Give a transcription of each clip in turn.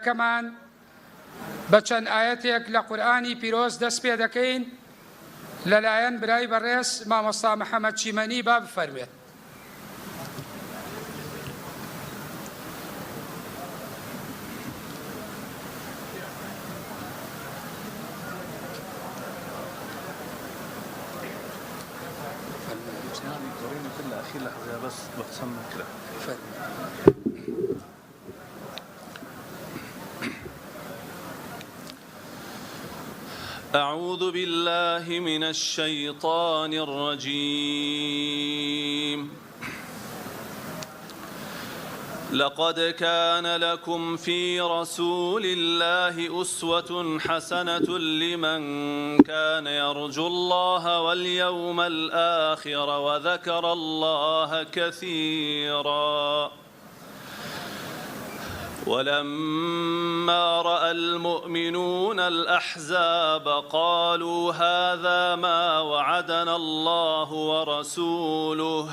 کۆنگرەکەمان بە چەند ئایەتێک لە قورئانی پیرۆز دەست پێ دەکەین لەلایەن برای بەڕێز مامۆستا محەمەد چیمەنی با بفەرموێت. أعوذ بالله من الشيطان الرجيم لقد كان لكم في رسول الله أسوة حسنة لمن كان يرجو الله واليوم الآخر وذكر الله كثيرا ولما رأى المؤمنون الأحزاب قالوا هذا ما وعدنا الله ورسوله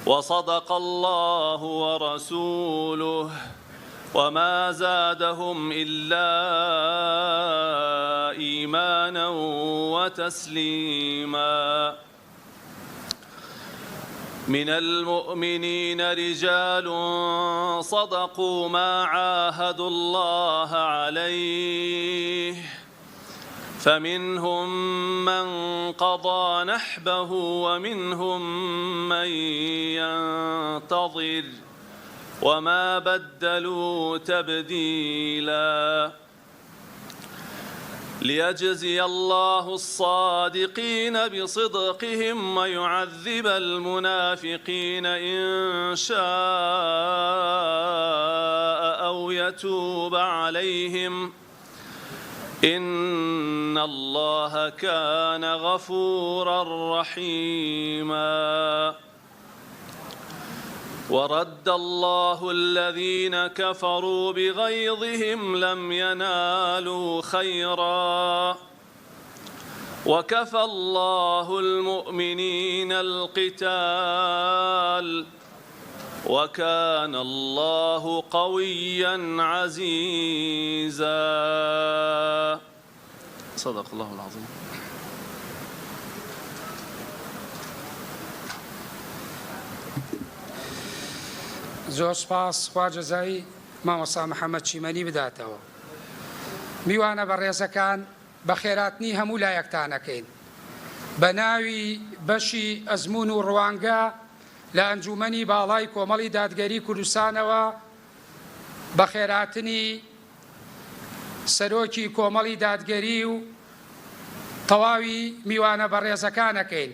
وصدق الله ورسوله وما زادهم إلا إيمانا وتسليما من المؤمنين رجال صدقوا ما عاهدوا الله عليه فمنهم من قضى نحبه ومنهم من ينتظر وما بدلوا تبديلا ليجزي الله الصادقين بصدقهم ويعذب المنافقين إن شاء أو يتوب عليهم إن الله كان غفورا رحيما ورد الله الذين كفروا بغيظهم لم ينالوا خيرا وكفى الله المؤمنين القتال وكان الله قويا عزيزا صدق الله العظيم. زۆر سوپاس خوا جەزای مامۆستا محەمەد چیمەنی بداتەوە. میوانە بەڕێزەکان بەخێراتنی هەموو لایەکتان ئەکەین بە ناوی بەشی ئەزموون و ڕوانگە لە ئەنجوومەنی باڵای کۆمەڵی دادگەری کوردستانەوە بەخێراتنی سەرۆکی کۆمەڵی دادگەری و تەواوی میوانە بەڕێزەکان ئەکەین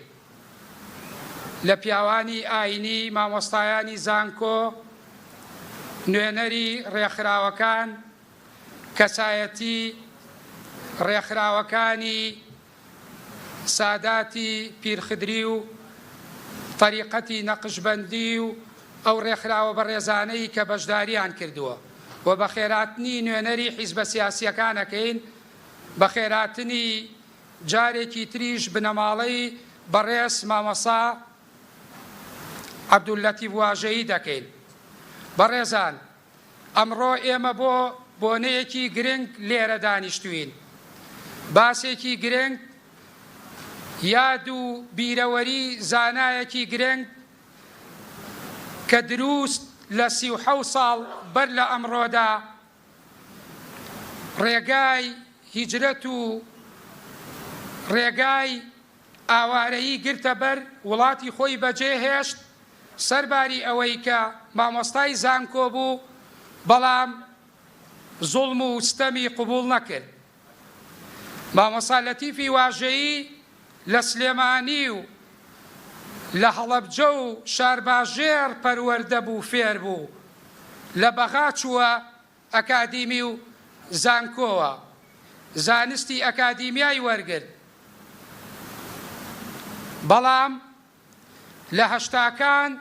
لە پیاوانی ئاینی، مامۆستایانی زانکۆ، نوێنەری ڕێکخراوەکان، کەسایەتی ڕێکخراوەکانی ساداتی پیرخدری و تەریقەتی نەقشبەندی و ئەو ڕێکخراوە بەڕێزانەی کە بەشداریان کردووە و بەخێراتنی نوێنەری حیزبە سیاسییەکان ئەکەین، بەخێراتنی جارێکی تریش بنەماڵەی بەڕێز مامۆستا عەبدوللەتیف واژەیی دەکەین. بەڕێزان ئەمڕۆ ئێمە بۆ بۆنەیەکی گرنگ لێرە دانیشتووین. باسێکی گرنگ، یاد و بیرەوەری زانایەکی گرنگ کە دروست لە 37 ساڵ بەر لە ئەمڕۆدا ڕێگای هیجرەت و ڕێگای ئاوارەیی گرتە بەر، وڵاتی خۆی بەجێ هێشت، سەرباری ئەوەی کە مامۆستای زانکۆ بوو، بەڵام زوڵم و ستەمی قبوڵ نەکرد. مامۆستا لەتیفی واژەیی لە سلێمانی و لە هەڵەبجە و شارباژێڕ پەروەردە بوو فێر بوو، لە بەغا چووە ئەکادیمی و زانکۆوە زانستی ئەکادیمیای وەرگرت، بەڵام لە هەشتاکان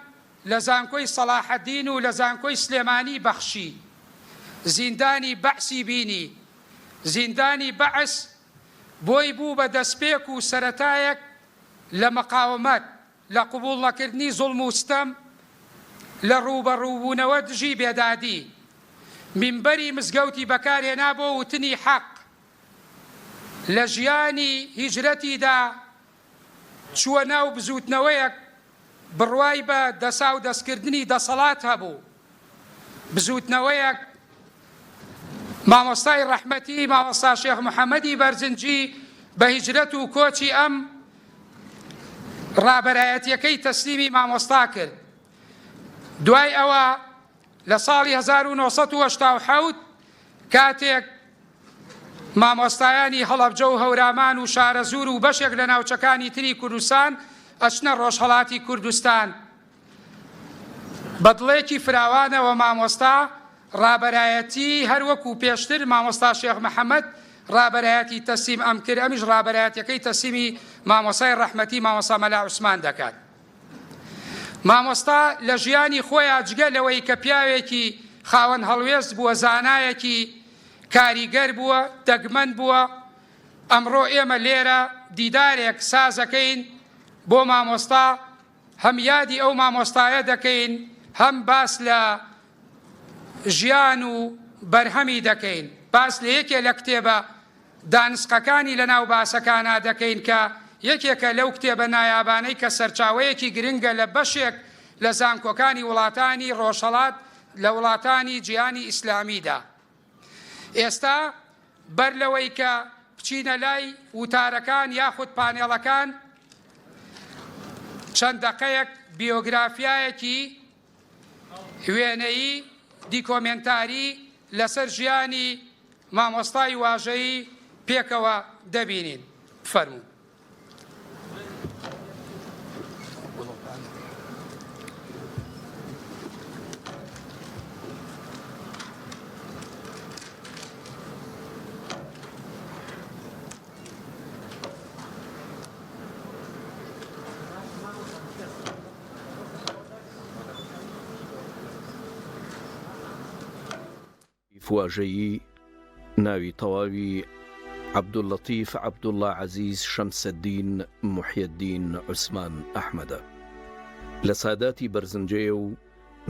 لە زانکۆی سەڵاحەدین و لە زانکۆی سلێمانی بەخشی زیندانی بەعسی بینی، زیندانی بەعس بۆی بوو بە دەستپێک و سەرەتایەک لە مقاومەت، لە قبوڵنەکردنی زوڵم و ستەم، لە ڕووبەڕووبوونەوە دژی بێدادی. مینبەری مزگەوتی بەکارهێنا بۆ وتنی حەق. لە ژیانی هیجرەتیدا چووە ناو بزووتنەوەیەک بڕوای بە دەساودەستکردنی دەسەڵات هەبوو، بزووتنەوەیەک مامۆستای ڕەحمەتی مامۆستا شێخ محەمەدی بەرزنجی بە هیجرەت و کۆچی ئەم ڕابەرایەتیەکەی تەسلیمی مامۆستا کرد. دوای ئەوە لە ساڵی 1987 کاتێک مامۆستایانی هەڵەبجە و هەورامان و شارەزوور و بەشێک لە ناوچەکانی تری کوردستان ئەچنە ڕۆژهەڵاتی کوردستان بە دڵێکی فراوانەوە مامۆستا ڕابەرایەتی هەر وەکو پێشتر مامۆستا شێخ محەمەد ڕابەرایەتی تەسلیم ئەم کرد ئەمیش ڕابەرایەتیەکەی تەسلیمی مامۆستای ڕەحمەتی مامۆستا مەلا عوسمان دەکات. مامۆستا لە ژیانی خۆیا جگە لەوەی کە پیاوێکی خاوەن هەڵوێست بووە زانایەکی کاریگەر بووە دەگمەن بووە ئەمڕۆ ئێمە لێرە دیدارێک سازەکەین بۆ مامۆستا هەم یادی ئەو مامۆستایە دەکەین هەم باس لە ژیان و بەرهەمی دەکەین باس لە یەکێ لە کتێبە دانسقەکانی لەناو باسەکانا دەکەین کە یەکێکە لەو کتێبە نایابانەی کە سەرچاوەیەکی گرنگە لە بەشێک لە زانکۆکانی وڵاتانی ڕۆژهەڵات لە وڵاتانی جیهانی ئیسلامیدا. ئێستا بەر لەوەی کە بچینە لای وتارەکان یاخود پانێڵەکان چەند دەقەیەک بیۆگرافیایەکی وێنەیی دیکۆمێنتاری لەسەر ژیانی مامۆستای واژەیی پێکەوە دەبینین. فەرموو. واژەیی، ناوی تەواوی، عەبدوللەتیف عەبدوڵڵا عەزیز شەمسەدین محیەدین عوسمان ئەحمەدە. لە ساداتی بەرزنجەیە و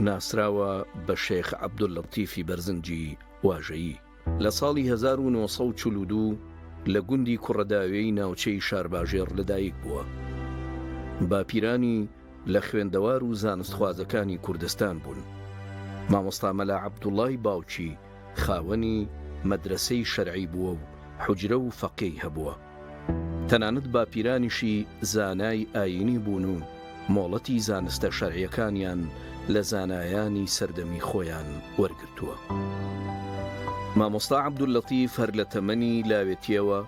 ناسراوە بە شێخ عەبدوللەتیفی بەرزنجی واژەیی. لە ساڵی 1942 لە گوندی کوڕەداوێی ناوچەی شارباژێڕ لەدایک بووە. باپیرانی لە خوێندەوار و زانستخوازەکانی کوردستان بوون. مامۆستا مەلا عەبدوڵای باوکی خاوەنی مەدرەسەی شەرعی بووە و حوجرە و فەقێی هەبووە. تەنانەت باپیرانیشی زانای ئایینی بوون و مۆڵەتی زانستە شەرعیەکانیان لە زانایانی سەردەمی خۆیان وەرگرتووە. مامۆستا عەبدوللەتیف هەر لە تەمەنی لاوێتیەوە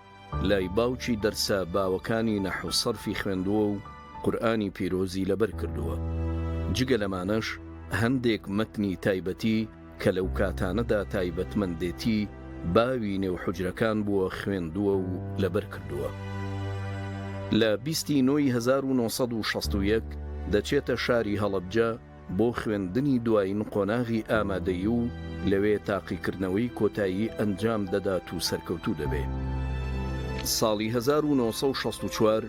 لای باوکی دەرسە باوەکانی نەحو سەرفی خوێندووە و قورئانی پیرۆزی لەبەر کردووە. جگە لەمانەش هەندێک مەتنی تایبەتی کە لەو کاتانەدا تایبەتمەندێتی باوی نێو حوجرەکان بووە خوێندووە و لەبەر کردووە. لە 20 ی نۆی 1961 دەچێتە شاری هەڵەبجە بۆ خوێندنی دوایین قۆناغی ئامادەیی و لەوێ تاقیکردنەوەی کۆتایی ئەنجام دەدات و سەرکەوتوو دەبێ. ساڵی 1964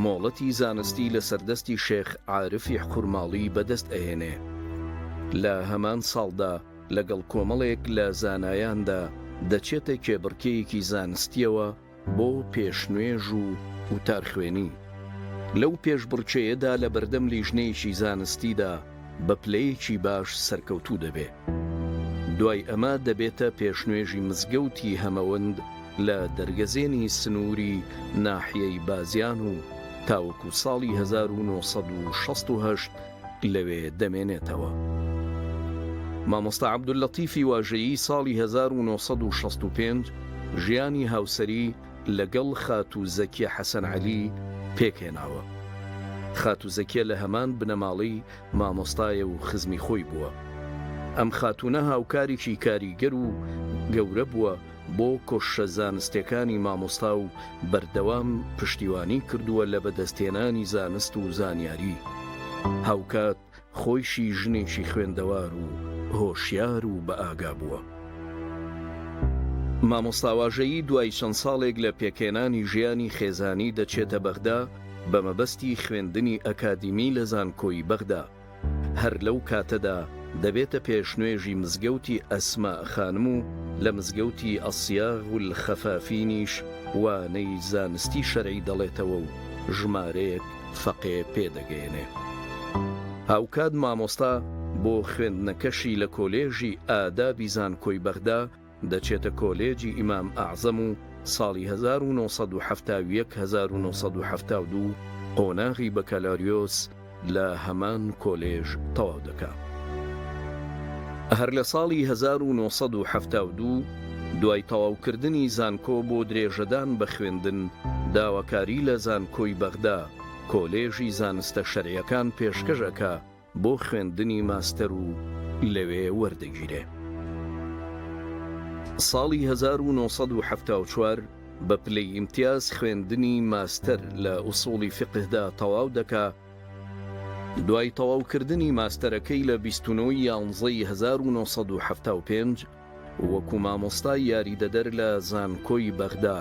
مۆڵەتی زانستی لە سەردەستی شێخ عارفی خورماڵی بەدەست ئەهێنێ. لە هەمان ساڵدا لەگەڵ کۆمەڵێک لە زانایاندا دەچێتە کێبڕکێیەکی زانستییەوە بۆ پێشنوێژ و وتارخوێنی. لەو پێشبڕکێیەدا لە بەردەم لیژنەیەکی زانستیدا بە پلەیەکی باش سەرکەوتوو دەبێ. دوای ئەمە دەبێتە پێشنوێژی مزگەوتی هەمەوەند لە دەرگەزێنی سنووری ناحیەی بازیان و تاوەکو ساڵی 1968 لەوێ دەمێنێتەوە. مامۆستا عەبدوللەتیفی واژەیی ساڵی 1965 ژیانی هاوسەری لەگەڵ خاتوو زەکیە حەسەن عەلی پێکهێناوە. خاتوو زەکیە لە هەمان بنەماڵەی مامۆستایە و خزمی خۆی بووە. ئەم خاتوونە هاوکارێکی کاریگەر و گەورە بووە بۆ کۆششە زانستیەکانی مامۆستا و بەردەوام پشتیوانی کردووە لە بەدەستهێنانی زانست و زانیاری. هاوکات خۆیشی ژنێکی خوێندەوار و هۆشیار و بەئاگا بووە. مامۆستا واژەیی دوای چەند ساڵێک لە پێکهێنانی ژیانی خێزانی دەچێتە بەغدا بە مەبەستی خوێندنی ئەکادیمی لە زانکۆی بەغدا. هەر لەو کاتەدا دەبێتە پێشنوێژی مزگەوتی ئەسماء خانم و لە مزگەوتی الصیاغ الخەفافینیش وانەی زانستی شەرعی دەڵێتەوە و ژمارەیەک فەقێ پێدەگەیەنێ. هاوکات مامۆستا بۆ خوێندنەکەشی لە کۆلێژی ئادابی زانکۆی بەغدا دەچێتە کۆلێجی ئیمام ئەعزەم و ساڵی 1971 1972 قۆناغی بەکالۆریۆس لە هەمان کۆلێژ تەواو دەکا. هەر لە ساڵی 1972 دوای تەواوکردنی زانکۆ بۆ درێژەدان بە خوێندن داواکاری لە زانکۆی بەغدا کۆلێژی زانستە شەرعیەکان پێشکەش ئەکا بۆ خوێندنی ماستەر و لەوێ وەردەگیرێ. ساڵی 1974 بە پلەی ئیمتیاز خوێندنی ماستەر لە ئوسوڵی فیقهدا تەواو دەکا، دوای تەواوکردنی ماستەرەکەی لە 29 ی یانزەی 1975 وەکو مامۆستای یاریدەدەر لە زانکۆی بەغدا،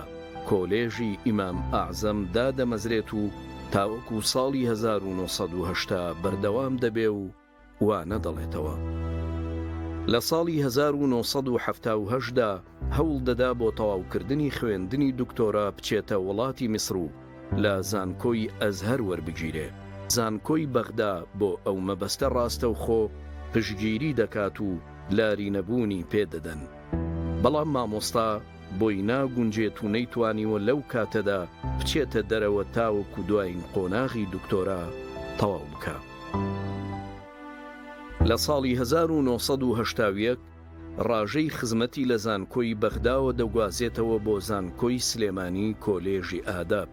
کۆلێژی ئیمام ئەعزەم دادەمەزرێت و تاوەکو ساڵی 1980 بەردەوام دەبێ و وانە دەڵێتەوە. لە ساڵی 1978 دا هەوڵ دەدا بۆ تەواوکردنی خوێندنی دکتۆرا بچێتە وڵاتی میسر و لە زانکۆی ئەزهەر وەربگیرێ. زانکۆی بەغدا بۆ ئەو مەبەستە ڕاستەوخۆ پشتگیری دەکات و لاری نەبوونی پێ دەدەن. بەڵام مامۆستا بۆی ناگونجێت و نەیتوانیوە لەو کاتەدا بچێتە دەرەوە تاوەکو دواین قۆناغی دکتۆرا تەواو بکا. لە ساڵی 1981 ڕاژەی خزمەتی لە زانکۆی بەغداوە دەگوازێتەوە بۆ زانکۆی سلێمانی کۆلێژی ئاداب.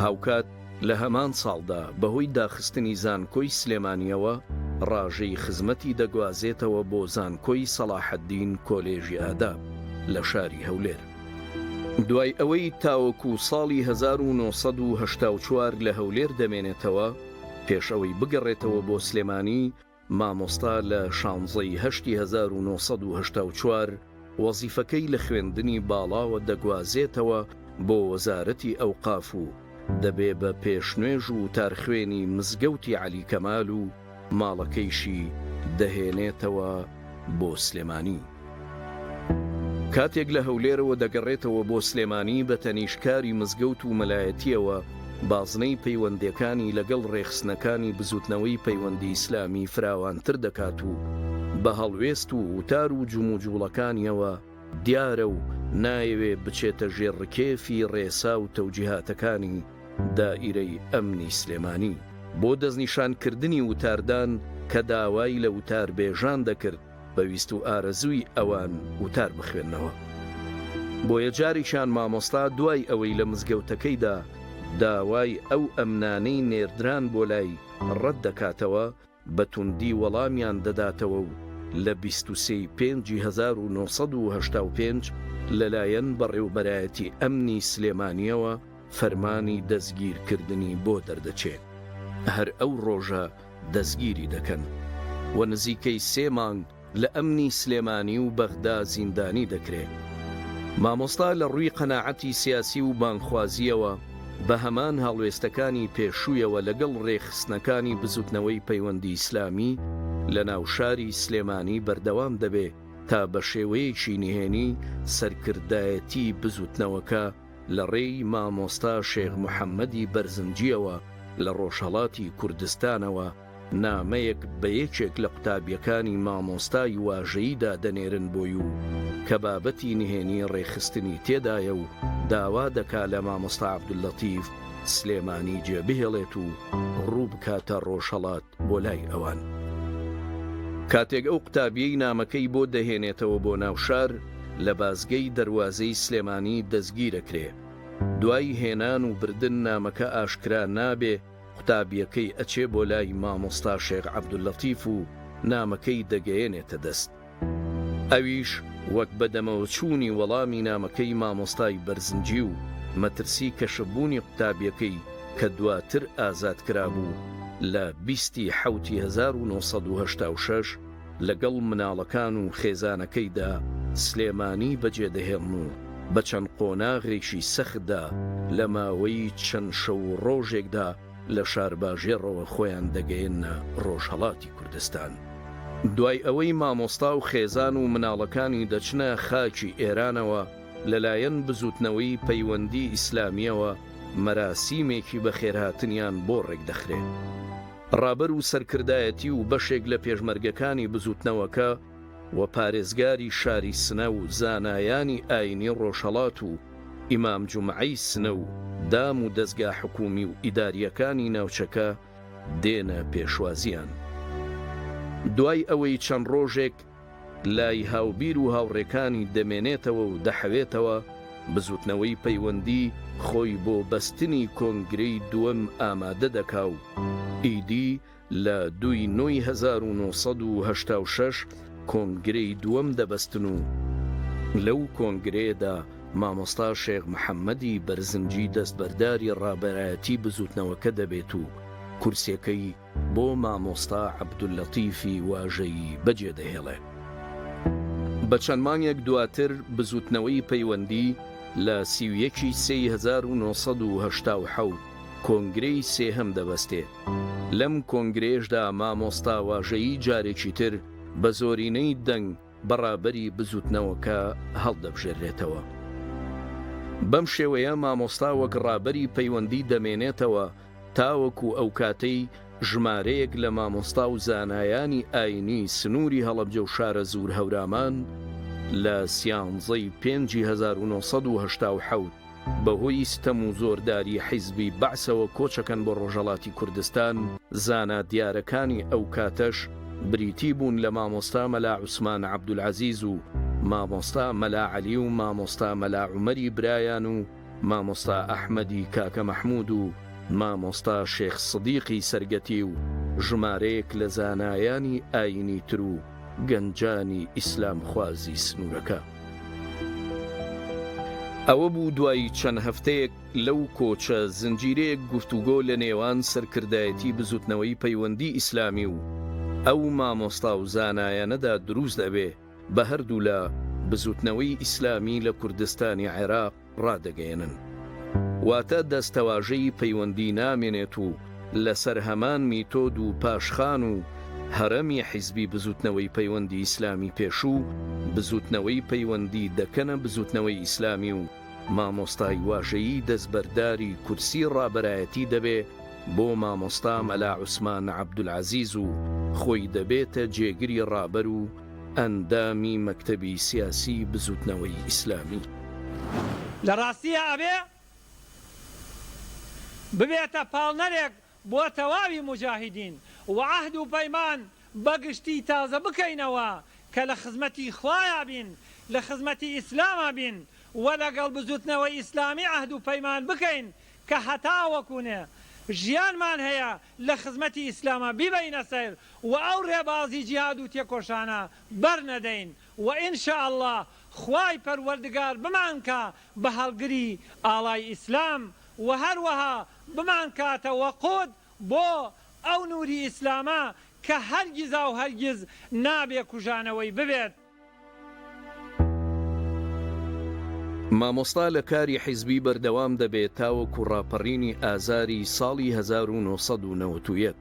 هاوکات لە هەمان ساڵدا بەهۆی داخستنی زانکۆی سلێمانییەوە ڕاژەی خزمەتی دەگوازێتەوە بۆ زانکۆی سەڵاحەدین کۆلێژی ئاداب لە شاری هەولێر. دوای ئەوەی تاوەکو ساڵی 1984 لە هەولێر دەمێنێتەوە، پێش ئەوەی بگەڕێتەوە بۆ سلێمانی، مامۆستا لە شانزە ی هەشتی 1984 وەزیفەکەی لە خوێندنی باڵاوە دەگوازێتەوە بۆ وەزارەتی ئەوقاف و دەبێ بە پێشنوێژ و وتارخوێنی مزگەوتی عەلی کەمال و ماڵەکەیشی دەهێنێتەوە بۆ سلێمانی. کاتێک لە هەولێرەوە دەگەڕێتەوە بۆ سلێمانی بە تەنیشت کاری مزگەوت و مەلایەتییەوە بازنەی پەیوەندێکانی لەگەڵ ڕێکخستنەکانی بزوتنەوەی پەیوەندی ئیسلامی فراوانتر دەکات و بە هەڵوێست و وتار و جموجوڵەکانیەوە دیارە و نایەوێ بچێتە ژێر ڕکێفی ڕێسا و تەوجیهاتەکانی دائیرەی ئەمنی سلێمانی بۆ دەستنیشانکردنی وتاردان کە داوای لە وتاربێژان دەکرد بە ویست و ئارەزووی ئەوان وتار بخوێننەوە. بۆیە جارێکیان مامۆستا دوای ئەوەی لە مزگەوتەکەیدا داوای ئەو ئەمنانەی نێردران بۆ لای ڕەت دەکاتەوە، بە توندی وەڵامیان دەداتەوە و لە 23 ی پێنجی 1985 لەلایەن بەڕێوبەرایەتی ئەمنی سلێمانییەوە فەرمانی دەستگیرکردنی بۆ دەردەچێ. هەر ئەو ڕۆژە دەستگیری دەکەن و نزیکەی سێ مانگ لە ئەمنی سلێمانی و بەغدا زیندانی دەکرێ. مامۆستا لە ڕووی قەناعەتی سیاسی و بانگخوازییەوە بە هەمان هەڵوێستەکانی پێشوویەوە لەگەڵ ڕێکخستنەکانی بزوتنەوەی پەیوەندی ئیسلامی لە ناو شاری سلێمانی بەردەوام دەبێ تا بە شێوەیەکی نهێنی سەرکردایەتی بزوتنەوەکە لە ڕێی مامۆستا شێخ محەمەدی بەرزنجییەوە لە ڕۆژهەڵاتی کوردستانەوە نامەیەک بە یەکێک لە قوتابییەکانی مامۆستای واژەییدا دەنێرن بۆی و کە بابەتی نهێنی ڕێکخستنی تێدایە و داوا دەکا لە مامۆستا عەبدوللەتیف سلێمانی جێ بهێڵێت و ڕوو بکاتە ڕۆژهەڵات بۆ لای ئەوان. کاتێک ئەو قوتابیەی نامەکەی بۆ دەهێنێتەوە بۆ ناو شار لە بازگەی دەروازەی سلێمانی دەستگیرەکرێ. دوای هێنان و بردن نامەکە ئاشکرا نابێ قوتابیەکەی ئەچێ بۆ لای مامۆستا شێخ عەبدوللەتیف و نامەکەی دەگەیەنێتە دەست. ئەویش وەک بەدەمەوەچوونی وەڵامی نامەکەی مامۆستای بەرزنجی و مەترسی کەشفبوونی قوتابیەکەی کە دواتر ئازاد کرابوو لە 20 ی حەوتی 1986 لەگەڵ مناڵەکان و خێزانەکەیدا سلێمانی بەجێدەهێڵن و بە چەند قۆناغێکی سەختدا لە ماوەی چەند شەو و ڕۆژێکدا لە شارباژێڕەوە خۆیان دەگەیەننە ڕۆژهەڵاتی کوردستان. دوای ئەوەی مامۆستا و خێزان و مناڵەکانی دەچنە خاکی ئێرانەوە، لەلایەن بزووتنەوەی پەیوەندی ئیسلامییەوە مەراسیمێکی بەخێرهاتنیان بۆ ڕێکدەخرێ. ڕابەر و سەرکردایەتی و بەشێک لە پێشمەرگەکانی بزووتنەوەکە و پارێزگاری شاری سنە و زانایانی ئایینی ڕۆژهەڵات و ئیمام جومعەی سنە و دام و دەزگا حکوومی و ئیدارییەکانی ناوچەکە دێنە پێشوازییان. دوای ئەوەی چەند ڕۆژێک لای هاوبیر و هاوڕێکانی دەمێنێتەوە و دەحەوێتەوە، بزووتنەوەی پەیوەندی خۆی بۆ بەستنی کۆنگرەی دووەم ئامادە دەکا و ئیدی لە دووی نۆی 1986 کۆنگرەی دووەم دەبەستن و لەو کۆنگرەیەدا مامۆستا شێخ محەمەدی بەرزنجی دەستبەرداری ڕابەرایەتی بزووتنەوەکە دەبێت و کورسیەکەی بۆ مامۆستا عەبدوللەتیفی واژەیی بەجێ دەهێڵێ. بە چەند مانگێک دواتر بزووتنەوەی پەیوەندی لە 31 ی سێی 1987 کۆنگرەی سێهەم دەبەستێ. لەم کۆنگرەیەشدا مامۆستا واژەیی جارێکی تر بە زۆرینەی دەنگ بە ڕابەری بزووتنەوەکە هەڵدەبژێررێتەوە. بەم شێوەیە مامۆستا وەک ڕابەری پەیوەندی دەمێنێتەوە تاوەکو ئەوکاتەی ژمارەیەک لە مامۆستا و زانایانی ئاینی سنووری هەڵەبجە و شارەزوور هەورامان لە سیانزەی پێنجی 1987 بەهۆی ستەم و زۆرداری حیزبی بەعسەوە کۆچەکەن بۆ ڕۆژهەڵاتی کوردستان، زانا دیارەکانی ئەوکاتەش بریتی بوون لە مامۆستا مەلا عوسمان عەبدولعەزیز و مامۆستا مەلا عەلی و مامۆستا مەلا عومەری برایان و مامۆستا ئەحمەدی کاکە مەحمود و مامۆستا شێخ سدیقی سەرگەتی و ژمارەیەک لە زانایانی ئایینی تر و گەنجانی ئیسلامخوازی سنوورەکە. ئەوە بوو دوای چەند هەفتەیەک لەو کۆچە زنجیرەیەک گفتوگۆ لە نێوان سەرکردایەتی بزوتنەوەی پەیوەندی ئیسلامی و ئەو مامۆستا و زانایانەدا دروست ئەبێ بە هەردوولا بزوتنەوەی ئیسلامی لە کوردستانی عێراق ڕادەگەیەنن. واتە دەستەواژەی پەیوەندی نامێنێت و لەسەر هەمان میتۆد و پاشخان و هەرەمی حیزبی بزوتنەوەی پەیوەندی ئیسلامی پێشوو، بزوتنەوەی پەیوەندی دەکەنە بزوتنەوەی ئیسلامی و مامۆستای واژەیی دەستبەرداری کورسی ڕابەرایەتی دەبێ بۆ مامۆستا مەلا عوسمان عەبدولعەزیز و خۆی دەبێتە جێگری ڕابەر و ئەندامی مەکتەبی سیاسی بزوتنەوەی ئیسلامی. لە ڕاستییا ئەبێ ببێتە پاڵنەرێک بۆ تەواوی موجاهیدین و عەهد و پەیمان بە گشتی تازە بکەینەوە کە لە خزمەتی خوایا بین، لە خزمەتی ئیسلاما بین و لەگەڵ بزوتنەوەی ئیسلامی عەهد و پەیمان بکەین کە هەتاوەکونێ ژیانمان هەیە لە خزمەتی ئیسلاما بیبەینە سەر و ئەو ڕێبازی جیهاد و تێکۆشانە بەرنەدەین و ان شاء اللە خوای پەروەردگار بمانکا بە هەڵگری ئاڵای ئیسلام و هەروەها بمانکاتە وەقود بۆ ئەو نوری ئیسلامە کە هەرگیزاو هەرگیز نابێ کوژانەوەی ببێت. مامۆستا لە کاری حیزبی بەردەوام دەبێت تاوەکو ڕاپەڕینی ئازاری ساڵی 1991.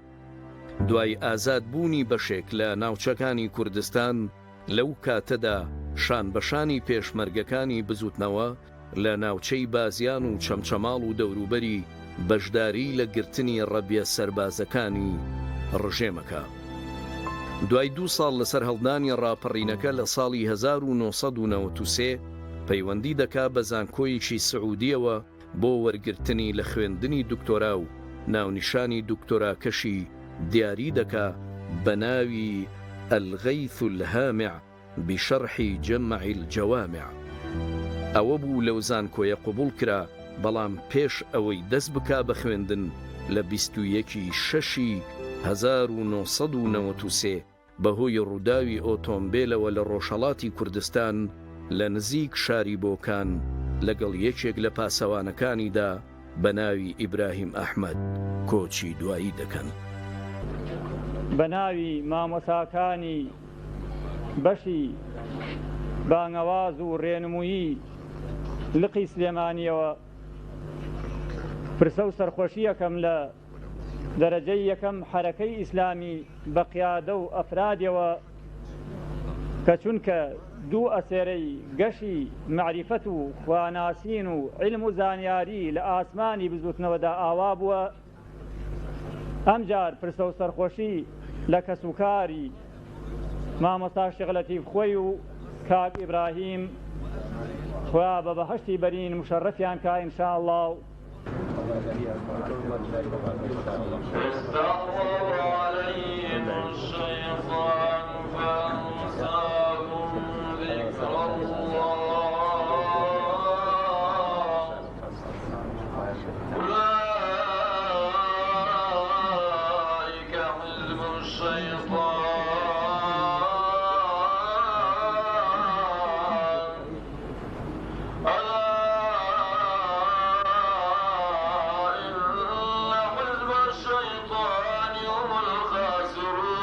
دوای ئازاد بوونی بەشێک لە ناوچەکانی کوردستان، لەو کاتەدا شانبەشانی پێشمەرگەکانی بزوتنەوە لە ناوچەی بازیان و چەمچەماڵ و دەوروبەری بەشداری لە گرتنی ڕەبیە سەربازەکانی ڕژێمەکە. دوای دوو ساڵ لە سەرهەڵدانی ڕاپەڕینەکە لە ساڵی 1993 پەیوەندی دەکا بە زانکۆیەکی سعودیەوە بۆ وەرگرتنی لە خوێندنی دکتۆرا و ناونیشانی دکتۆراکەشی دیاری دەکا بە ناوی الغیث الهامع بشرح جمع الجوامع. ئەوە بوو لەو زانکۆیە قبوڵ کرا، بەڵام پێش ئەوەی دەست بکا بە خوێندن لە 21 ی شەشی 1993 بەهۆی ڕووداوی ئۆتۆمبێلەوە لە ڕۆژهەڵاتی کوردستان لە نزیک شاری بۆکان لەگەڵ یەکێک لە پاسەوانەکانیدا بە ناوی ئیبراهیم ئەحمەد کۆچی دوایی دەکەن. بە ناوی مامۆساکانی بەشی بانگەواز و ڕێنموویی لقی سلێمانییەوە پرسە و سەرخۆشییەکەم لە دەرەجەی یەکەم حەرەکەی ئیسلامی بە قیادە و ئەفرادیەوە. کە چونکە دوو ئەسێرەی گەشی مەعریفەت و خواناسین و عیلم و زانیاری لە ئاسمانی بزووتنەوەدا ئاوا بووە، ئەمجار پرسە و سەرخۆشی لە کەسوکاری مامۆستا شێخ لەتیف خۆی و کاک ئیبراهیم خوا بە بەهەشتی بەرین مشەرەفیان کا ان شاء اللە و. استحوذ عليهم الشيطان فأنساهم ذكر الله أولئك حزب الشيطان ألا إن حزب الشيطان هم الخاسرون.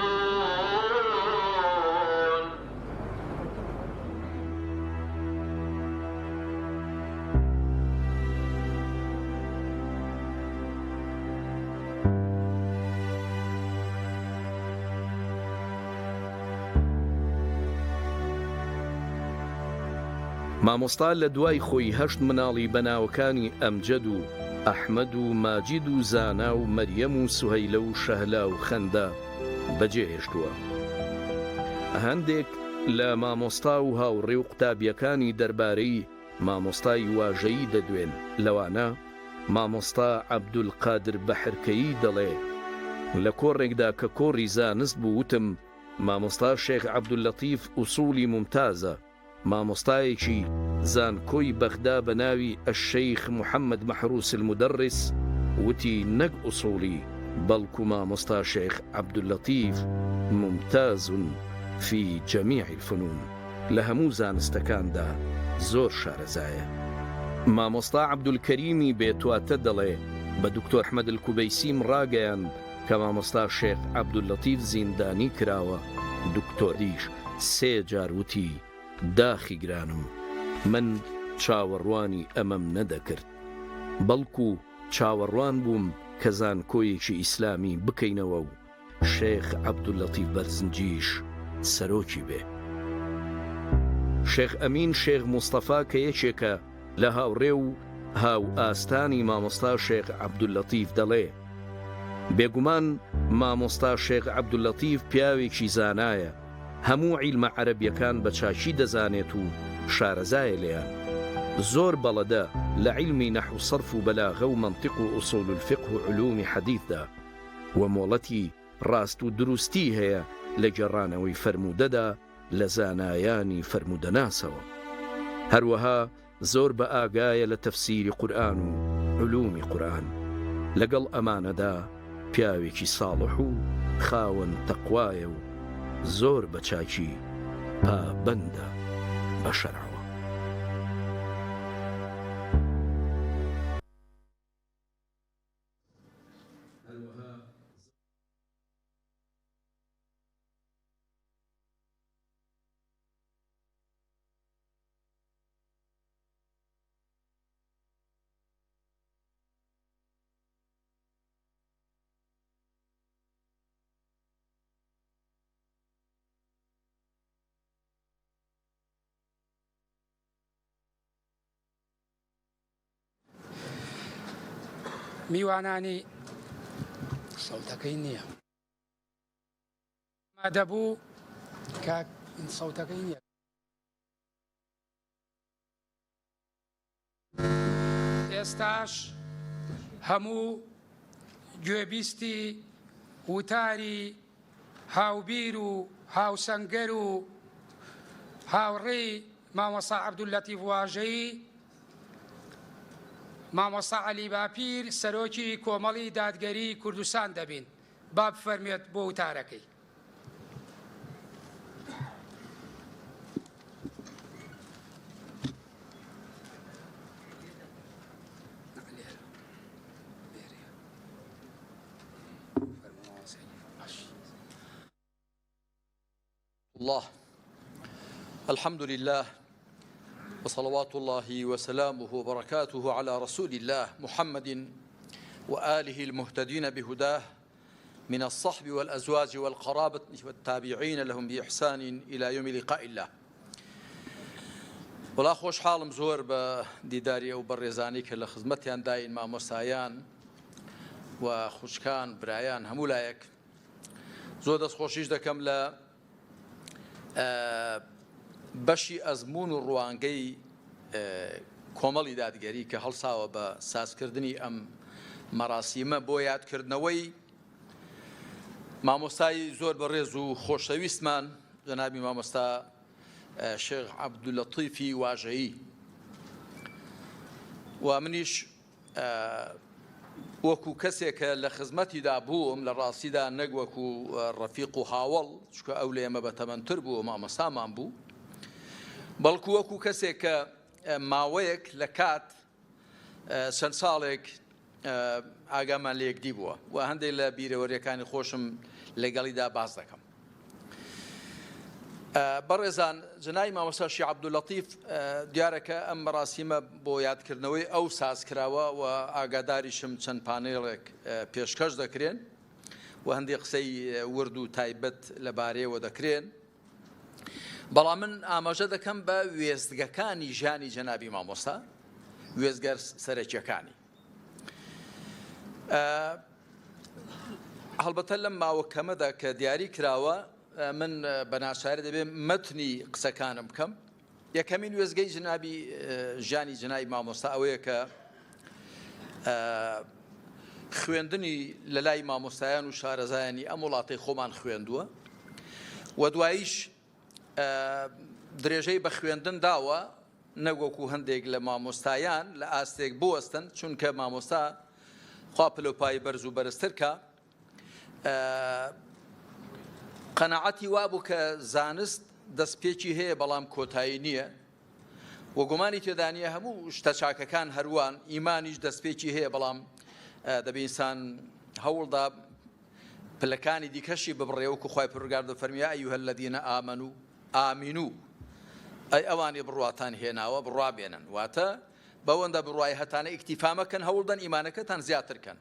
مامۆستا لە دوای خۆی هەشت مناڵی بە ناوەکانی ئەمجەد و ئەحمەد و ماجید و زانا و مەریەم و سوهەیلە و شەهلا و خەندە بەجێهێشتووە. هەندێک لە مامۆستا و هاوڕێ و قوتابییەکانی دەربارەی مامۆستای واژەیی دەدوێن، لەوانە، مامۆستا عەبدولقادر بەحرکەیی دەڵێ، لە کۆڕێکدا کە کۆڕی زانست بوو وتم، مامۆستا شێخ عەبدوللەتیف ئوسوڵی مومتازە، مامۆستایەکی زانکۆی بەغدا بە ناوی الشیخ محمد محروس المدرس وتی نەک ئوسوڵی بەڵکو مامۆستا شێخ عەبدوللەتیف ممتاز فی جمیع الفنون لە هەموو زانستەکاندا زۆر شارەزایە. مامۆستا عەبدولکەریمی بێتواتە دەڵێ بە دکتۆر ئەحمەد الکوبەیسیم ڕاگەیاند کە مامۆستا شێخ عەبدوللەتیف زیندانی کراوە، دکتۆریش سێ جار وتی داخی گرانم من چاوەڕوانی ئەمەم نەدەکرد، بەڵکو چاوەڕوان بووم کە زانکۆیەکی ئیسلامی بکەینەوە و شێخ عەبدوللەتیف بەرزنجیش سەرۆکی بێ. شێخ ئەمین شێخ موستەفا کە یەکێکە لە هاوڕێ و هاوئاستانی مامۆستا شێخ عەبدوللەتیف دەڵێ، بێگومان مامۆستا شێخ عەبدوللەتیف پیاوێکی زانایە، هەموو عیلمە عەرەبیەکان بە چاکی دەزانێت و شارەزایە لێیان. زۆر بەڵەدە لە عیلمی نەحو سەرف و بەلاغە و مەنتیق و ئوسول الفقه و علومی حەدیثدا و مۆڵەتی ڕاست و دروستی هەیە لە گێڕانەوەی فەرموودەدا لە زانایانی فەرموودەناسەوە. هەروەها زۆر بە ئاگایە لە تەفسیری قورئان و علومی قورئان. لەگەڵ ئەمانەدا پیاوێکی ساڵح و خاوەن تەقوایە و زۆر بە چاکی پابەندە بە شەرعەوە. میوانانی سەوتەکەی نییە. ئامادەبوو کاک سەوتەکەی نییە. ئێستاش هەموو گوێبیستی وتاری هاوبیر و هاوسەنگەر و هاوڕێی مامۆستا عەبدوللەتیف واژەیی، مامۆستا عەلی باپیر سەرۆکی کۆمەڵی دادگەری کوردستان دەبین. با بفەرموێت بۆ وتارەکەی. الله الحمد لله وصلوات الله وسلامه وبركاته على رسول الله محمد وآله المهتدين بهداه. من الصحب والأزواج والقرابة والتابعين لهم بإحسان إلى يوم لقاء الله. وەڵا خۆشحاڵم زۆر بە دیداری ئەو بەڕێزانەی کە لە خزمەتیان داین مامۆستایان و خوشکان برایان هەموو لایەک زۆر دەستخۆشیش دەکەم لە بەشی ئەزمون و ڕوانگەی کۆمەڵی دادگەری کە هەڵساوە بە سازکردنی ئەم مەراسیمە بۆ یادکردنەوەی مامۆستای زۆر بەڕێز و خۆشەویستمان جەنابی مامۆستا شێخ عەبدولەتیفی واژەیی و منیش وەکو کەسێک کە لە خزمەتیدا بووم لە ڕاستیدا نەک وەکو ڕەفیق و هاوەڵ چکە ئەو لە ئێمە بەتەمەنتر بوو و مامۆستامان بوو بەڵکو وەکو کەسێک کە ماوەیەک لە کات چەند ساڵێک ئاگامان لە یەکدی بووە و هەندێک لە بیرەوەریەکانی خۆشم لەگەڵیدا باس دەکەم. بەڕێزان جەنابی مامۆستا شێخ عەبدولەتیف دیارە کە ئەم مەراسیمە بۆ یادکردنەوەی ئەو ساز کراوە و ئاگاداریشم چەند پانێڵێک پێشکەش دەکرێن و هەندێک قسەی ورد و تایبەت لەبارەیەوە دەکرێن. بەڵام من ئاماژە دەکەم بە وێستگەکانی ژیانی جەنابی مامۆستا، وێستگە سەرەکیەکانی. هەڵبەتە لەم ماوە کەمەدا کە دیاری کراوە من بە ناچاری دەبێ مەتنی قسەکانم بکەم. یەکەمین وێستگەی جنابی ژیانی جنابی مامۆستا ئەوەیە کە خوێندنی لە لای مامۆستایان و شارەزایانی ئەم وڵاتەی خۆمان خوێندووە و دواییش درێژەی بە خوێندن داوە نەوەکو هەندێک لە مامۆستایان لە ئاستێک بوەستن چونکە مامۆستا خوا پلۆپای بەرز و بەرزتر کە قەناعەتی وابوو کە زانست دەستپێکی هەیە بەڵام کۆتایی نییە و گومانی تێدا نییە هەموو شتە چاکەکان هەروان ئیمانیش دەستپێکی هەیە بەڵام دەبێ ئینسان هەوڵدا پلەکانی دیکەشی ببڕێ وەکو خوای پەروەردگار دەفەرموێ یا ئەیها الذین آمنوا آمنوا ئەی ئەوانەی بڕواتان هێناوە بڕوا بێنن واتە بەوەندە بڕوای هەتانە ئیکتیفا مەکەن هەوڵدەن ئیمانەکەتان زیاتر کەن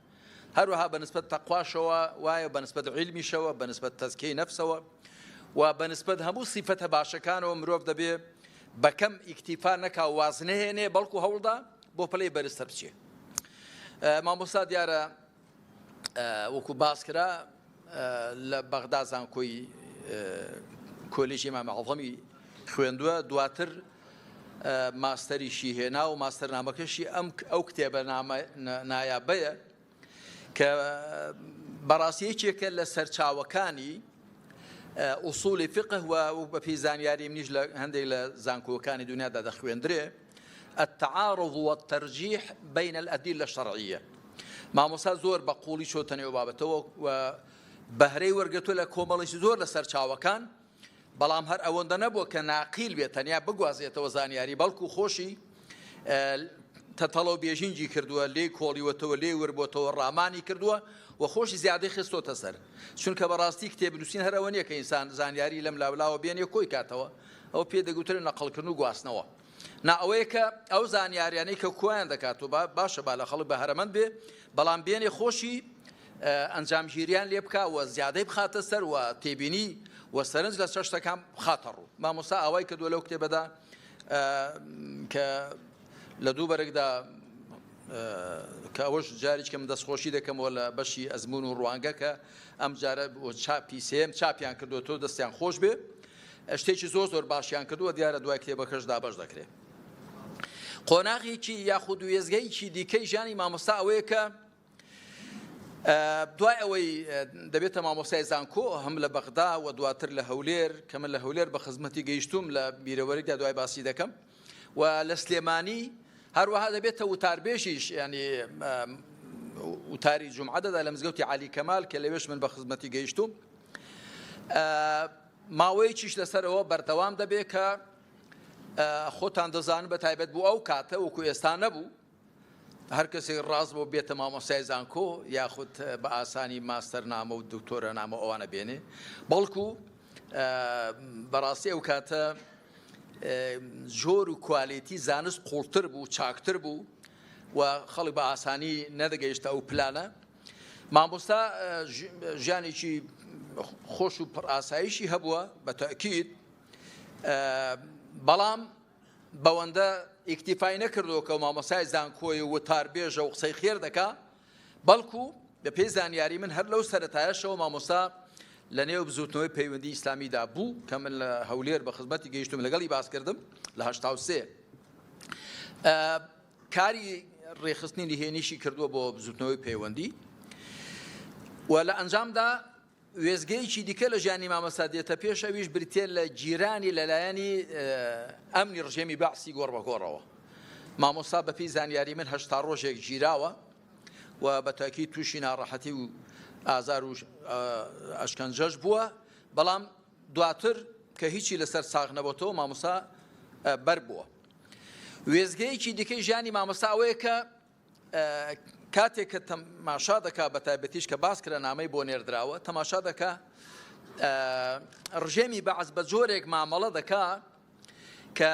هەروەها بە نسبەت تەقواشەوە وایە، بە نسبەت عیلمیشەوە، بە نسبەت تەزکیەی نەفسەوە و بە نسبەت هەموو سیفەتە باشەکانەوە مرۆڤ دەبێ بە کەم ئیکتیفا نەکا و واز نەهێنێ بەڵکو هەوڵدا بۆ پلەی بەرزتر بچێ. مامۆستا دیارە وەکو باس کرا لە بەغدا زانکۆی کۆلێژی ئیمام عەزەمی خوێندووە دواتر ماستەریشی هێنا و ماستەرنامەکەشی ئەم ئەو کتێبە نایابەیە کە بەڕاستی یەکێکە لە سەرچاوەکانی ئوسولی فقه و بە پێی زانیاری منیش لە هەندێک لە زانکۆکانی دنیادا دەخوێندرێ التعارض والترجیح بین الأدلة الشرعية مامۆستا زۆر بە قوڵی چۆتە نێو بابەتەوە و بەهرەی وەرگرتووە لە کۆمەڵێکی زۆر لە سەرچاوەکان بەڵام هەر ئەوەندە نەبووە کە ناقیل بێت تەنیا بگوازێتەوە زانیاری بەڵکو خۆشی تەتەڵە و بێژینگی کردووە لێی کۆڵیوەتەوە لێی وربۆتەوە ڕامانی کردووە و خۆشی زیادەی خستۆتە سەر چونکە بەڕاستی کتێب نووسین هەر ئەوە نییە کە ئینسان زانیاری لەم لاولاوە بێنێ کۆی کاتەوە ئەو پێ دەگوترێت نەقڵکردن و گواستنەوە نا ئەوەیە کە ئەو زانیاریانەی کە کۆیان دەکات و باشە با لە خەڵک بەهرەمەند بێ بەڵام بێنێ خۆشی ئەنجامگیریان لێ بکا و زیادەی بخاتە سەر و تێبینی و سەرنج لە چەشتەکان بخاتە ڕوو مامۆستا ئاوای کردووە لەو کتێبەدا کە لە دوو بەرگدا کە ئەوەش جاریچکە من دەستخۆشی دەکەمەوە لە بەشی ئەزمون و ڕوانگە کە ئەم جارە بۆ چاپی سێم چاپیان کردووە دەستیان خۆش بێ شتێکی زۆر زۆر باشیان کردووە دیارە دوای کتێبەکەش دابەش دەکرێت قۆناغێکی یاخود وێزگەیەکی دیکەی ژیانی مامۆستا ئەوەیە کە دوای ئەوەی دەبێتە مامۆستای زانکۆ هەم لە بەغدا و دواتر لە هەولێر کە من لە هەولێر بە خزمەتی گەیشتوم لە بیرەوەریدا دوای باسی دەکەم و لە سلێمانی هەروەها دەبێتە وتاربێژیش ینی وتاری جمعە دەدا لە مزگەوتی علی کەمال کە لەوێش من بە خزمەتی گەیشتوم ماوەیەکیش لەسەرەوە بەردەوام دەبێت کە خۆتان دەزانن بە تایبەت بوو ئەو کاتە وەکو ئێستا نەبوو هەر کەسێک ڕاست بۆ بێتە مامۆستای زانکۆ یاخود بە ئاسانی ماستەر نامە و دکتۆرە نامە ئەوانە بێنێ بەڵکو بەڕاستی ئەو کاتە جۆر و کوالێتی زانست قوڵتر بوو چاکتر بوو و خەڵک بە ئاسانی نەدەگەیشتە ئەو پلانە. مامۆستا ژیانێکی خۆش و پڕ ئاسایشی هەبووە بە تەئکید، بەڵام بەوەندە ئیکتیفای نەکردووە کە مامۆستای زانکۆی و وتاربێژە و قسەی خێر دەکا، بەڵکو بەپێی زانیاری من هەر لەو سەرەتایەشەوە مامۆستا لە نێو بزووتنەوەی پەیوەندی ئیسلامیدا بوو کە من لە هەولێر بە خزمەتی گەیشتم لەگەڵی باس کردم لە 83 کاری ڕێکخستنی نهێنیشی کردووە بۆ بزوتنەوەی پەیوەندی و لە ئەنجامدا وێستگەیەکی دیکە لە ژیانی مامەستا دێتە پێش ئەویش بریتە لە گیرانی لەلایەنی ئەمنی ڕژێمی بەعسی گۆڕ بە گۆڕەوە. مامۆستا بەپێی زانیاری من 80 ڕۆژێک گیراوە و بە تاکی تووشی ناڕەحەتی و ئازار و ئەشکەنجەش بووە، بەڵام دواتر کە هیچی لەسەر ساغ نەبۆتەوە مامۆستا بەر بووە. وێستگەیەکی دیکەی ژیانی مامۆستا ئەوەیە کە کاتێک کە تەماشا دەکا بە تایبەتیش کە باس کرا نامەی بۆ نێردراوە تەماشا دەکا ڕژێمی بەعس بە جۆرێک مامەڵە دەکا کە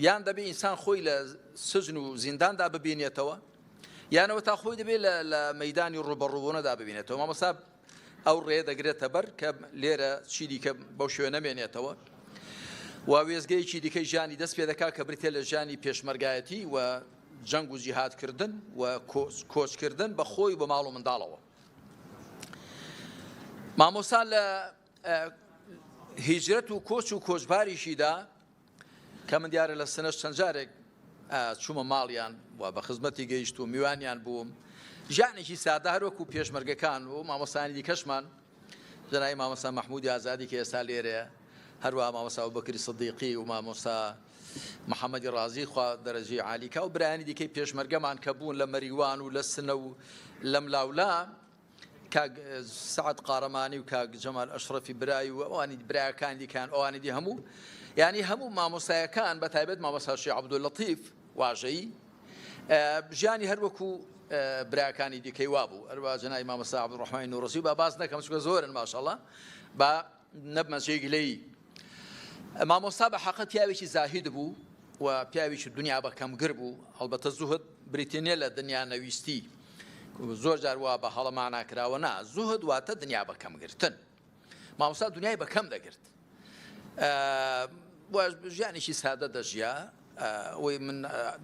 یان دەبێ ئینسان خۆی لە سجن و زینداندا ببینێتەوە یانەوە تا خۆی دەبێت لە مەدانی ڕوبەڕوبوونەدا ببینێتەوە. مامۆستا ئەو ڕێیە دەگرێتە بەر کە لێرە چی دیکە بەو شێوە نەمێنێتەوە و وێستگەیەکی دیکەی ژیانی دەست پێ دەکات کە بریتیە لە ژیانی پێشمەرگایەتی و جەنگ و جیهادکردن و کۆچکردن بە خۆی و بە ماڵ و منداڵەوە. مامۆستا لە هیجرەت و کۆچ و کۆچباریشیدا کە من دیارە لە سنەش چەند جارێک چوومە ماڵیان و بە خزمەتی گەیشت و میوانیان بووم، ژیانێکی سادە هەروەکو پێشمەرگەکان و مامۆستایانی دیکەشمان، جەنابی مامۆستا مەحموودی ئازادی کە ئێستا لێرەیە، هەروەها مامۆستا ئەبوبەکری سدیقی و مامۆستا محەممەدی ڕازی خوا دەرەجەی عالی کا و برایانی دیکەی پێشمەرگەمان کە بوون لە مەریوان و لە سنە و لەملاولا، کاک سەعد قارەمانی و کاک جەمال ئەشرەفی برای و ئەوانی براکانی دیکان ئەوانی دی هەموو یعنی هەموو مامۆستایەکان بە تایبەت مامۆستا شێخ عەبدوللەتیف واژەیی ژیانی هەر وەکو براکانی دیکەی وابوو. هەروە جەنابی مامۆستا عەبدولڕەحمانی نوڕسی با باس نەکەم چونکە زۆرن ماشاءاللە با نەبمە جێی گلەیی. مامۆستا بە حەقە پیاوێکی زاهید بوو و پیاوێکی دنیا بە کەمگر بوو. هەڵبەتە زوهد بریتی نییە لە دنیا نەویستی، زۆر جار وا بە هەڵە مانا کراوە، نا، زوهد واتە دنیا بە کەمگرتن. مامۆستا دنیای بە کەم دەگرت و ژیانێکی سادە دەژیا. ئەوەی من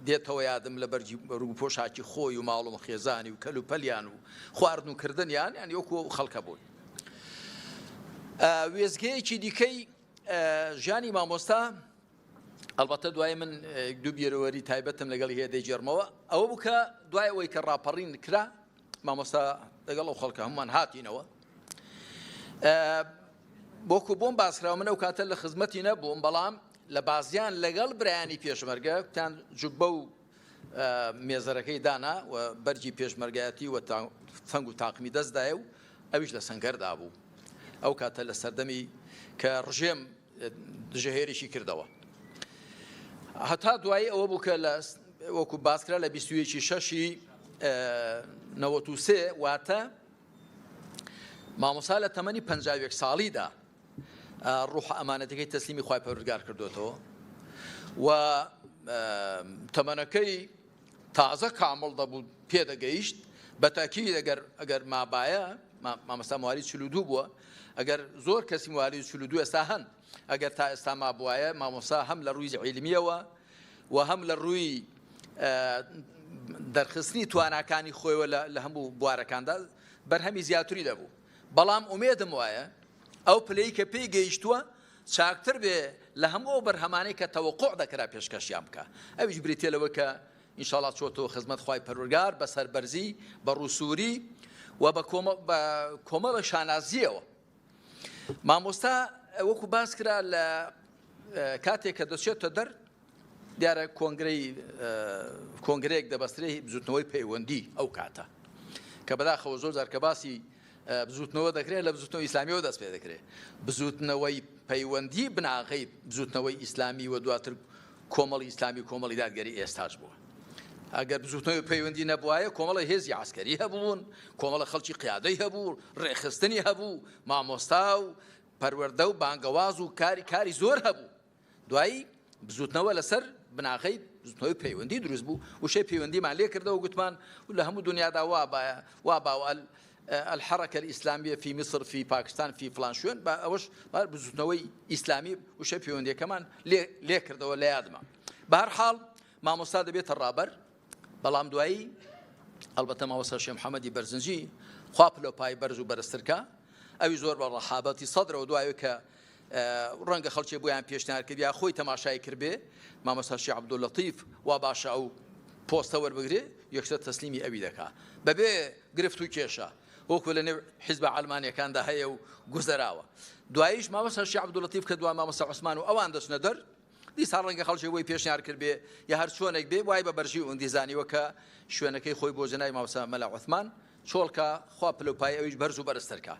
دێتەوە یادم لە بەرگی ڕوو پۆشاکی خۆی و ماڵ و خێزانی و کەل و پەلیان و خواردن و کردنیان، یانی وەکو ئەو خەڵکە بوون. وێستگەیەکی دیکەی ژیانی مامۆستا، ئەڵبەتە دوای من دوو بیرەوەری تایبەتم لەگەڵی هەیە دەیگێڕمەوە، ئەوە بوو کە دوای ئەوەی کە ڕاپەڕین کرا مامۆستا لەگەڵ ئەو خەڵکە هەموومان هاتینەوە. وەکو بۆم باسکراوە من ئەو کاتە لە خزمەتی نەبووم، بەڵام لە بازیان لەگەڵ برایانی پێشمەرگە کوتیان جوبە و مێزەرەکەی دانا و بەرگی پێشمەرگایەتی و تفەنگ و تاقمی دەستدایە و ئەویش لە سەنگەردا بوو ئەو کاتە لە سەردەمی کە ڕژێم دژە هێرشی کردەوە. هەتا دوایی ئەوە بوو کە لە وەکو باسکرا لە 21 شەشی 93 واتە مامۆستا لە تەمەنی 51 ساڵیدا ڕوح ئەمانەتەکەی تەسلیمی خوای پەروەردگار کردوێتەوە و تەمەنەکەی تازە کامڵ دەبوو پێدەگەیشت بە تاکی ئەگەر ئەگەر مابایە مامۆستا موالی 42 بووە ئەگەر زۆر کەسی موالی 42 ئێستا هەن ئەگەر تا ئێستا مابوایە مامۆستا هەم لە ڕووی عیلمیەوە و هەم لە ڕووی دەرخستنی تواناکانی خۆیەوە لە هەموو بوارەکاندا بەرهەمی زیاتری دەبوو. بەڵام ئومێدم وایە ئەو پلەی کە پێی گەیشتووە چاکتر بێ لە هەموو ئەو بەرهەمانەی کە تەوەقوع دەکرا پێشکەشیان بکا، ئەویش بریتیە لەوەی کە ئینشاڵا چۆتەوە خزمەت خوای پەروەردگار بە سەربەرزی، بە ڕووسووری و بە کۆمەڵێک شانازییەوە. مامۆستا وەکو باس کرا لە کاتێک کە دەچێتە دەر دیارە کۆنگرەی کۆنگرەیەک دەبەسترێ بزوتنەوەی پەیوەندی ئەو کاتە کە بەداخەوە زۆر جار کە باسی بزوتنەوە دەکرێت لە بزوتنەوەی ئیسلامیەوە دەست پێ دەکرێت بزوتنەوەی پەیوەندی بناغەی بزوتنەوەی ئیسلامی و دواتر کۆمەڵی ئیسلامی و کۆمەڵی دادگەری ئێستاش بووە. ئەگەر بزوتنەوەی پەیوەندی نەبوایە کۆمەڵە هێزی عسکەری هەبوون، کۆمەڵە خەڵکی قیادەی هەبوو، ڕێکخستنی هەبوو، مامۆستا و پەروەردە و بانگەواز و کاری کاری زۆر هەبوو. دوایی بزوتنەوە لەسەر بناغەی بزوتنەوەی پەیوەندی دروست بوو، وشەی پەیوەندیمان لێ کردەوە گوتمان لە هەموو دنیادا وا بایە وا باوە الحرکە الاسلامیە فی مصر فی پاکستان فی فلان شوێن با ئەوەش بزوتنەوەی ئیسلامی وشەی پەیوەندیەکەمان لێ کردەوە لە یادمە. بە هەر حاڵ مامۆستا دەبێتە ڕابەر، بەڵام دوایی ئەڵبەتە مامۆستا شێخ محەممەدی بەرزنجی خوا پلۆپای بەرز و بەرزتر کا، ئەوی زۆر بە ڕەحابەتی سەدرەوە دوای کە ڕەنگە خەڵکێ بۆیان پێشنیار کرد یا خۆی تەماشای کردبێ مامۆستا شێخ عەبدوللەتیف وا باشە ئەو پۆستە وەربگرێ، یەکسەر تەسلیمی ئەوی دەکا بەبێ گرفت و کێشە وەکو لە نێو حیزبە عەلمانیەکاندا هەیە و گوزەراوە. دواییش مامۆستا شێخ عەبدوللەتیف کە دوا مامۆستا عوسمان و ئەوان دەچنە دەر، دیسان ڕەنگە خەڵکی بۆی پێشنیار کردبێ یا هەر چۆنێک بێ وای بە بەرژی ئوندی زانیوە کە شوێنەکەی خۆی بۆ جەنابی مامۆستا مەلا عوسمان چۆڵ کا، خوا پلە و پایەی ئەویش بەرز و بەرزتر کا.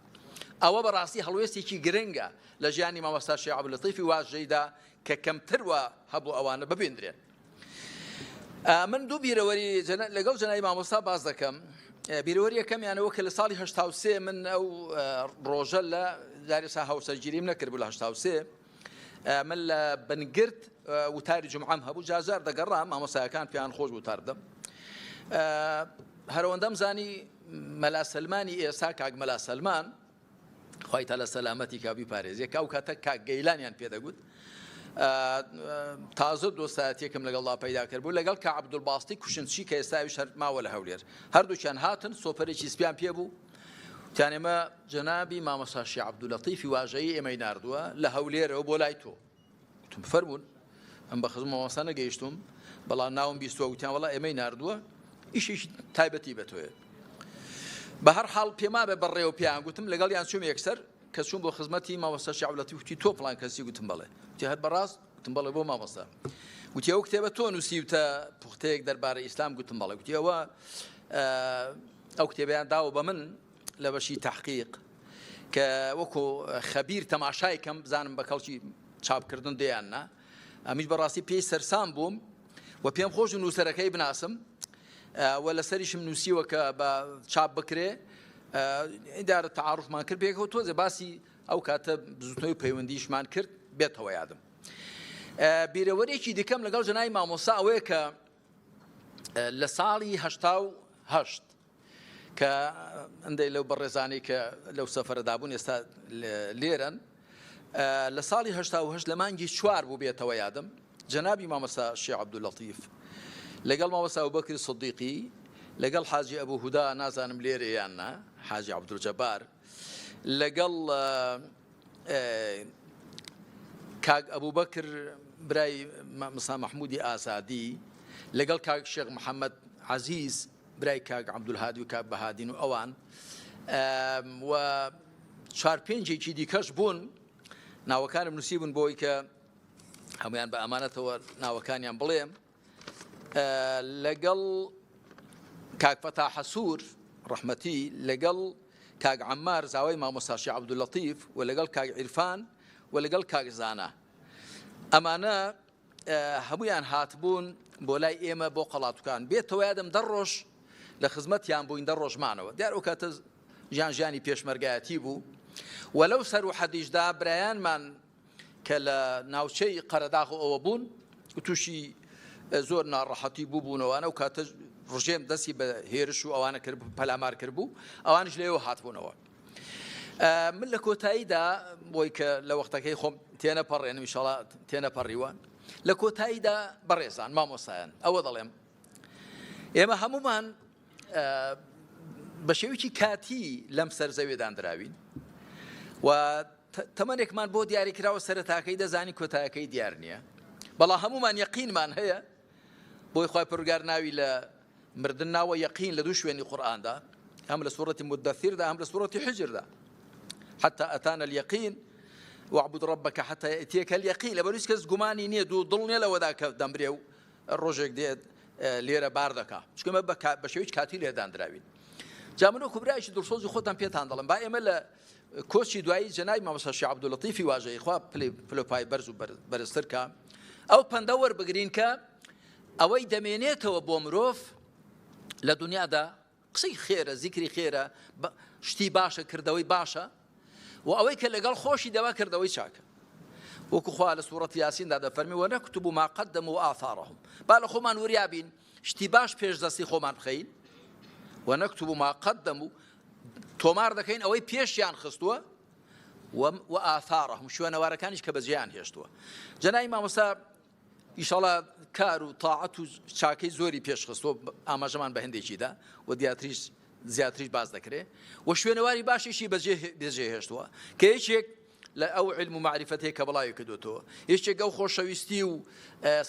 ئەوە بە ڕاستی هەڵوێستێکی گرنگە لە ژیانی مامۆستا شێخ عەبدوللەتیفی واژەیدا کە کەمتر وا هەبوو ئەوانە ببیندرێن. من دوو بیرەوەری لەگەڵ جەنابی مامۆستا باس دەکەم. بیرەوەری یەکەمیان ئەوە کە لە ساڵی 83 من ئەو ڕۆژە لە جارێسا هاوسەرگیریم نەکردبوو لە 83 من لە بنگرد وتاری جمعەم هەبوو جازار دەگەڕام مامۆسایەکان پێیان خۆش وتار بدەم هەرەوەندەم زانی مەلا سەلمانی ئێستا کاک مەلا سەلمان خوای تالا سەلامەتی کا بیپارێزێ کە ئەو کاتە کاک گەیلانیان پێدەگوت تازە دۆستایەتێکم لەگەڵدا پەیدا کرد بوو لەگەڵ کە عەبدولباستی کوشنچی کە ئێستا ئەویش هەر ماوە لە هەولێر هەردووکیان هاتن سۆپەرێکی سپیان پێ بوو وتیان ئێمە جەنابی مامۆستا شێخ عەبدولەتیفی واژەیی ئێمەی ناردووە لە هەولێرەوە بۆ لای تۆ. گوتم فەرموون. ئەم بە خزم مامۆستا نەگەیشتوم، بەڵام ناوم بیستووە. گوتیان وەڵا ئێمەی ناردووە، ئیشێکی تایبەتی بە تۆیە. بە هەر حاڵ پێمابێ بەڕێوە پێیان گوتم، لەگەڵیان چووم یەکسەر کە چووم بۆ خزمەتی مامۆستا شێخ عەبدولەتیف گوتی تۆ فڵان کەسی؟ گوتم بەڵێ. گوتی هەر بەڕاست؟ گوتم بەڵێ بۆ مامۆستا. گوتی ئەو کتێبە تۆ نووسیوتە پوختەیەک دەربارەی ئیسلام؟ گوتم بەڵێ. گوتی ئەوە ئەو کتێبیان داوە بە من لە بەشی تحقیق کە وەکو خەبیر تەماشای کەم بزانم بە کەڵکی چاپکردن دێیان نا. ئەمیش بەڕاستی پێی سەرسام بووم و پێم خۆش و نووسەرەکەی بناسم و لەسەریشم نووسیوە کە بە چاپ بکرێ. ئیدارە تەعاروفمان کرد پێکەوە، تۆزێ باسی ئەو کاتە بزوتنەوەی پەیوەندیشمان کرد بێتەوە یادم. بیرەوەرێکی دیکەم لەگەڵ جەنای مامۆستا ئەوەیە کە لە ساڵی 88 کە هەندێک لەو بەڕێزانەی کە لەو سەفەرەدا بوون ئێستا لێرەن، لە ساڵی 88 لە مانگی چوار بوو بێتەوە یادم، جەنابی مامۆستا شێخ عەبدوللەتیف لەگەڵ مامۆستا ئەبوبەکری سدیقی لەگەڵ حاجی ئەبوو هودا نازانم لێرە یان نا، حاجی عەبدولجەبار لەگەڵ کاک ئەبوبەکر برای مامۆستا مەحمودی ئازادی لەگەڵ کاک شێخ محەممەد عەزیز برای کاک عەبدولهادی و کاک بەهادین و ئەوان و چوار پێنجێکی دیکەش بوون ناوەکانم نووسی بوون بۆی کە هەمویان بە ئەمانەتەوە ناوەکانیان بڵێم لەگەڵ کاک فەتاح حەسوور ڕەحمەتی، لەگەڵ کاک عەممار زاوای مامۆستا شێخ عەبدوللەتیف و لەگەڵ کاک عیرفان و لەگەڵ کاک زانا. ئەمانە هەموویان هاتبوون بۆ لای ئێمە بۆ قەڵاتوکان. بێتەوە یادم دە ڕۆژ لە خزمەتیان بووین، دە ڕۆژ مانەوە. دیار ئەو کاتە ژیان ژیانی پێشمەرگایەتی بوو و لەو سەروحەدیشدا برایانمان کە لە ناوچەی قەرەداغ و ئەوە بوون تووشی زۆر ناڕەحەتی بوو بوونەوانە و کاتە ڕژێم دەستی بە هێرش و ئەوانە کرد پەلامار کرد بوو ئەوانش لێەوە هاتبوونەوە. من لە کۆتاییدا بۆی کە لە وەختەکەی خۆم تێنەپەڕێنم ئیشەڵا تێنەپەڕیوە لە کۆتاییدا بەڕێزان مامۆسایان ئەوە دەڵێم ئێمە هەمومان بە شێوەیەکی کاتی لەم سەر زەوێ داندراوین و تەمەنێکمان بۆ دیاریکراوە سەرەتاکەی دەزانین کۆتایەکەی دیار نییە بەڵام هەمومان یەقینمان هەیە بۆی خوای پەروەردگار ناوی لە مردن ناوە یەقین لە دوو شوێنی قورئاندا هەم لە سوڕەتی مدەثیردا هەم لە سوڕەتی حجردا حتى أتانا اليقين واعبد ربك حتى يأتيك اليقين لەبەر هیچ کەس گومانی نییە دوو دڵ نییە لەوەدا کە دەمرێ و ڕۆژێک دێت لێرە بار دەکا چونکە ئێمە بە شێوەی کاتی لێ داندراوین جا من وەکو برایەکی دڵسۆزی خۆتان پێتان دەڵێم با ئێمە لە کۆچی دوایی جەنابی مامۆستا شێخ عەبدولەتیفی واژەیی خوا پلۆپای بەرز و بەرزتر کا ئەو پەندە وەربگرین کە ئەوەی دەمێنێتەوە بۆ مرۆڤ لە دنیادا قسەی خێرە، زیکری خێرە، شتی باشە، کردەوەی باشە و ئەوەی کە لەگەڵ خۆشی دەوا کردەوەی چاکە. وەکو خوا لە سوڕەتی یاسیندا دەفەرمی ونكتب ما قدموا وآثارهم با لە خۆمان وریا بین شتی باش پێش دەستی خۆمان بخەین ونكتب ما قدموا تۆمار دەکەین ئەوەی پێشیان خستووە وآثارهم شوێنەوارەکانیش کە بەجێیان هێشتووە جەنای مامۆستا ئیشەڵا کار و تاعەت و چاکەی زۆری پێشخستووە ئاماژەمان بە هەندێکیدا و دیاتریش زیاتریش باس دەکرێ و شوێنەواری باشیشی بەجێ بەجێ هێشتووە کە یەکێک لە ئەو علم و معرفەتەیە کە بڵاوی کردوێتەوە یەکێک ئەو خۆشەویستی و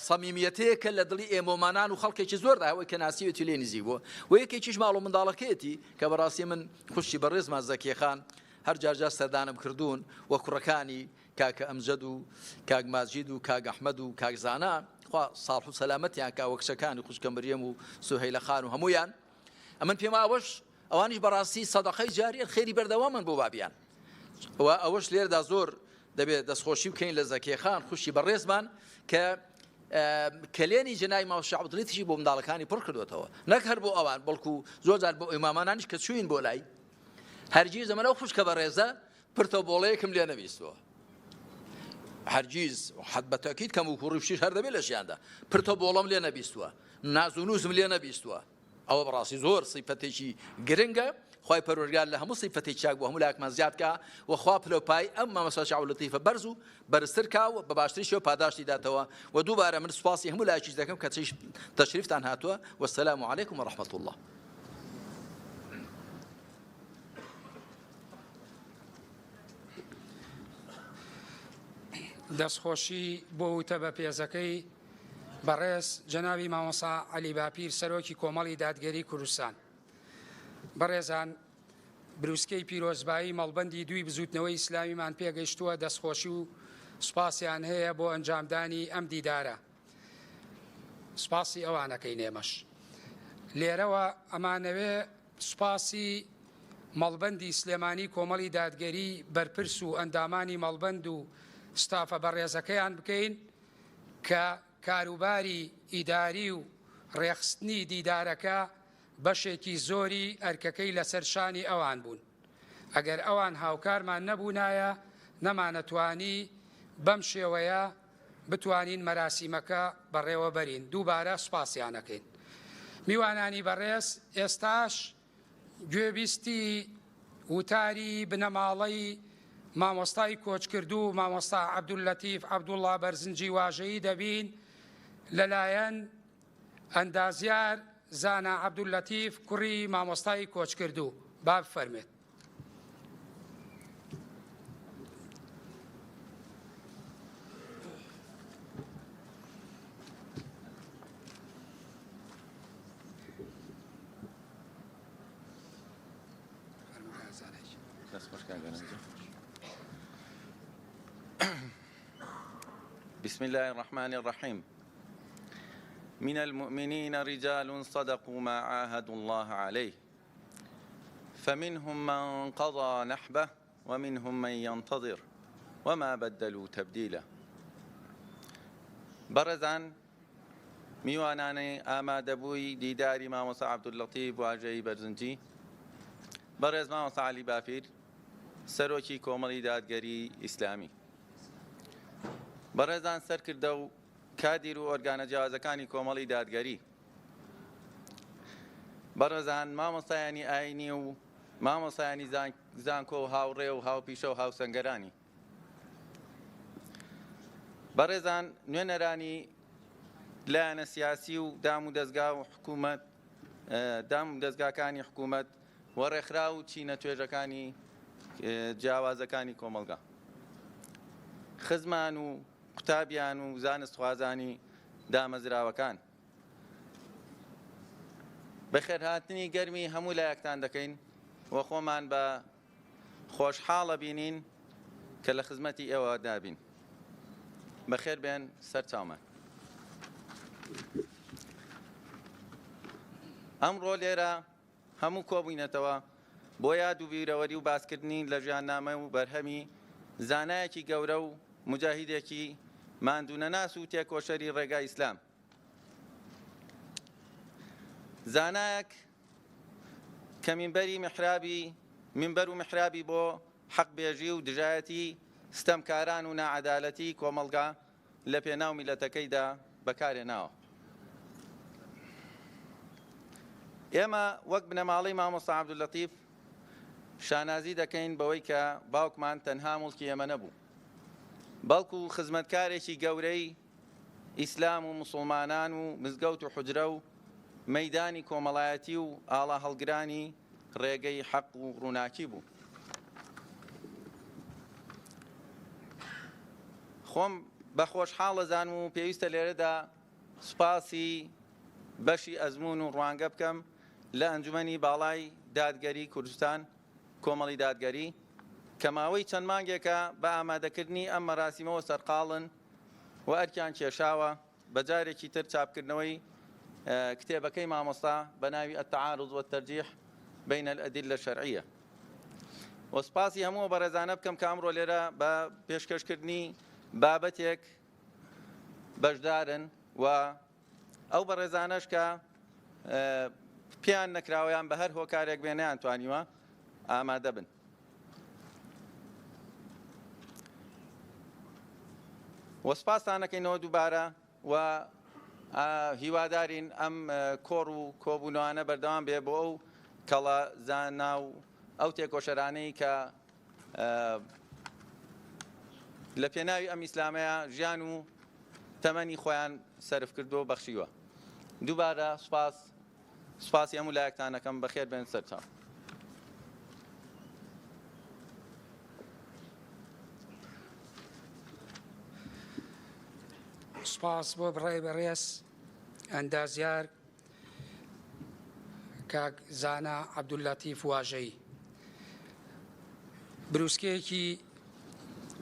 سەمیمیەتەیە کە لە دڵی ئێمۆمانان و خەڵکێکی زۆردا ئەوەی کە ناسیوێتی لێ نزیک بووە و یەکێکیش ماڵ و منداڵەکەیەتی کە بەڕاستی من خوشکی بەڕێزمان زەکیە خان هەر جارجار سەردانم کردوون و کوڕەکانی کاکە ئەمجەد و کاک ماجید و کاک ئەحمەد و کاک زانا خوا ساڵح و سەلامەتیان کا وە کچەکانی خوشکە مریەم و سوهەیلە خان و هەموویان ئەمن پێم ئەوەش ئەوانیش بەڕاستی سەدەقەی جاریەن خێری بەردەوامن بۆ بابیان و ئەوەش لێردا زۆر دەبێت دەستخۆشی بکەین لە زەکیە خان خوشی بەڕێزمان کە کەلێنی جەنای ماوشی عەبدوڵیتیشی بۆ منداڵەکانی پڕ کردوێتەوە نەک هەر بۆ ئەوان بەڵکو زۆر جار بۆ ئیمامانانیش کە چوین بۆ لای هەرگیز ئەمە لەو خوشکە بەڕێزە پرتە بۆڵەیەکم لێ نەبیستووە هەرگیز حەد بە تەکیید کەم و کوڕی شتیش هەر دەبێت لە ژیاندا پرتە بۆڵەم لێ نەبیستووە ناز و نووزم لێ نەبیستووە ئەوە بەڕاستی زۆر سیفەتێکی گرنگە خوای پەروەردگار لە هەموو سیفەتێک چاک بۆ هەموو لاکمان زیاد کا و خوا پلە و پای ئەم مامۆستا شێخ عەبدوللەتیفە بەرز و بەرزتر کا و بە باشترین شێوە پاداشتی داتەوە و دووبارە من سوپاسی هەموو لایەکیش دەکەم کە تەشریفتان هاتووە والسلام علیکم ورحمة الله. دەستخۆشی بۆ وتە بەپێزەکەی بەڕێز جەنابی مامۆستا عەلی باپیر سەرۆکی کۆمەڵی دادگەری کوردستان. بەڕێزان بروسکەی پیرۆزبایی مەڵبەندی دووی بزوتنەوەی ئیسلامیمان پێگەیشتووە دەستخۆشی و سوپاسیان هەیە بۆ ئەنجامدانی ئەم دیدارە. سوپاسی ئەوانەکەین ئێمەش لێرەوە ئەمانەوێ سوپاسی مەڵبەندی سلێمانی کۆمەڵی دادگەری بەرپرس و ئەندامانی مەڵبەند و ستافە بەڕێزەکەیان بکەین کە کاروباری ئیداری و ڕێخستنی دیدارەکە بەشێکی زۆری ئەرکەکەی لەسەر شانی ئەوان بوون. ئەگەر ئەوان هاوکارمان نەبوونایە نەمانەتوانی بەم شێوەیە بتوانین مەراسیمەکە بەڕێوە بەرین. دووبارە سوپاسیان ئەکەین. میوانانی بەڕێز ئێستاش گوێبیستی وتاری بنەماڵەی مامۆستای کۆچکردوو مامۆستا عەبدوللەتیف عەبدوڵڵا بەرزنجی واژەیی دەبین لەلایەن ئەندازیار زانا عەبدوللەتیف کوڕی مامۆستای کۆچکردوو با بفەرمێت. بسم الله الرحمن الرحيم من المؤمنين رجال صدقوا ما عاهدوا الله عليه فمنهم من قضى نحبه ومنهم من ينتظر وما بدلوا تبديلا بەڕێزان میوانانی ئامادەبووی دیداری مامۆستا عەبدوللەتیف واژەیی بەرزنجی، بەڕێز مامۆستا عەلی باپیر سەرۆکی کۆمەڵی دادگەری ئیسلامی، بەڕێزان سەرکردە و کادیر و ئۆرگانە جیاوازەکانی کۆمەڵی دادگەری، بەڕێزان مامۆستایانی ئایینی و مامۆستایانی زانکۆ و هاوڕێ و هاوپیشە و هاوسەنگەرانی. بەڕێزان نوێنەرانی لایەنە سیاسی و دام و دەزگا و حکوومەت دام و دەزگاکانی حکوومەت و ڕێکخرا و چینە توێژەکانی جیاوازەکانی کۆمەڵگا خزمان و قوتابیان و زانستخوازانی دامەزراوەکان بەخێرهاتنی گەرمی هەموو لایەکتان دەکەین و خۆمان بە خۆشحاڵە بینین کە لە خزمەتی ئێوە دابین. بەخێر بێن سەر چاومان. ئەمڕۆ لێرە هەموو کۆبووینەتەوە بۆ یاد و بیرەوەری و باسکردنی لە ژیاننامە و بەرهەمی زانایەکی گەورە و موجاهیدێکی ماندوونەناس و تێکۆشەری ڕێگای ئیسلام. زانایەک کە مینبەری میحرابی مینبەر و میحرابی بۆ حەق بێژی و دژایەتی ستەمکاران و ناعەدالەتی کۆمەڵگا لە پێناو میللەتەکەیدا بەکارهێناوە. ئێمە وەک بنەماڵەی مامۆستا عەبدوللەتیف شانازی دەکەین بەوەی کە باوکمان تەنها موڵکی ئێمە نەبوو، بەڵکو خزمەتکارێکی گەورەی ئیسلام و موسڵمانان و مزگەوت و حوجرە و مەیدانی کۆمەڵایەتی و ئاڵاهەڵگرانی ڕێگەی حەق و ڕووناکی بوو. خۆم بە خۆشحاڵ ئەزانم و پێویستە لێرەدا سوپاسی بەشی ئەزموون و ڕوانگە بکەم لە ئەنجومەنی باڵای دادگەری کوردستان، کۆمەڵی دادگەری، کە ماوەی چەند مانگێکە بە ئامادەکردنی ئەم مەراسیمەوە سەرقاڵن و ئەرکیان کێشاوە بە جارێکی تر چاپکردنەوەی کتێبەکەی مامۆستا بە ناوی التعارض والترجیح بین الادلە الشرعیە و سپاسی هەموو بەڕێزانە بکەم کە ئەمڕۆ لێرە بە پێشکەشکردنی بابەتێک بەشدارن و ئەو بەڕێزانەش کە پێیان نەکراوە یان بە هەر هۆکارێک بێ نەیانتوانیوە ئامادە بن. و سپاستان ئەکەینەوە دووبارە و هیوادارین ئەم کۆڕ و کۆبوونەوانە بەردەوام بێ بۆ ئەو کەڵە زانا و ئەو تێکۆشەرانەی کە لە پێناوی ئەم ئیسلامەیە ژیان و تەمەنی خۆیان سەرف کردووە و بەخشیوە. دووبارە سوپاس سوپاسی هەموو لایەکتان ئەکەم بەخێر بێن سەرچاو. سوپاس بۆ بڕای بەڕێز ئەندازیار کاک زانا عەبدوللەتیف واژەیی بروسکەیەکی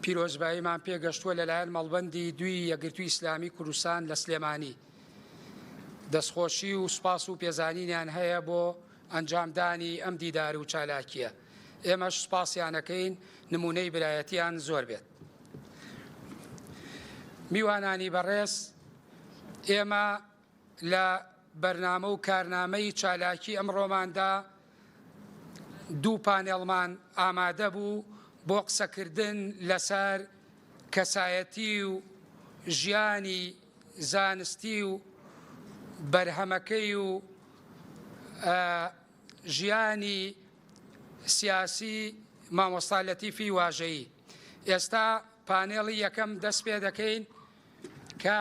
پیرۆزباییمان پێگەشتووە لەلایەن مەڵبەندی دوی یەکگرتووی ئیسلامی کوردستان لە سلێمانی دەستخۆشی و سوپاس و پێزانینیان هەیە بۆ ئەنجامدانی ئەم دیدار و چالاکیە ئێمەش سوپاسیانەکەین نمونەی برایەتیان زۆر بێت میوانانی بەڕێز ئێمە لە بەرنامە و کارنامەی چالاکی ئەمڕۆماندا دوو پانێڵمان ئامادە بوو بۆ قسەکردن لەسەر کەسایەتی و ژیانی زانستی و بەرهەمەکەی و ژیانی سیاسی مامۆستا لەتیفی واژەیی. ئێستا پانێڵی یەکەم دەست پێ دەکەین کە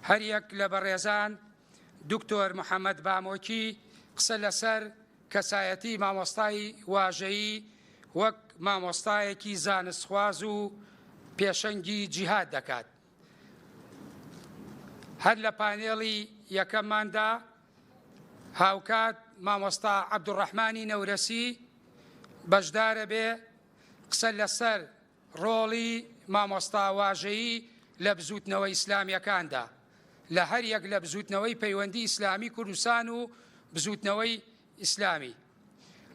هەریەک لە بەڕێزان دکتۆر محەممەد بامۆکی قسە لەسەر کەسایەتی مامۆستای واژەیی وەک مامۆستایەکی زانستخواز و پێشەنگی جیهاد دەکات. هەر لە پانێڵی یەکەمماندا هاوکات مامۆستا عەبدولڕەحمانی نەورەسی بەشدارە بێ قسە لەسەر ڕۆڵی مامۆستا واژەیی لە بزووتنەوە ئیسلامییەکاندا لە هەریەک لە بزووتنەوەی پەیوەندی ئیسلامی کوردستان و بزووتنەوەی ئیسلامی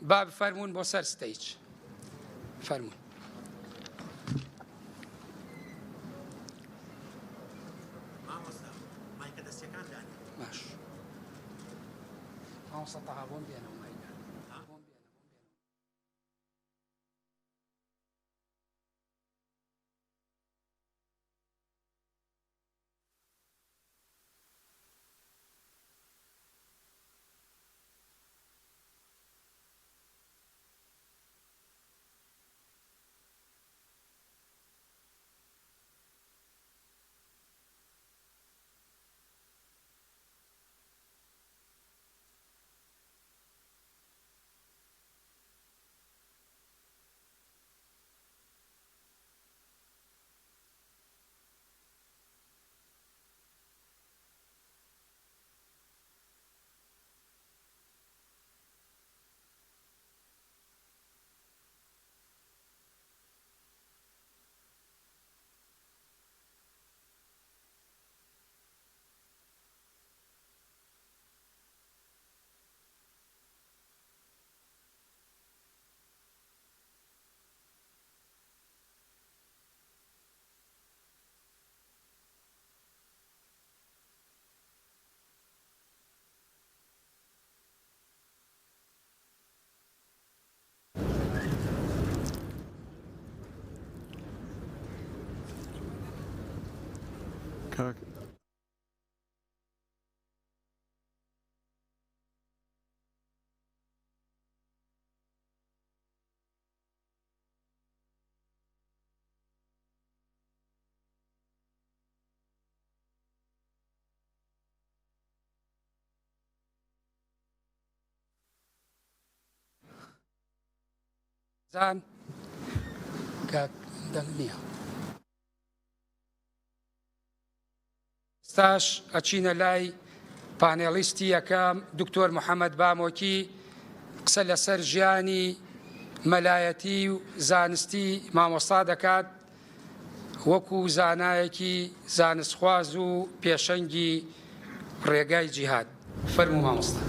با بفەرموون بۆ سەر stage فەرموون. باش مامۆستا تەها بۆم بێنەوە مایکە. کاک. زان کاک دەنگ نییە. ئێستاش ئەچینە لای پانێڵیستی یەکەم دکتۆر محەمەد بامۆکی قسە لەسەر ژیانی مەلایەتی و زانستی مامۆستا دەکات وەکو زانایەکی زانستخواز و پێشەنگی ڕێگای جیهاد. فەرموو مامۆستا.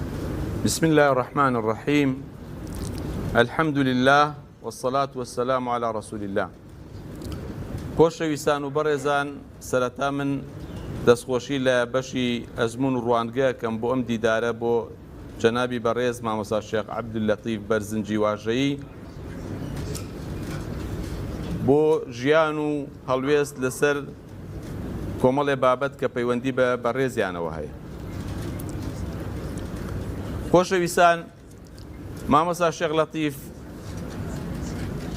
بسم اللە الرحمن الرحیم الحمد للە والصلاة والسلام علی رسول اللە خۆشەویستان و بەڕێزان سەرەتا من دەستخۆشی لە بەشی ئەزموون و ڕوانگە ئەکەم بۆ ئەم دیدارە بۆ جەنابی بەڕێز مامۆستا شێخ عەبدوللەتیف بەرزنجی واژەیی بۆ ژیان و هەڵوێست لەسەر کۆمەڵێ بابەت کە پەیوەندی بە بەڕێزیانەوە هەیە. خۆشەویستان مامۆستا شێخ لەتیف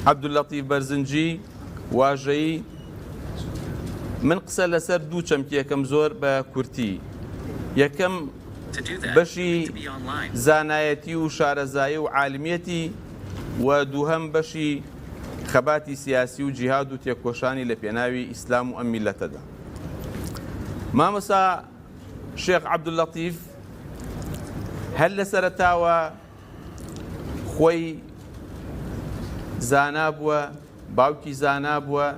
عەبدوللەتیف بەرزنجی واژەیی من قسە لەسەر دوو چەمکی یەکەم زۆر بە کورتی یەکەم بەشی زانایەتی و شارەزایی و عالمیەتی و دووهەم بەشی خەباتی سیاسی و جیهاد و تێکۆشانی لە پێناوی ئیسلام و ئەم میللەتەدا. مامۆستا شێخ عەبدوللەتیف هەر لە سەرەتاوە خۆی زانا بووە، باوکی زانا بووە،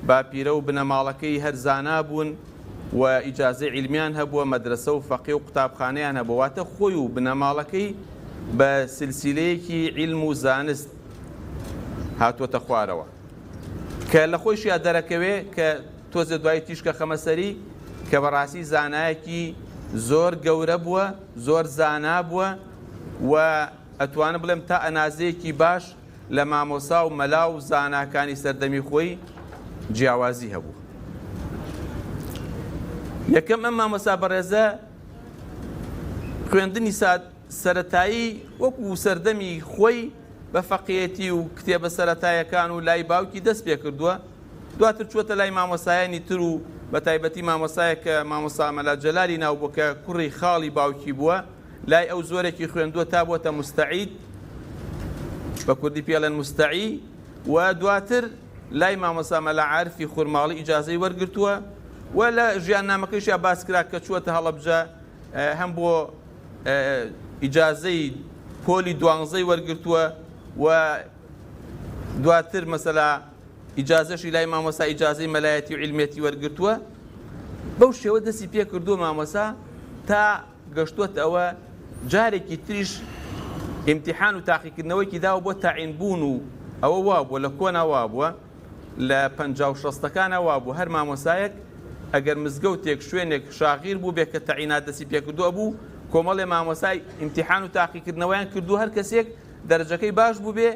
باپیرە و بنەماڵەکەی هەر زانا بوون و ئیجازەی عیلمیان هەبووە، مەدرەسە و فەقێ و قوتابخانەیان هەبووە، واتە خۆی و بنەماڵەکەی بە سلسیلەیەکی عیلم و زانست هاتووەتە خوارەوە کە لە خۆیشیا دەرەکەوێ کە تۆزێ دوایی تیشکە خەمە سەری کە بەڕاستی زانایەکی زۆر گەورە بووە، زۆر زانا بووە و ئەتوانم بڵێم تا ئەنازەیەکی باش لە مامۆسا و مەلا و زاناکانی سەردەمی خۆی جیاوازی هەبوو. یەکەم ئەم مامۆسا بەڕێزە خوێندنی ساد سەرەتایی وەکو سەردەمی خۆی بە فەقێیەتی و کتێبە سەرەتایەکان و لای باوکی دەست پێکردووە، دواتر چووەتە لای مامۆستایانی تر و بە تایبەتی مامۆستایەک کە مامۆستا مەلا جەلالی ناو بووە کە کوڕی خاڵی باوکی بووە، لای ئەو زۆرێکی خوێندووە تا بووەتە موستەعید، بە کوردی پێی ئەڵێن موستەعی، و دواتر لای مامۆستا مەلا عارفی خورماڵی ئیجازەی وەرگرتووە و لە ژیاننامەکەیشیا باس کرا کە چووەتە هەڵەبجە هەم بۆ ئیجازەی پۆلی دوانزەی وەرگرتووە و دواتر مەسەلا ئیجازەشی لای مامۆستا ئیجازەی مەلایەتی و عیلمیەتی وەرگرتووە. بەو شێوە دەستی پێ کردووە مامۆستا تا گەشتووەتە ئەوە جارێکی تریش ئیمتیحان و تاقیکردنەوەیکی داوە بۆ تەعین بوون و ئەوە وابووە لە کۆنا وابووە لە 50 و شەستەکانا وابوو هەر مامۆسایەک ئەگەر مزگەوتێک شوێنێک شاغیر بووبێ کە تەعینات دەستی پێکردووە ئەبوو کۆمەڵێ مامۆسای ئیمتیحان و تاقیکردنەوەیان کردووە هەر کەسێک دەرەجەکەی باش بووبێ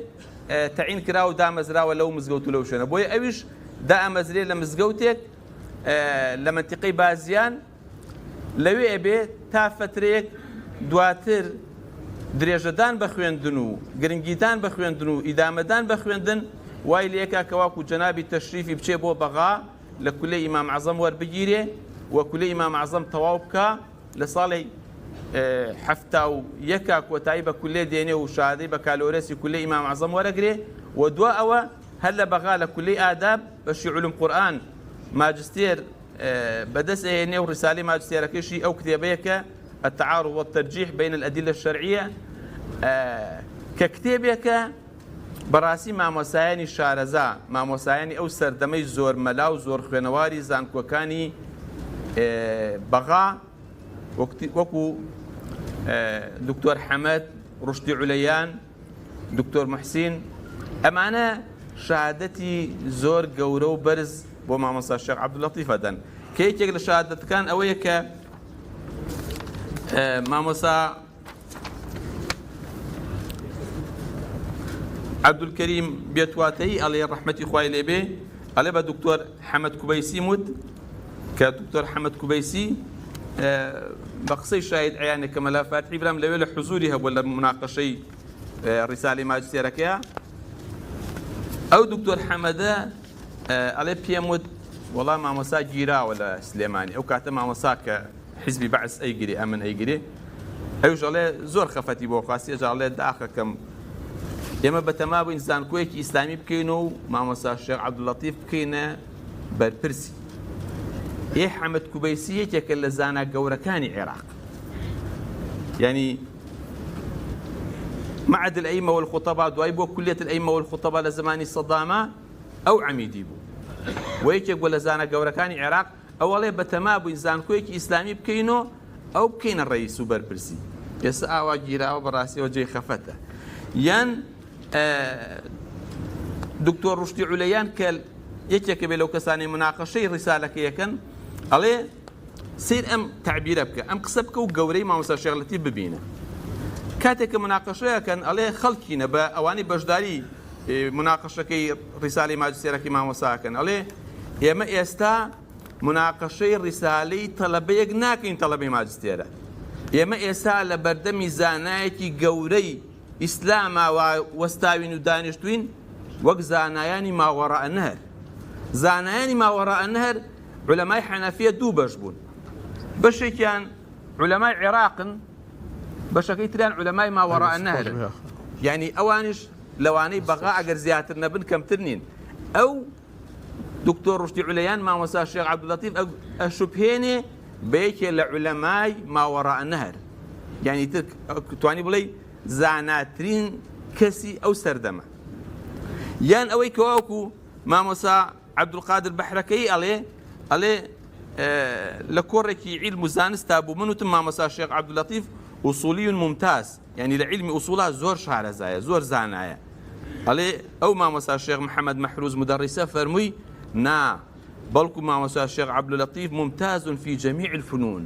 تەعین کرا و دامەزراوە لەو مزگەوت و لەو شوێنە بۆیە ئەویش دائەمەزرێ لە مزگەوتێک لە مەنتیقەی بازیان لەوێ ئەبێ تا فەترەیەک دواتر درێژەدان بە خوێندن و گرنگیدان بە خوێندن و ئیدامەدان بە خوێندن وای لێکا کە واکو جەنابی تەشریفی بچێ بۆ بەغا لە کولەی ئیمام عەزەم وەربگیرێ و کولەی ئیمام عەزەم تەواو بکا لە ساڵی 71 کۆتایی بە کولێ دێنێ و شادەی بەکالۆرێسی کولەی ئیمام عەزەم وەرەگرێ و دوا ئەوە هەر لە بەغا لە کولەی ئاداب بەشی علوم قورئان ماجستێر بەدەست ئەهێنێ و ڕیسالەی ماجستێرەکەیشی ئەو کتێبەیە کە التعارض والترجیح بین الادلە الشرعیە کە کتێبێکە بەڕاستی مامۆسایانی شارەزا مامۆسایانی ئەو سەردەمەی زۆر مەلا و زۆر خوێنەواری زانکۆکانی بەغا وەکو دکتۆر حەمەد ڕشتی عولەیان دکتۆر موحسین ئەمانە شەهادەتی زۆر گەورە و بەرز بۆ مامۆستا شێخ عەبدولەتیف ئەدەن کە یەکێک لە شەهادەتەکان ئەوەیە کە مامۆستا عەبدولکەریم بێتواتەیی ئەڵێ ڕەحمەتی خوای لێبێ ئەڵێ بە دکتۆر حەمەد کوبەیسیم وت. کە دکتۆر حەمەد کوبەیسی بە قسەی شاهید عیانێک کە مەلا فاتحی برام لەوێ لە حزوری هەبووە لە مناقەشەی ڕیسالەی ماجستێرەکەیە ئەو دکتۆر حەمەدە ئەڵێ پێم وت وەڵا مامۆسا گیراوە لە سلێمانی ئەو کاتە مامۆسا کە حیزبی بەعس ئەیگرێ ئەمن ئەیگرێ ئەویش ئەڵێ زۆر خەفەتی بۆ خواستی ئەجا ئەڵێ داخەکەم ئێمە بەتەما بووین زانکۆیەکی ئیسلامی بکەین و مامۆسا شێخ عەبدولەتیف بکەینە بەرپرسی ئێ حەمەد کوبەیسی یەکێکە لە زانا گەورەکانی عێراق یعنی معهد الأئمة والخطباء دوای بۆ كلية الأئمة والخطباء لە زمانی سەدامە ئەو عەمیدی بوو و یەکێک بوو لە زانا گەورەکانی عێراق ئەو ئەڵێ بەتەما بووین زانکۆیەکی ئیسلامی بکەین و ئەو بکەینە ڕەئیس و بەرپرسی ئێستا ئاوا گیراوە بەڕاستیەوە جێی خەفەتە یان دکتۆر ڕوشتی عولەیان کە یەکێکە بێ لەو کەسانی مناقەشەی ڕیسالەکە یەکەن ئەڵێ سیر ئەم تعبیرە بکە ئەم قسە بکە و گەورەی مامۆستا شێخ لەتیف ببینە کاتێک کە مناقەشەیەکەن ئەڵێ خەڵکینە بە ئەوانەی بەشداری مناقەشەکەی ڕیسالەی ماجستێرەکەی مامۆساکەن ئەڵێ ئێمە ئێستا مناقەشەی ڕیسالەی تەلەبەیەک ناکەین تەڵەبەی ماجستێرە ئێمە ئێستا لە بەردەمی زانایەکی گەورەی ئیسلاما وەستاوین و دانیشتوین وەک زانایانی ماوەڕا نەهر زانایانی ماوەڕا نەهر عولەمای حەنەفیە دوو بەش بوون بەشێکیان عولەمای عێراقن بەشەکەی تریان عولەمای ماوەڕا نەهر یعنی ئەوانیش لەوانەی بەغا ئەگەر زیاتر نەبن کەمتر نین ئەو دکتۆر ڕشتی عولەیان مامۆستا شێخ عەبدولەتیف ئەشوبهێنێ بە یەکێ لە عولەمای ماوەڕا نەهر یعنی تر توانی بڵێ زاناترین کەسی ئەو سەردەمە یان ئەوەی کەواکو مامۆسا عەبدولقادر بەحرەکەیی ئەڵێ، ئەڵێ لە کۆڕێکی عیلم و زانستا بوو، من وتم مامۆستا شێخ عەبدولەتیف ئوسوڵی مومتاز، یانی لە عیلمی ئوسوڵا زۆر شارەزایە، زۆر زانایە. ئەڵێ ئەو مامۆستا شێخ محەمەد مەحروز مودەڕیسە فەرمووی نا، بەڵکو مامۆستا شێخ عەبدولەتیف ممتاز فی جمیع الفنون،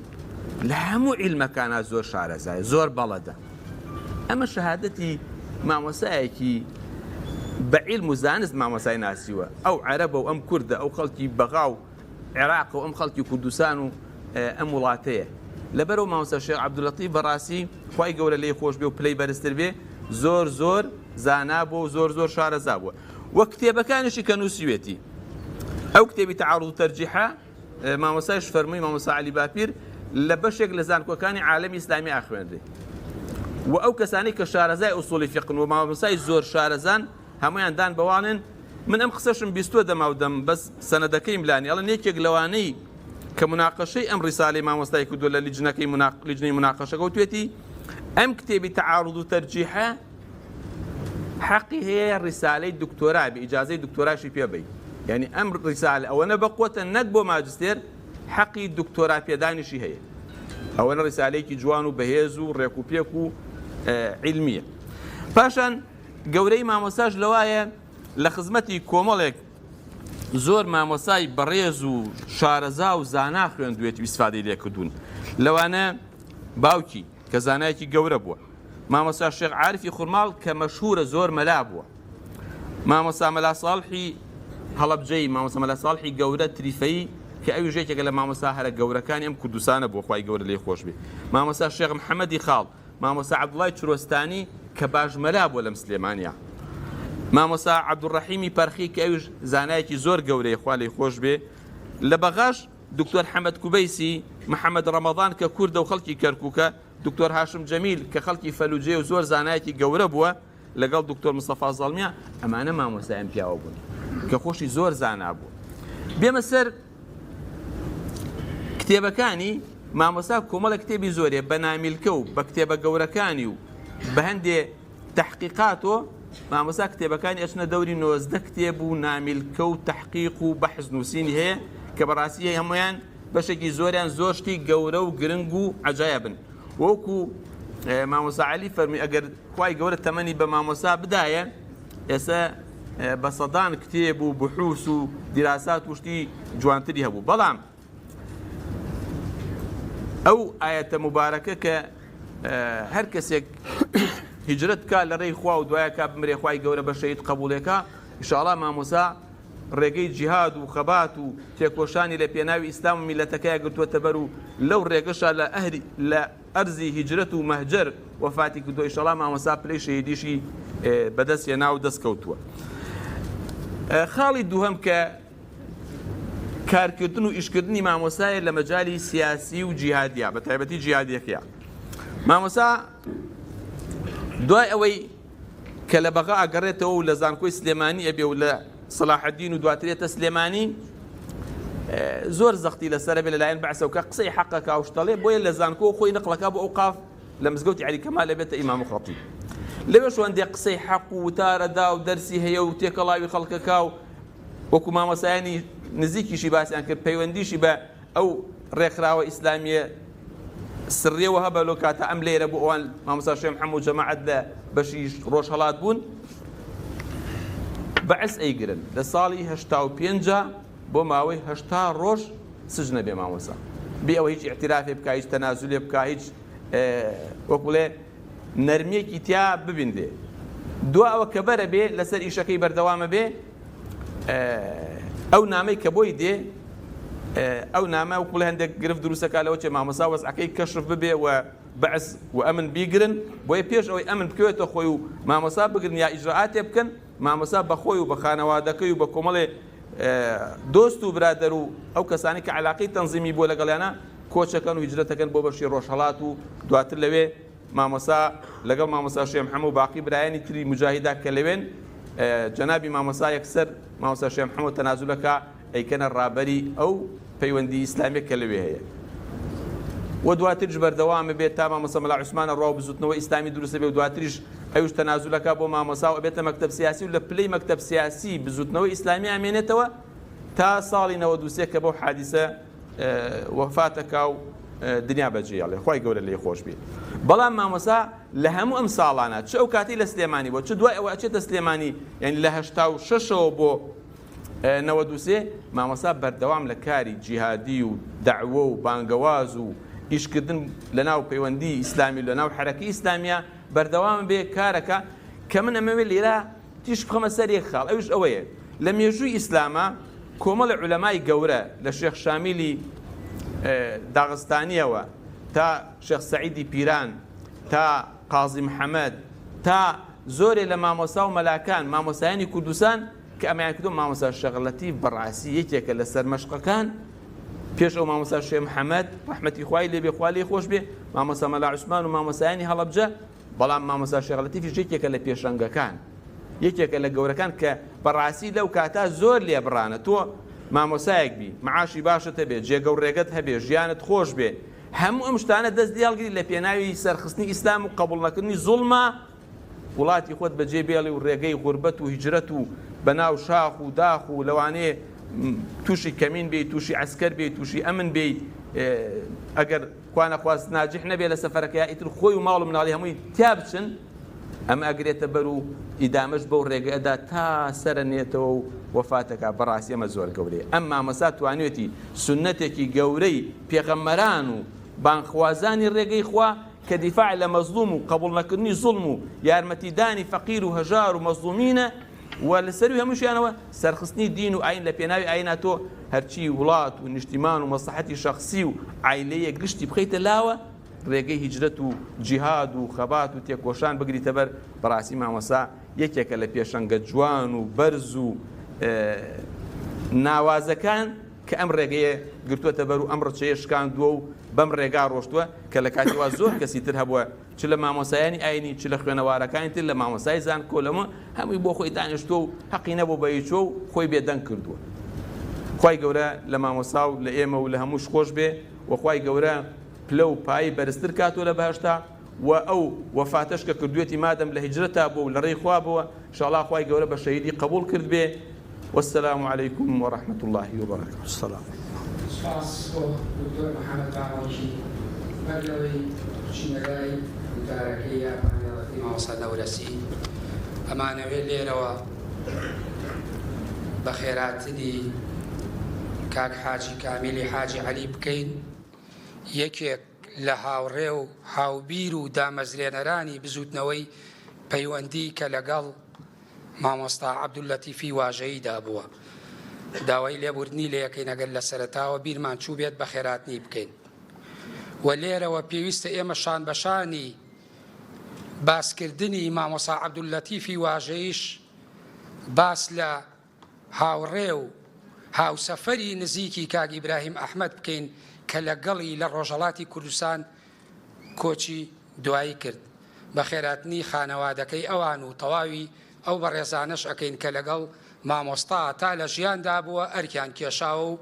لە هەموو عیلمەکانا زۆر شارەزایە، زۆر بەڵەدە. ئەمە شەهادەتی مامۆستایەکی بە عیلم و زانست مامۆستای ناسیوە ئەو عەرەبە و ئەم کوردە ئەو خەڵکی بەغا و عێراق و ئەم خەڵکی کوردستان و ئەم وڵاتەیە لەبەرەوە مامۆستا شێخ عەبدولەتیف بەڕاستی خوای گەورە لێی خۆش بێ و پلەی بەرزتر بێ زۆر زۆر زانا بووە و زۆر زۆر شارەزا بووە وە کتێبەکانیشی کە نووسیوێتی ئەو کتێبی تعارض و تەرجیحە مامۆستایش فەرمووی مامۆستا عەلی باپیر لە بەشێک لە زانکۆکانی عالەمی ئیسلامی ئاخوێنرێ و ئەو کەسانەی کە شارەزای ئوسوڵی فیقن و مامۆستای زۆر شارەزان هەمویان دان بەواڵێن من ئەم قسەشم بیستووە دەما و دەم بەس سەنەدەکەیم لانی ئەڵێن یەکێک لەوانەی کە مناقەشەی ئەم ڕیسالەی مامۆستای کردووە لە لیجنەکەی لیجنەی مناقەشەکە وتوێتی ئەم کتێبی تەعاروض و تەرجیحە حەقی هەیە ڕیسالەی دکتۆرا بێ ئیجازەی دکتۆراشی پێ بەی یعنی ئەم ڕیسالە ئەوەنە بەقوەتە نەک بۆ ماجستێر حەقی دکتۆرا پێدانیشی هەیە ئەوەنە ڕیسالەیەکی جوان و بەهێز و ڕێک و پێک و عیلمیە پاشان گەورەی مامۆستاش لەوایە لە خزمەتی کۆمەڵێک زۆر مامۆستای بەڕێز و شارەزا و زانا خوێندوێتی و ئیسفادەی لێکردوون لەوانە باوکی کە زانایەکی گەورە بووە. مامۆستا شێخ عارفی خورماڵ کە مەشهوورە زۆر مەلا بووە. مامۆستا مەلا ساڵحی هەڵەبجەیی، مامۆستا مەلا ساڵحی گەورە تریفەیی کە ئەویش یەکێکە لە مامۆستا هەرە گەورەکانی ئەم کوردستانە بووە خوای گەورە لێی خۆش بێ. مامۆستا شێخ محەمەدی خاڵ، مامۆستا عەبدوڵای چرۆستانی کە باش مەلا بووە لەم سلێمانییە. مامۆستا عەبدولڕەحیمی پەرخی کە ئەویش زانایەکی زۆر گەورەیە خوا لێی خۆش بێ. لە بەغاش دکتۆر حەمەد کوبەیسی، محەمەد ڕەمەزان کە کوردە و خەڵکی کەرکوکە، دکتۆر هاشم جەمیل کە خەڵکی فەلوجەیە و زۆر زانایەکی گەورە بووە، لەگەڵ دکتۆر مستەفا زەڵمیە، ئەمانە مامۆستای ئەم پیاوە بوون کە خۆشی زۆر زانا بوو. بێمە سەر کتێبەکانی، مامۆستا کۆمەڵێک کتێبی زۆرێ بە نامیلکە و بە کتێبە گەورەکانی و بە هەندێ تەحقیقاتۆ، مامۆستا کتێبەکانی ئەچنە دەوری 19 کتێب و نامیلکە و تەحقیق و بەحس نووسینی هەیە کە بەڕاستی هەموویان بەشێکی زۆریان زۆر شتی گەورە و گرنگ و عەجایبن وەکو مامۆستا عەلی فەرمی ئەگەر خوای گەورە تەمەنی بە مامۆستا بدایە ئێستا بە سەدان کتێب و بحوس و دیراسات و شتی جوانتری هەبوو بەڵام ئەو ئایەتە موبارەکە کە هەر کەسێک هیجرەت بکا لە ڕێی خوا و دوایەکە بمرێ خوای گەورە بە شەهید قبوڵێکا ئیشاڵا مامۆسا ڕێگەی جیهاد و خەبات و تێکۆشانی لە پێناوی ئیسلام و میللەتەکەیا گرتووەتە بەر و لەو ڕێگەشا لە ئەهلی لە ئەرزی هیجرەت و مەهجەر وەفاتی کردووە ئیشەڵا مامۆستا پلەی شەهیدیشی بەدەست هێنا و دەست کەوتووە. خاڵی دووهەم کە کارکردن و ئیشکردنی مامۆستایە لە مەجالی سیاسی و جیهادیا بە تایبەتی جیهادیەکەیە مامۆستا دوای ئەوەی کە لە بەغا ئەگەڕێتەوە و لە زانکۆی سلێمانی ئەبێ و لە سەلاحەدین و دواترێتە سلێمانی زۆر زەختی لەسەر بێ لەلایەن بەعسەوە کە قسەی حەقەکە و شتەڵێ بۆیە لە زانکۆ خۆی نەقڵەکە بۆ ئەوقاف لە مزگەوتی عەلی کەمال ئەبێتە ئیمام و خەتیب لەوێش هەندێ قسەی حەق و وتارە دا و دەرسی هەیە و تێکەڵاوی خەڵکەکە و وەکو مامۆسایانی نزیکیشی باسیان کرد پەیوەندیشی بە ئەو ڕێکخراوە ئیسلامیە سڕیەوە هەبە لۆ کاتە ئەم لێرە بۆ ئەوان مامۆستا شێخ محەممەد و جەماعەت لە بەشی ڕۆژهەڵات بوون بەعس ئەیگرن لە ساڵی 85 بۆ ماوەی 80 ڕۆژ سجنە بێ مامۆستا بێ ئەوە هیچ ئیعترافێ بکا هیچ تەنازولێ بکا هیچ وەک بڵێ نەرمیەکی تیا ببینرێ دوا ئەوە کە بەرە بێ لەسەر ئیشەکەی بەردەوامە بێ ئەو نامەی کە بۆی دێ ئەو نامە وەک بڵێ هەندێک گرفت دروستەکە لەوە چێ مامۆستا وەزعەکەی کەشف ببێ و بەعس و ئەمن بیگرن بۆیە پێش ئەوەی ئەمن بکەوێتە خۆی و مامۆستا بگرن یا ئیجرائاتێ بکەن مامۆستا بەخۆی و بە خانەوادەکەی و بە کۆمەڵێ دۆست و برادەر و ئەو کەسانەی کە عەلاقەی تەنزیمی بووە لەگەڵیانا کۆچەکەن و هیجرەتەکەن بۆ بەشی ڕۆژهەڵات و دواتر لەوێ مامۆستا لەگەڵ مامۆستا شێخ محەمەد و باقی برایانی تری موجاهیدا کە لەوێن جەنابی مامۆستا یەکسەر مامۆستا شێخ محەمەد تەنازولەکە ئەیکەنە ڕابەری ئەو پەیوەندی ئیسلامیە کە لەوێ هەیە و دواتریش بەردەوام بێت تا مامۆستا مەلا عوسمان ئەڕوا و بزوتنەوەی ئیسلامی دروست بێ و دواتریش ئەویش تەنازولەکە بۆ مامۆستا و ئەبێتە مەکتەب سیاسی و لە پلەی مەکتەب سیاسی بزوتنەوەی ئیسلامی ئامێنێتەوە تا ساڵی 93 کە بەو حادیسە وەفاتەکا و دنیا بەجێڵێ خوای گەورە لێی خۆش بێ بەڵام مامۆسا لە هەموو ئەم ساڵانە چ ئەو کاتی لە سلێمانی بۆ چ دوای ئەوە ئەچێتە سلێمانی یعنی لە 86ەوە بۆ 93 مامۆسا بەردەوام لە کاری جیهادی و دەعوە و بانگەواز و ئیشکردن لە ناو پەیوەندی ئیسلامی لە ناو حەرەکەی ئیسلامیە بەردەوام بێ کارەکە کە من ئەمەوێ لێرە تیشک بخەمە سەر یەک خاڵ ئەویش ئەوەیە لە مێژووی ئیسلامە کۆمەڵی عولەمای گەورە لە شێخ شامیلی داغستانیەوە تا شێخ سەعیدی پیران تا قازی محەمەد تا زۆرێ لە مامۆستا و مەلاکان مامۆستایانی کوردستان کە ئەمەیان کردو مامۆستا شێخ لەتیف بەڕاستی یەکێکە لە سەرمەشقەکان پێش ئەو مامۆستا شێخ محەمەد ڕەحمەتی خوای لێ بێ خوا لێی خۆش بێ مامۆستا مەلا عوسمان و مامۆستایانی هەڵەبجە بەڵام مامۆستا شێخ لەتیفیش یەکێکە لە پێشەنگەکان یەکێکە لە گەورەکان کە بەڕاستی لەو کاتا زۆر لێبڕانە تۆ مامۆسایەک بی معاشی باشت هەبێ جێگە و ڕێگەت هەبێ ژیانت خۆش بێ هەموو ئەم شتانە دەست لێ هەڵگری لە پێناوی سەرخستنی ئیسلام و قبوڵ نەکردنی زوڵمە وڵاتی خۆت بەجێ بێڵی و ڕێگەی غوربەت و هیجرەت و بەناو شاخ و داخ و لەوانەیە تووشی کەمین بێی تووشی عەسکەر بێی تووشی ئەمن بێی ئەگەر خوانەخواست ناجح نەبێ لە سەفەرەکەیا ئیتر خۆی و ماڵ و مناڵی هەمووی تیا بچن ئەمە ئەگرێتە بەر و ئیدامەش بەو ڕێگەدا تا سەرە نێتەوە و وەفاتەکە بەڕاستی ئەمە زۆر گەورەیە ئەم مامەسا توانیوێتی سوننەتێکی گەورەی پێغەمبەران و بانگخوازانی ڕێگەی خوا کە دیفاع لە مەزڵوم و قەبوڵ نەکردنی زوڵم و یارمەتی دانی فەقیر و هەژار و مەزڵومینە و لە سەروی هەمووشیانەوە سەرخستنی دین و ئاین لە پێناوی ئاینا تۆ هەرچی وڵات و نیشتیمان و مەسڵەحەتی شەخسی و عایلەیە گشتی بخەیتە لاوە ڕێگەی هیجرەت و جیهاد و خەبات و تێکۆشان بگریتە بەر بەڕاستی مامۆستا یەکێکە لە پێشەنگە جوان و بەرز و ناوازەکان کە ئەم ڕێگەیە گرتووەتە بەر و ئەم ڕچەیە شکاندووە و بەم ڕێگا ڕۆشتووە کە لە کاتی وا زۆر کەسی تر هەبووە چ لە مامۆسایانی ئاینی چ لە خوێنەوارەکانی تر لە مامۆسای زانکۆ لەمە هەمووی بۆ خۆی دانیشتووە و هەقی نەبوو بە هیچۆ و خۆی بێدەنگ کردووە خوای گەورە لە مامۆسا و لە ئێمە و لە هەمووش خۆش بێ و خوای گەورە پلە و پایی بەرزتر کاتۆ لە بەهەشتا و ئەو وەفاتەش کە کردوێتی مادەم لە هیجرەتا بووە و لە ڕێی خوا بووە ئینشاڵا خوای گەورە بە شەهیدی قبوڵ کردبێ والسلام علیکم ورحمة اللە وبرکاته. سلام. سوپاس بۆ دکتۆر محمد بامۆکی بەر لەوەی بچینە لای وتارەکەی یا پانێڵەکەی مامۆستا نەورەسی ئەمانەوێت لێرەوە بەخێراتنی کاک حاجی کامیلی حاجی عەلی بکەین یەکێک لە هاوڕێ و هاوبیر و دامەزرێنەرانی بزووتنەوەی پەیوەندی کە لەگەڵ مامۆستا عەبدوللەتیفی واژەییدا بووە. داوای لێبوردنی لێ ئەکەین ئەگەر لە سەرەتاوە بیرمان چووبێت بەخێرهاتنی بکەین و لێرەوە پێویستە ئێمە شان بەشانی باسکردنی مامۆسا عەبدوللەتیفی واژەیش باس لە هاوڕێ و هاوسەفەری نزیکی کاک ئیبراهیم ئەحمەد بکەین کە لەگەڵی لە ڕۆژهەڵاتی کوردستان کۆچی دوایی کرد. بەخێراتنی خانەوادەکەی ئەوان و تەواوی ئەو بەڕێزانەش ئەکەین کە لەگەڵ مامۆستا تا لە ژیاندا بووە ئەرکیان کێشاوە و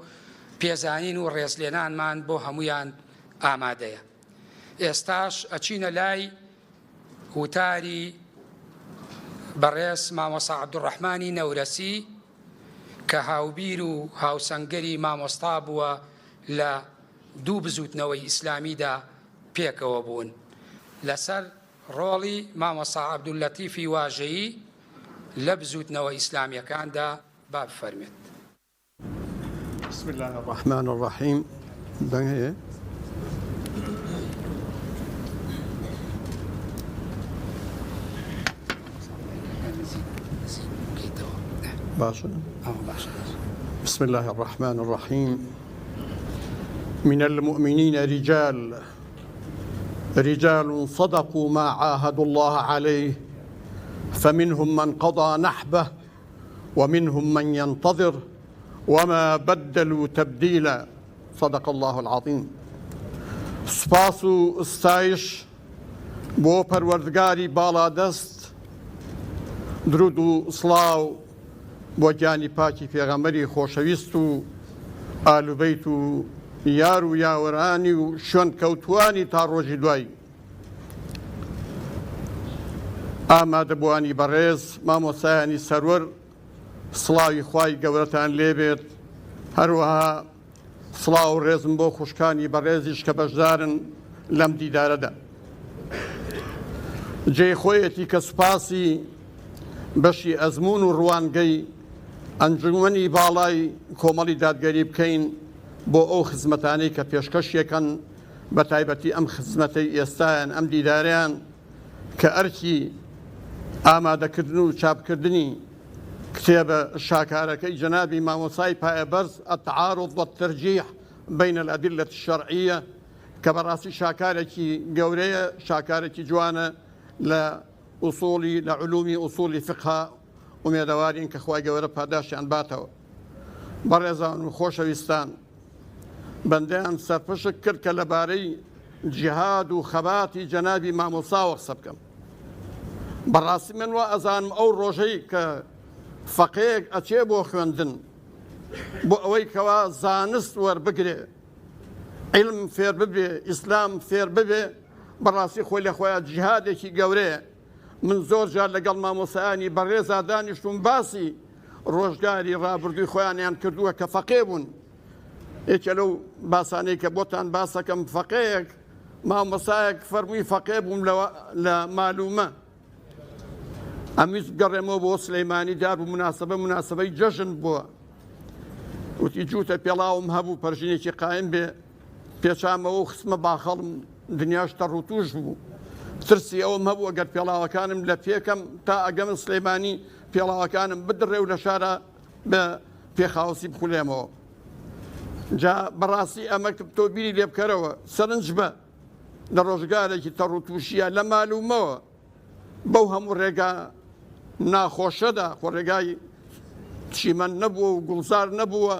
پێزانین و ڕێزلێنانمان بۆ هەموویان ئامادەیە. ئێستاش ئەچینە لای وتاری بەڕێز مامۆستا عەبدولڕەحمانی نەورەسی کە هاوبیر و هاوسەنگەری مامۆستا بووە لە دوو بزووتنەوەی ئیسلامیدا پێکەوە بوون لەسەر ڕۆڵی مامۆستا عەبدوللەتیفی واژەیی لە بزووتنەوە ئیسلامیەکاندا با بفەرمێت. بسم اللە الرحمن الرحیم دەنگ هەیە؟ باشە بسم الله الرحمن الرحیم من المؤمنین رجال رجال صدقوا ما عاهدوا الله عليه فمنهم من قضى نحبه ومنهم من ينتظر وما بدلوا تبديلا صدق الله العظیم سوپاس و ستایش بۆ پەروەردگاری باڵادەست درود و سڵاو بۆ گیانی پاکی پێغەمبەری خۆشەویست و ئالوبەیت و یار و یاوەرانی و شوێن کەوتوانی تا ڕۆژی دوایی ئامادەبووانی بەڕێز، مامۆستایانی سەروەر سڵاوی خوای گەورەتان لێبێت، هەروەها سڵاو و ڕێزم بۆ خوشکانی بەڕێزیش کە بەشدارن لەم دیدارەدا. جێی خۆیەتی کە سوپاسی بەشی ئەزموون و ڕوانگەی ئەنجومەنی باڵای کۆمەڵی دادگەری بکەین بۆ ئەو خزمەتانەی کە پێشکەشیەکەن بە تایبەتی ئەم خزمەتەی ئێستایان، ئەم دیدارەیان کە ئەرکی ئامادەکردن و چاپکردنی کتێبە شاکارەکەی جەنابی مامۆستای پایەبەرز التعارض والترجیح بین الادلە الشرعیە کە بەڕاستی شاکارێکی گەورەیە، شاکارێکی جوانە لە ئوسوڵی لە علومی ئوسوڵی فقها، ئومێدەوارین کە خوای گەورە پاداشتیان باتەوە. بەڕێزان و خۆشەویستان بەندەیان سەرپشک کرد کە لەبارەی جیهاد و خەباتی جەنابی مامۆستاوە قسە بکەم. بەڕاستی من وا ئەزانم ئەو ڕۆژەی کە فەقێیەک ئەچێ بۆ خوێندن بۆ ئەوەی کەوا زانست وەربگرێ، عیلم فێر ببێ، ئیسلام فێر ببێ، بەڕاستی خۆی لە خۆیا جیهادێکی گەورەیە. من زۆر جار لەگەڵ مامۆستایانی بەڕێزا دانیشتووم باسی ڕۆژگاری ڕابردووی خۆیانیان کردووە کە فەقێ بوون. یەکێ لەو باسانەی کە بۆتان باسەکەم فەقێیەک مامۆستایەک فەرمووی فەقێ بووم لە مالومە ئەمویست بگەڕێمەوە بۆ سلەیمانی دیار بوو مناسبە مناسبەی جەژن بووە وتی جووتە پێڵاوم هەبوو پەرژینێکی قایم بێ پێچامەوە و خستمە باخەڵم، دنیاش تەڕوتووش بوو. ترسی ئەوەم هەبوو ئەگەر پێڵاوەکانم لە پێکەم تا ئەگەمە سلێمانی پێڵاوەکانم بدڕێ و لە شارا بە پێخاوسی بخولێمەوە. جا بەڕاستی ئەمە تۆ بیری لێ بکەرەوە، سەرنج بە لە ڕۆژگارێکی تەڕوتووشییە لە مالومەوە بەو هەموو ڕێگا ناخۆشەدا، خۆ ڕێگای چیمەن نەبووە و گوڵزار نەبووە،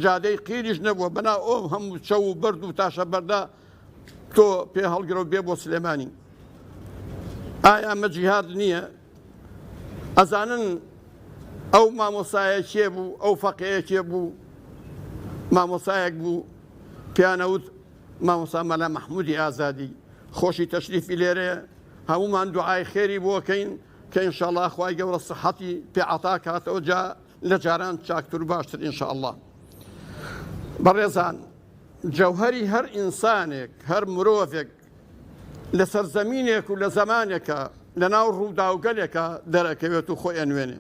جادەی قیریش نەبووە بەناو ئەو هەموو چەو و بەرد و تاشە بەردا تۆ پێ هەڵگرە و بێ بۆ سلێمانی. ئایا ئەمە جیهاد نییە؟ ئەزانن ئەو مامۆستایە کێ بوو؟ ئەو فەقێیە کێ بوو؟ مامۆستایەک بوو پێیانەوت مامۆستا مەلا مەحمودی ئازادی، خۆشی تەشریفی لێرەیە، هەموومان دوعای خێری بۆ کەین کە ئینشاڵڵا خوای گەورە سحەتی پێ عەتا کاتەوە جا لە جاران چاکتر و باشتر ان شاء اللە. بەڕێزان جەوهەری هەر ئینسانێک هەر مرۆڤێک لە سەرزەمینێک و لە زەمانێکە لە ناو ڕووداوگەلێکە دەرەکەوێت و خۆی ئەنوێنێ.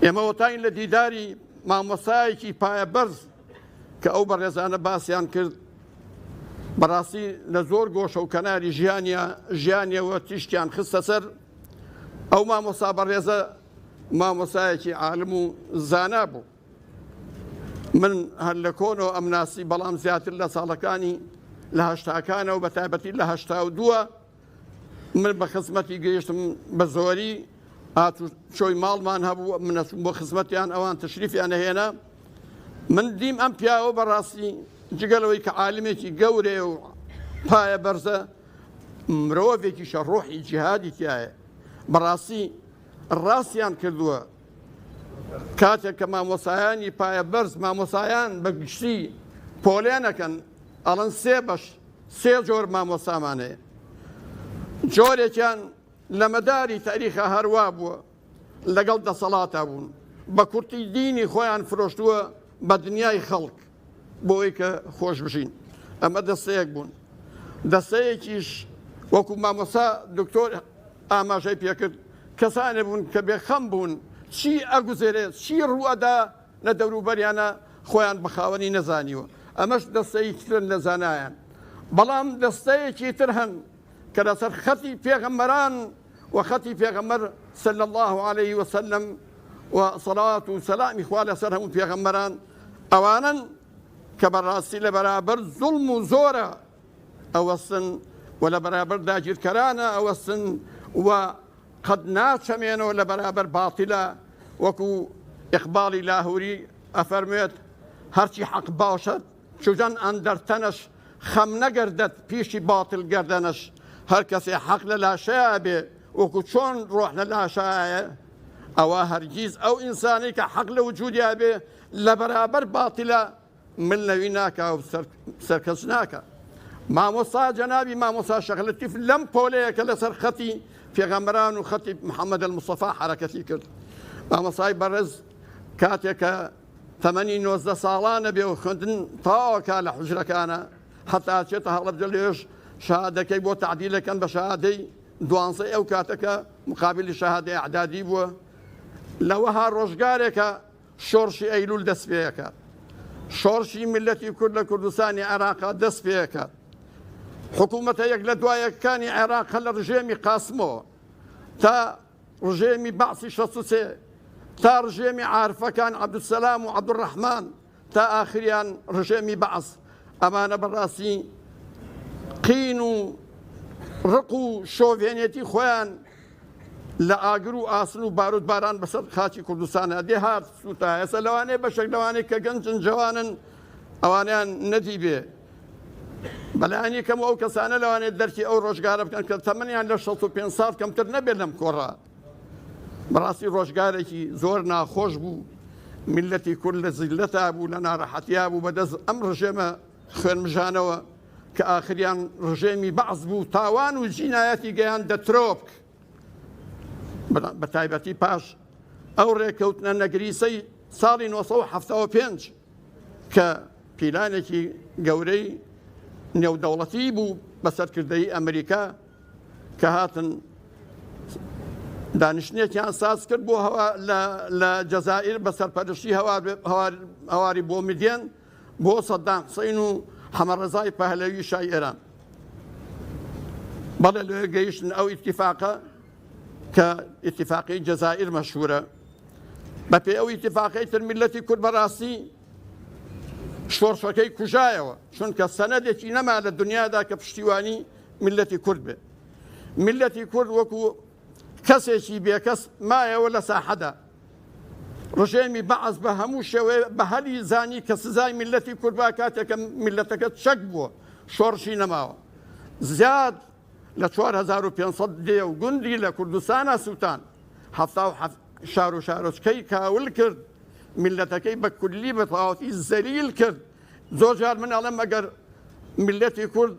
ئێمە وەتاین لە دیداری مامۆستایەکی پایەبەرز کە ئەو بەڕێزانە باسیان کرد بەڕاستی لە زۆر گۆشە و کەناری ژیانیا ژیانیەوە تیشکیان خستە سەر ئەو مامۆستا بەڕێزە مامۆستایەکی عالم و زانا بوو. من هەر لە کۆنەوە ئەمناسی بەڵام زیاتر لە ساڵەکانی لە هەشتاکانەوە بە تایبەتی لە 82 من بە خزمەتی گەیشتم بە زۆری هاتوچۆی ماڵمان هەبوو من ئەچووم بۆ خزمەتیان ئەوان تەشریفیان ئەهێنا من دیم ئەم پیاوە بەڕاستی جگە لەوەی کە عالمێکی گەورەیە و پایە بەرزە مرۆڤێکیشە ڕۆحی جیهادی تایە بەڕاستی ڕاستیان کردووە کاتێک کە مامۆسایانی پایە بەرز مامۆسایان بە گشتی پۆلێنەکەن ئەڵەن سێ بەش سێ جۆر مامۆستامان هەیە جۆرێکیان لە مەداری تاریخا هەروا بووە لەگەڵ دەسەڵاتا بوون بە کورتی دینی خۆیان فرۆشتووە بە دنیای خەڵک بۆی کە خۆش بژین ئەمە دەستەیەک بوون دەستەیەکیش وەکو مامۆسا دکتۆر ئاماژەی پێکرد کەسانێ بوون کە بێخەم بوون چی ئەگوزەرێت چی ڕوئەدا لە دەوروبەریانە خۆیان بە خاوەنی نەزانیوە ئەمەش دەستەیەکی ترن لە زانایان بەڵام دەستەیەکی تر هەن کە لەسەر خەتی پێغەمبەران و خەتی پێغەمبەر صلی الله علیه وسلم و سەڵات و سەلامی خوا لەسەر هەموو پێغەمبەران ئەوانن کە بەڕاستی لە بەرابەر زوڵم و زۆرە ئەوەستن و لە بەرابەر داگیرکەرانە ئەوەستن و قەت ناچەمێنەوە لە بەرابەر باتیلە وەکو ئیقباڵی لاهوری ئەفەرموێت هەرچی حەق باشد چجان ئەندەر تەنەش خەم نەگەردەد پیشی باتل گەردەنەش هەر کەسێ حەق لە لاشەیا بێ وەکو چۆن ڕۆح لە لاشایە ئەوە هەرگیز ئەو ئینسانەی کە حەق لە وجودیا بێ لە بەرابەر باتیلە مل نەوی ناکا و سەرکەچ ناکا. مامۆستا جەنابی مامۆستا شێخ لەتیف لەم پۆلەیە کە لەسەر خەتی پێغەمبەران و خەتی محەممەد المستەفا حەرەکەتی کرد. مامۆستای بەڕێز کاتێک کە تەمەنی 19 ساڵانە بێ و خوێندن تەواوەکا لە حوجرەکانە حتا چێتە هەڵەبجە لێش شەهادەکەی بۆ تەعدیلەکەن بە شەهادەی دوانزەی ئەو کاتەکە مقابلی شەهادەی ئەعدادی بووە لەوەها ڕۆژگارێکە شۆڕشی ئەیلول دەست پێکات. شۆڕشی میللەتی کورد لە کوردستانی عێراقا دەست پێکات. حکوومەتە یەک لە دوایەکانی عێراق هەر لە ڕژێمی قاسمەوە تا ڕژێمی بەعسی 63 تا ڕژێمی عارفەکان عەبدولسەلام و عەبدولڕەحمان تا ئاخریان ڕژێمی بەعس ئەمانە بەڕاستی قین و ڕق و شۆڤێنێتی خۆیان لە ئاگر و ئاسن و باروت باران بەسەر خاکی کوردستانە دێ هات سووتا ئێستا لەوانەیە بەشێک لەوانەیە کە گەنجن جوانن ئەوانیان نەدی بێ بەلایانی کەم ئەو کەسانە لەوانێت دەرکی ئەو ڕۆژگارە بکەن کە تەمەنیان لە 65 ساڵ کەمتر نەبێت لەم کۆڕە بەڕاستی ڕۆژگارێکی زۆر ناخۆش بوو میلەتی کورد لە زیلەتا بوو لە ناڕەحەتیا بوو بەدەست ئەم ڕژێمە خوێنمژانەوە کە ئاخریان ڕژێمی بەعس بوو تاوان و جینایەتی گەیاندە ترۆپک بە تایبەتی پاش ئەو ڕێکەوتنە نەگریسەی ساڵی 1975 کە پیلانێکی گەورەی نێودەوڵەتی بوو بە سەرکردەی ئەمریکا کە هاتن دانیشتنێکیان ساز کرد بۆ هەوا لە جەزائیر بە سەرپەرشتی هەواری بۆ مدێن بۆ سەدام حسین و حەمەڕەزای پەهلەوی شای ئێران بەڵێ لەوێ گەیشتن ئەو ئیتیفاقە کە ئیتیفاقی جەزائیر مەشهورە بەپێ ئەو ئیتیفاقەی تر میلەتی کورد بەڕاستی شۆڕشەکەی کوژایەوە چونکە سەنەدێکی نەما لە دنیادا کە پشتیوانی میلەتی کورد بێ میلەتی کورد وەکو کەسێکی بێکەس مایەوە لە ساحەدا ڕژێمی بەعس بە هەموو شێوەیە بە هەلی زانی کە سزای میللەتی کورد با کاتێک کە میللەتەکە چەک بووە شۆڕشی نەماوە زیاد لە 4500 دێ و گوندی لە کوردستانە سووتان 77 شار و شارۆچکەی کاول کرد میللەتەکەی بە کولی بە تەواوەتی زەلیل کرد زۆر جار من ئەڵێم ئەگەر میللەتی کورد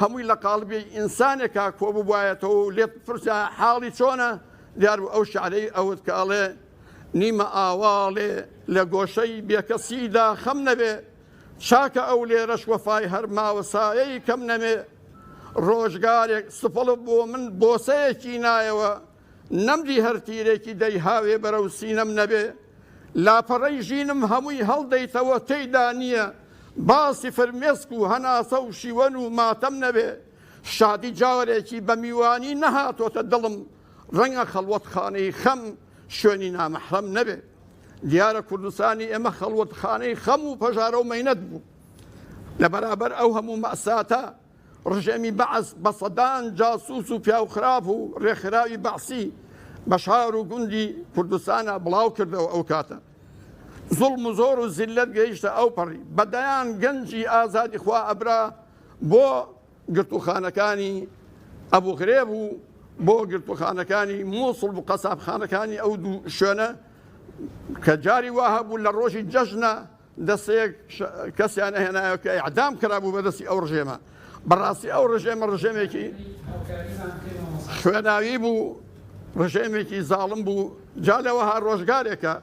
هەمووی لە قاڵبی ئینسانێکا کۆببوایەتەوە و لێت پرسیا حاڵی چۆنە، دیار بوو ئەو شعرەی ئەوت کە ئەڵێ، نیمە ئاواڵێ لە گۆشەی بێکەسیدا خەم نەبێ، چاکە ئەو لێرەش وەفای هەر ماوە سایەی کەم نەمێ، ڕۆژگارێک سپڵ بۆ من بۆسەیەکی نایەوە، نەمدی هەر تیرێکی دەیهاوێ بەرەو سینەم نەبێ لاپەڕەی ژینم هەمووی هەڵدەیتەوە تێیدا نییە باسی فرمێسک و هەناسە و شیوەن و ماتەم نەبێ شادی جارێکی بە میوانی نەهاتۆتە دڵم ڕەنگە خەڵوەتخانەی خەم شوێنی نامەحرەم نەبێ. دیارە کوردستانی ئێمە خەڵوەتخانەی خەم و پەژارە و مەینەت بوو. لە بەرابەر ئەو هەموو مەئساتە ڕژێمی بەعس بە سەدان جاسوس و پیاوخراپ و ڕێکخراوی بەعسی بە شار و گوندی کوردستانا بڵاو کردەوە. ئەو کاتە زوڵم و زۆر و زیللەت گەیشتە ئەوپەڕی، بە دەیان گەنجی ئازادیخوا ئەبرا بۆ گرتووخانەکانی ئەبوغرێب و بۆ گرتووخانەکانی موسڵ و قەسابخانەکانی ئەو دوو شوێنە کە جاری وا هەبوو لە ڕۆژی جەژنە دەستەیەک کەسیان ئەهێنایەوە کە ئیعدام کرابوو بەدەستی ئەو ڕژێمە. بەڕاستی ئەو ڕژێمە ڕژێمێکی خوێناوی بوو، ڕژێمێکی زاڵم بوو. جا لەوەها ڕۆژگارێکە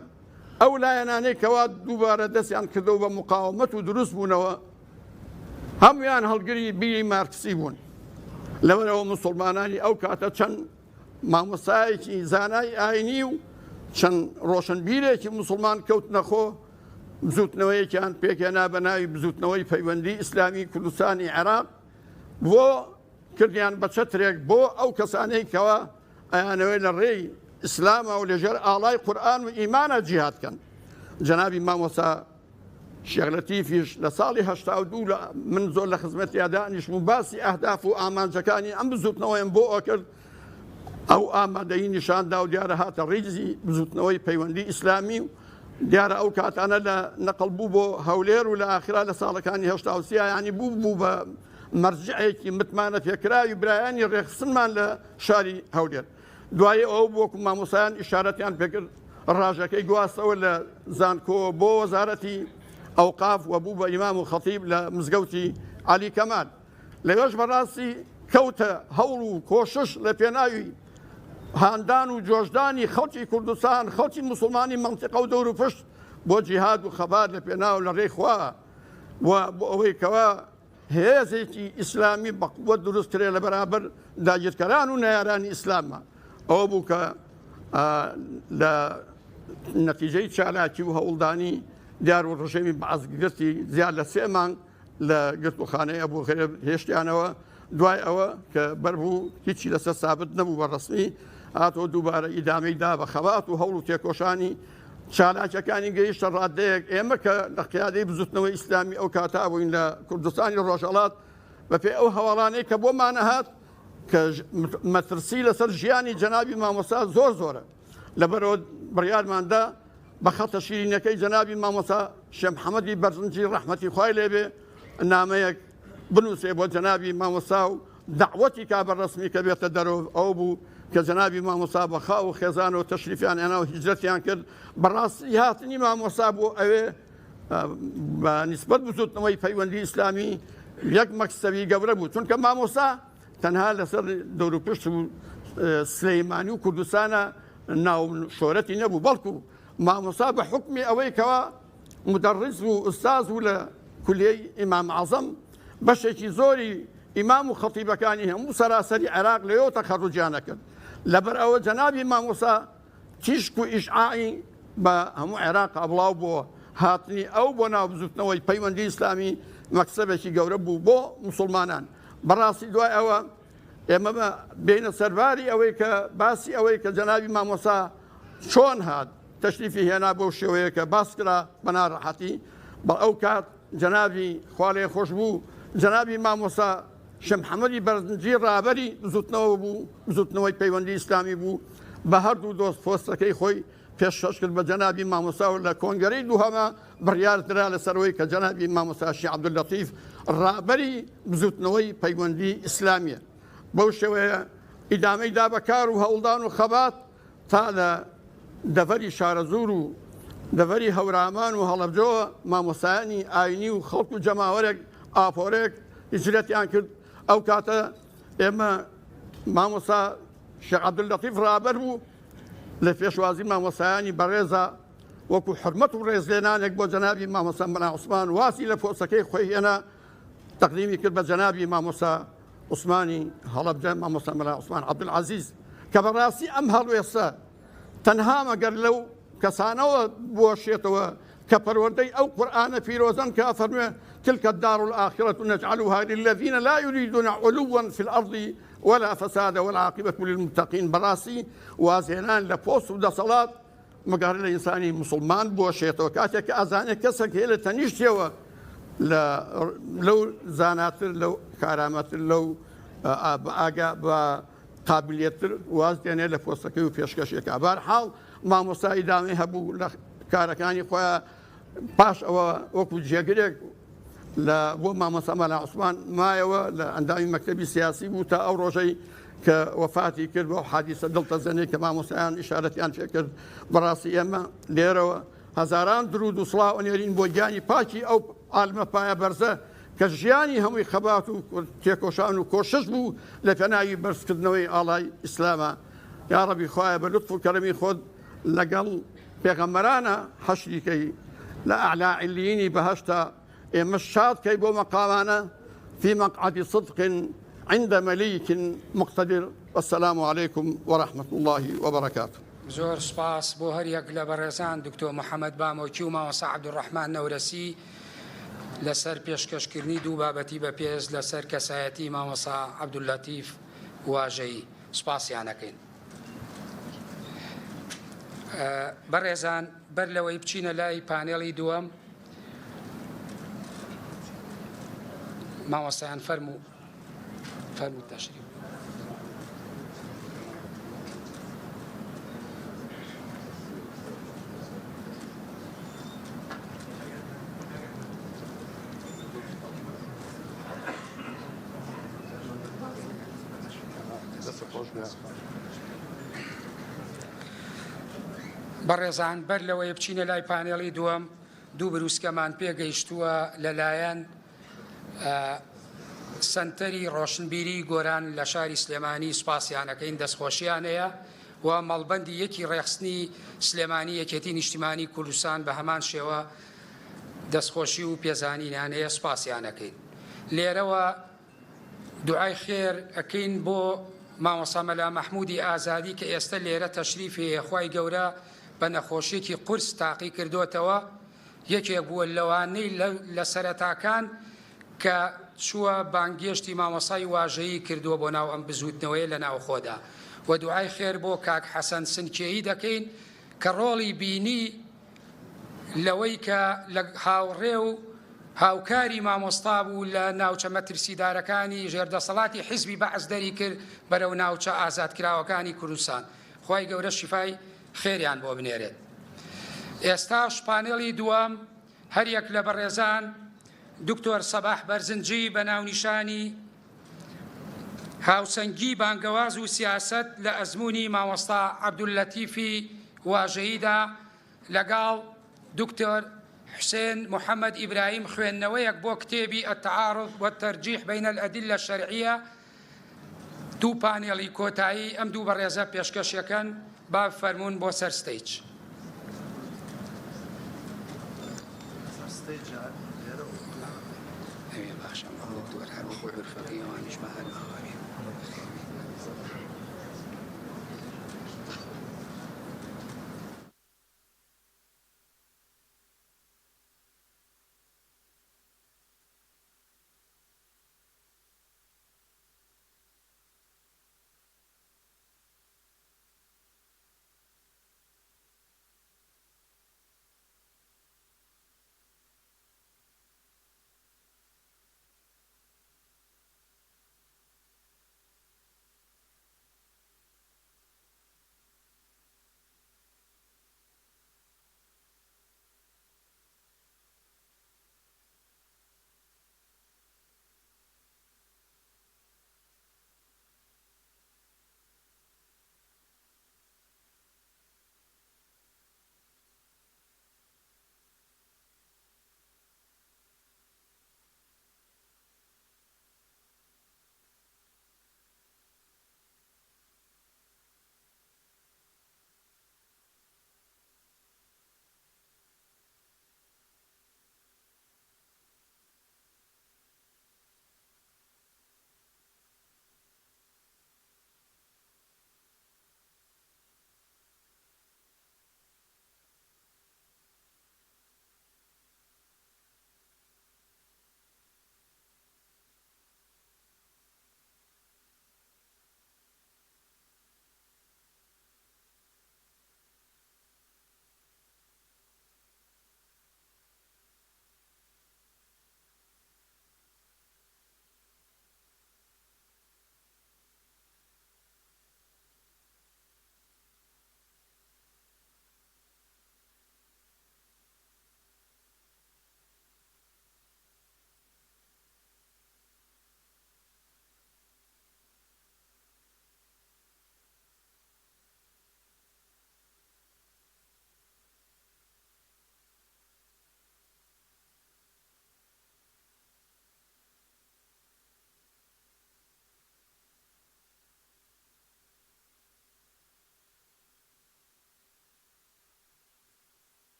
ئەو لایەنانەی کەوا دووبارە دەستیان کردەوە بە مقاومەت و دروست بوونەوە هەمویان هەڵگری بیری مارکسی بوون. لەبەرئەوە مسوڵمانانی ئەو کاتە چەند مامۆستایەکی زانای ئاینی و چەند ڕۆشنبیرێکی موسڵمان کەوتنە خۆ بزوتنەوەیەکیان پێکهێنا بە ناوی بزوتنەوەی پەیوەندی ئیسلامی کوردستانی عێراق بۆ کردیان بە چەترێک بۆ ئەو کەسانەی کەوا ئەیانەوێت لە ڕێی ئیسلامە و لەژێر ئاڵای قورئان و ئیمانە جیهاد کەن. جەنابی مامۆستا شێخ لەتیفیش لە ساڵی 82 لە من زۆر لە خزمەتیا دانیشم و باسی ئەهداف و ئامانجەکانی ئەم بزوتنەوەیم بۆ ئەکرد، ئەو ئامادەیی نیشان دا و دیارە هاتە ڕیزی بزوتنەوەی پەیوەندی ئیسلامی و دیارە ئەو کاتانە لە نەقڵ بوو بۆ هەولێر و لە ئاخرا لە ساڵەکانی 83 ینی بوو بوو بە مەرجعێکی متمانە پێکراوی برایانی ڕێخستنمان لە شاری هەولێر. دوایی ئەوە بوو وەکو مامۆستایان ئیشارەتیان پێکرد ڕاژەکەی گواستەوە لە زانکۆ بۆ وەزارەتی ئەوقاف و بوو بە ئیمام و خەتیب لە مزگەوتی عەلی کەمال. لەوێش بەڕاستی کەوتە هەوڵ و کۆشش لە پێناوی هاندان و جۆشدانی خەڵکی کوردستان، خەڵکی موسڵمانی مەنتیقە و دەوروپشت بۆ جیهاد و خەبات لە پێناو لە ڕێی خوا و بۆ ئەوەی کەوا هێزێکی ئیسلامی بەقوەت دروست کرێ لە بەرابەر داگیرکەران و نەیارانی ئیسلامە. ئەوە بوو کە لە نەتیجەی چالاکی و هەوڵدانی دیار و ڕژێمی بەعس گرتی زیاد لە سێ مانگ لە گرتووخانەی ئەبوو غرێب هێشتیانەوە. دوای ئەوە کە بەربوو هیچی لەسەر سابت نەبوو بە ڕەسمی، هاتەوە دووبارە ئیدامەی دا بە خەبات و هەوڵ و تێکۆشانی. چالاکیەکانی گەیشتە ڕادەیەک ئێمە کە لە قیادەی بزوتنەوەی ئیسلامی ئەو کاتە بووین لە کوردستانی ڕۆژهەڵات، بەپێی ئەو هەواڵانەی کە بۆمان ئەهات کە مەترسی لەسەر ژیانی جەنابی مامۆستا زۆر زۆرە، لەبەرئەوە بڕیارماندا بە خەتە شیرینەکەی جەنابی مامۆستا شێخ محەمەدی بەرزنجی ڕەحمەتی خوای لێبێ نامەیەک بنووسێ بۆ جەنابی مامۆستا و دەعوەتی کا بە ڕەسمی کە بێتە دەرەوە. ئەوە بوو کە جەنابی مامۆستا بە خاو و خێزانەوە تەشریفیان هێنا و هیجرەتیان کرد. بەڕاستی هاتنی مامۆستا بۆ ئەوێ بە نیسبەت بزووتنەوەی پەیوەندی ئیسلامی یەک مەکسەبی گەورە بوو، چونکە مامۆستا تەنها لەسەر دەوروپشت و سلەیمانی و کوردستانە ناو شۆرەتی نەبوو، بەڵکو مامۆستا بە حوکمی ئەوەی کەوا مدەڕیس و ئوستاز و لە کولیەی ئیمام عەزەم بەشێکی زۆری ئیمام و خەتیبەکانی هەموو سەراسەری عێراق لەوێوە تەخەڕوجیان ئەکرد، لەبەر ئەوە جەنابی مامۆستا تیشک و ئیشعاعی بە هەموو عێراقا بڵاو بۆوە، هاتنی ئەو بۆ ناو بزوتنەوەی پەیوەندی ئیسلامی مەکسەبێکی گەورە بوو بۆ موسوڵمانان. بەڕاستی دوای ئەوە ئێمە بێینە سەرباری ئەوەی کە باسی ئەوەی کە جەنابی مامۆستا چۆن هات تەشریفی هێنا بەو شێوەیە کە باس کرا بە ناڕەحەتی، بە ئەو کات جەنابی خوا لێ خۆش بوو جەنابی مامۆستا شێخ محەمەدی بەرزنجی ڕابەری بزوتنەوە بوو، بزوتنەوەی پەیوەندی ئیسلامی بوو، بە هەردوو دۆست پۆستەکەی خۆی پێشکەش کرد بە جەنابی مامۆستا و لە کۆنگرەی دووهەما بڕیار درا لەسەر ئەوەی کە جەنابی مامۆستا شێخ عەبدوللەتیف ڕابەری بزوتنەوەی پەیوەندی ئیسلامیە. بەو شێوەیە ئیدامەی دا بە کار و هەوڵدان و خەبات تا لە دەڤەری شارەزوور و دەڤەری هەورامان و هەڵەبجەوە مامۆستایانی ئاینی و خەڵک و جەماوەرێک ئاپۆرێک هیجرەتیان کرد. ئەو کاتە ئێمە مامۆستا شێخ عەبدوللەتیف ڕابەر بوو لە پێشوازی مامۆستایانی بەڕێزا وەکو حورمەت و ڕێزلێنانێک بۆ جەنابی مامۆستا مەلا عوسمان وازی لە پۆستەکەی خۆی هێنا تەقدیمی کرد بە جەنابی مامۆستا عوسمانی هەڵەبجە مامۆستا مەلا عوسمان عەبدولعەزیز کە بەڕاستی ئەم هەڵوێستە تەنها مەگەر لەو کەسانەوە بوەشێتەوە کە پەروەردەی ئەو قورئانە پیرۆزەن کە ئەفەرموێ تلك الدار الآخرة نجعلها للذين لا يريدون علوا في الأرض ولا فسادا والعاقبة للمتقين. بەڕاستی وازهێنان لە پۆست و دەسەڵات. مگار لە ئینسانی موسڵمان بوەشێتەوە کاتێک کە ئەزانێت کەسێک هەیە لە تەنیشتیەوە لە لەو زاناتر لەو کارامەتر لەو ئاگا بە قابلیەتر واز دێنێ لە پۆستەکەی و پێشکەشێکا بارحاڵ مامۆستا ئیدامەی هەبوو لە کارەکانی خۆیان پاش ئەوە وەکو جێگرێک لە بۆ مامۆستا مەلا عوسمان مایەوە لە ئەندامی مەکتەبی سیاسی بوو تا ئەو ڕۆژەی کە وەفاتی کرد بەو حادیسە دڵتەزێنەی کە مامۆستایان ئیشارەتیان پێ کرد. بەڕاستی ئێمە لێرەوە هەزاران درود و سڵاو ئەنێرین بۆ گیانی پاکی ئەو عالمە پایە بەرزە کە ژیانی هەمووی خەبات و تێکۆشان و کۆشش بوو لە پێناوی بەرزکردنەوەی ئاڵای ئیسلامە. یاڕەبی خوایە بە لوتف و کەرەمی خۆت لەگەڵ پێغەمبەرانە حەشری کەی لە ئەعلا علیینی بەهەشتا ئێمەش شاد کەی بۆ مەقامانە فی مقعد صدق عند ملیک مقتدر والسلام علیکم ورحمة اللە وبرکاته. زۆر سوپاس بۆ هەریەک لە بەڕێزان دکتۆر محەمەد بامۆکی و مامۆستا عەبدولڕەحمان نەورەسی لەسەر پێشکەشکردنی دوو بابەتی بەپێز لەسەر کەسایەتی مامۆستا عەبدوللەتیف واژەیی سوپاسیان ئەکەین. بەڕێزان بەر لەوەی بچینە لای پانێڵی دووەم مامۆستایان فەرموو فەرموو تەشریف. بەڕێزان بەر لەوەی بچینە لای پانێڵی دووەم دوو بروسکەمان پێگەیشتووە لەلایەن سەنتەری ڕۆشنبیری گۆران لە شاری سلێمانی سوپاسیانەکەین دەستخۆشیانەیە و مەڵبەندی یەکی ڕێخستنی سلێمانی یەکێتی نیشتیمانی کوردستان بە هەمان شێوە دەستخۆشی و پێزانینانەیە سوپاسیانەکەین لێرەوە دوعای خێر ئەکەین بۆ مامۆستا مەلا مەحمودی ئازادی کە ئێستە لێرە تەشریفی هەیە خوای گەورە بە نەخۆشیەکی قورس تاقی کردۆتەوە یەکێک بووە لەوانەی لە سەرەتاکان کە چووە بانگێشتی مامۆسای واژەیی کردووە بۆ ناو ئەم بزووتنەوەیە لە ناوخۆدا و دوعای خێر بۆ کاک حەسەن سنکێیی دەکەین کە ڕۆڵی بینی لەوەی کە لە هاوڕێ و هاوکاری مامۆستا بوو لە ناوچە مەترسیدارەکانی ژێر دەسەڵاتی حیزبی بەعس دەری کرد بەرەو ناوچە ئازادکراوەکانی کوردستان. خوای گەورە شیفای خێریان بۆ بنێرێت. ئێستاش پانێڵی دووەم هەریەک لە بەڕێزان دکتۆر سەباح بەرزنجی بە ناونیشانی هاوسەنگی بانگەواز و سیاسەت لە ئەزموونی مامۆستا عەبدوللەتیفی واژەییدا لەگەڵ دکتۆر حوسێن محەمەد ئیبراهیم خوێندنەوەیەک بۆ کتێبی التعارض والترجیح بین الادلە الشرعیە دوو پانێڵی کۆتایی ئەم دوو بەڕێزە پێشکەشەکەن با فەرموون بۆ سەر stage.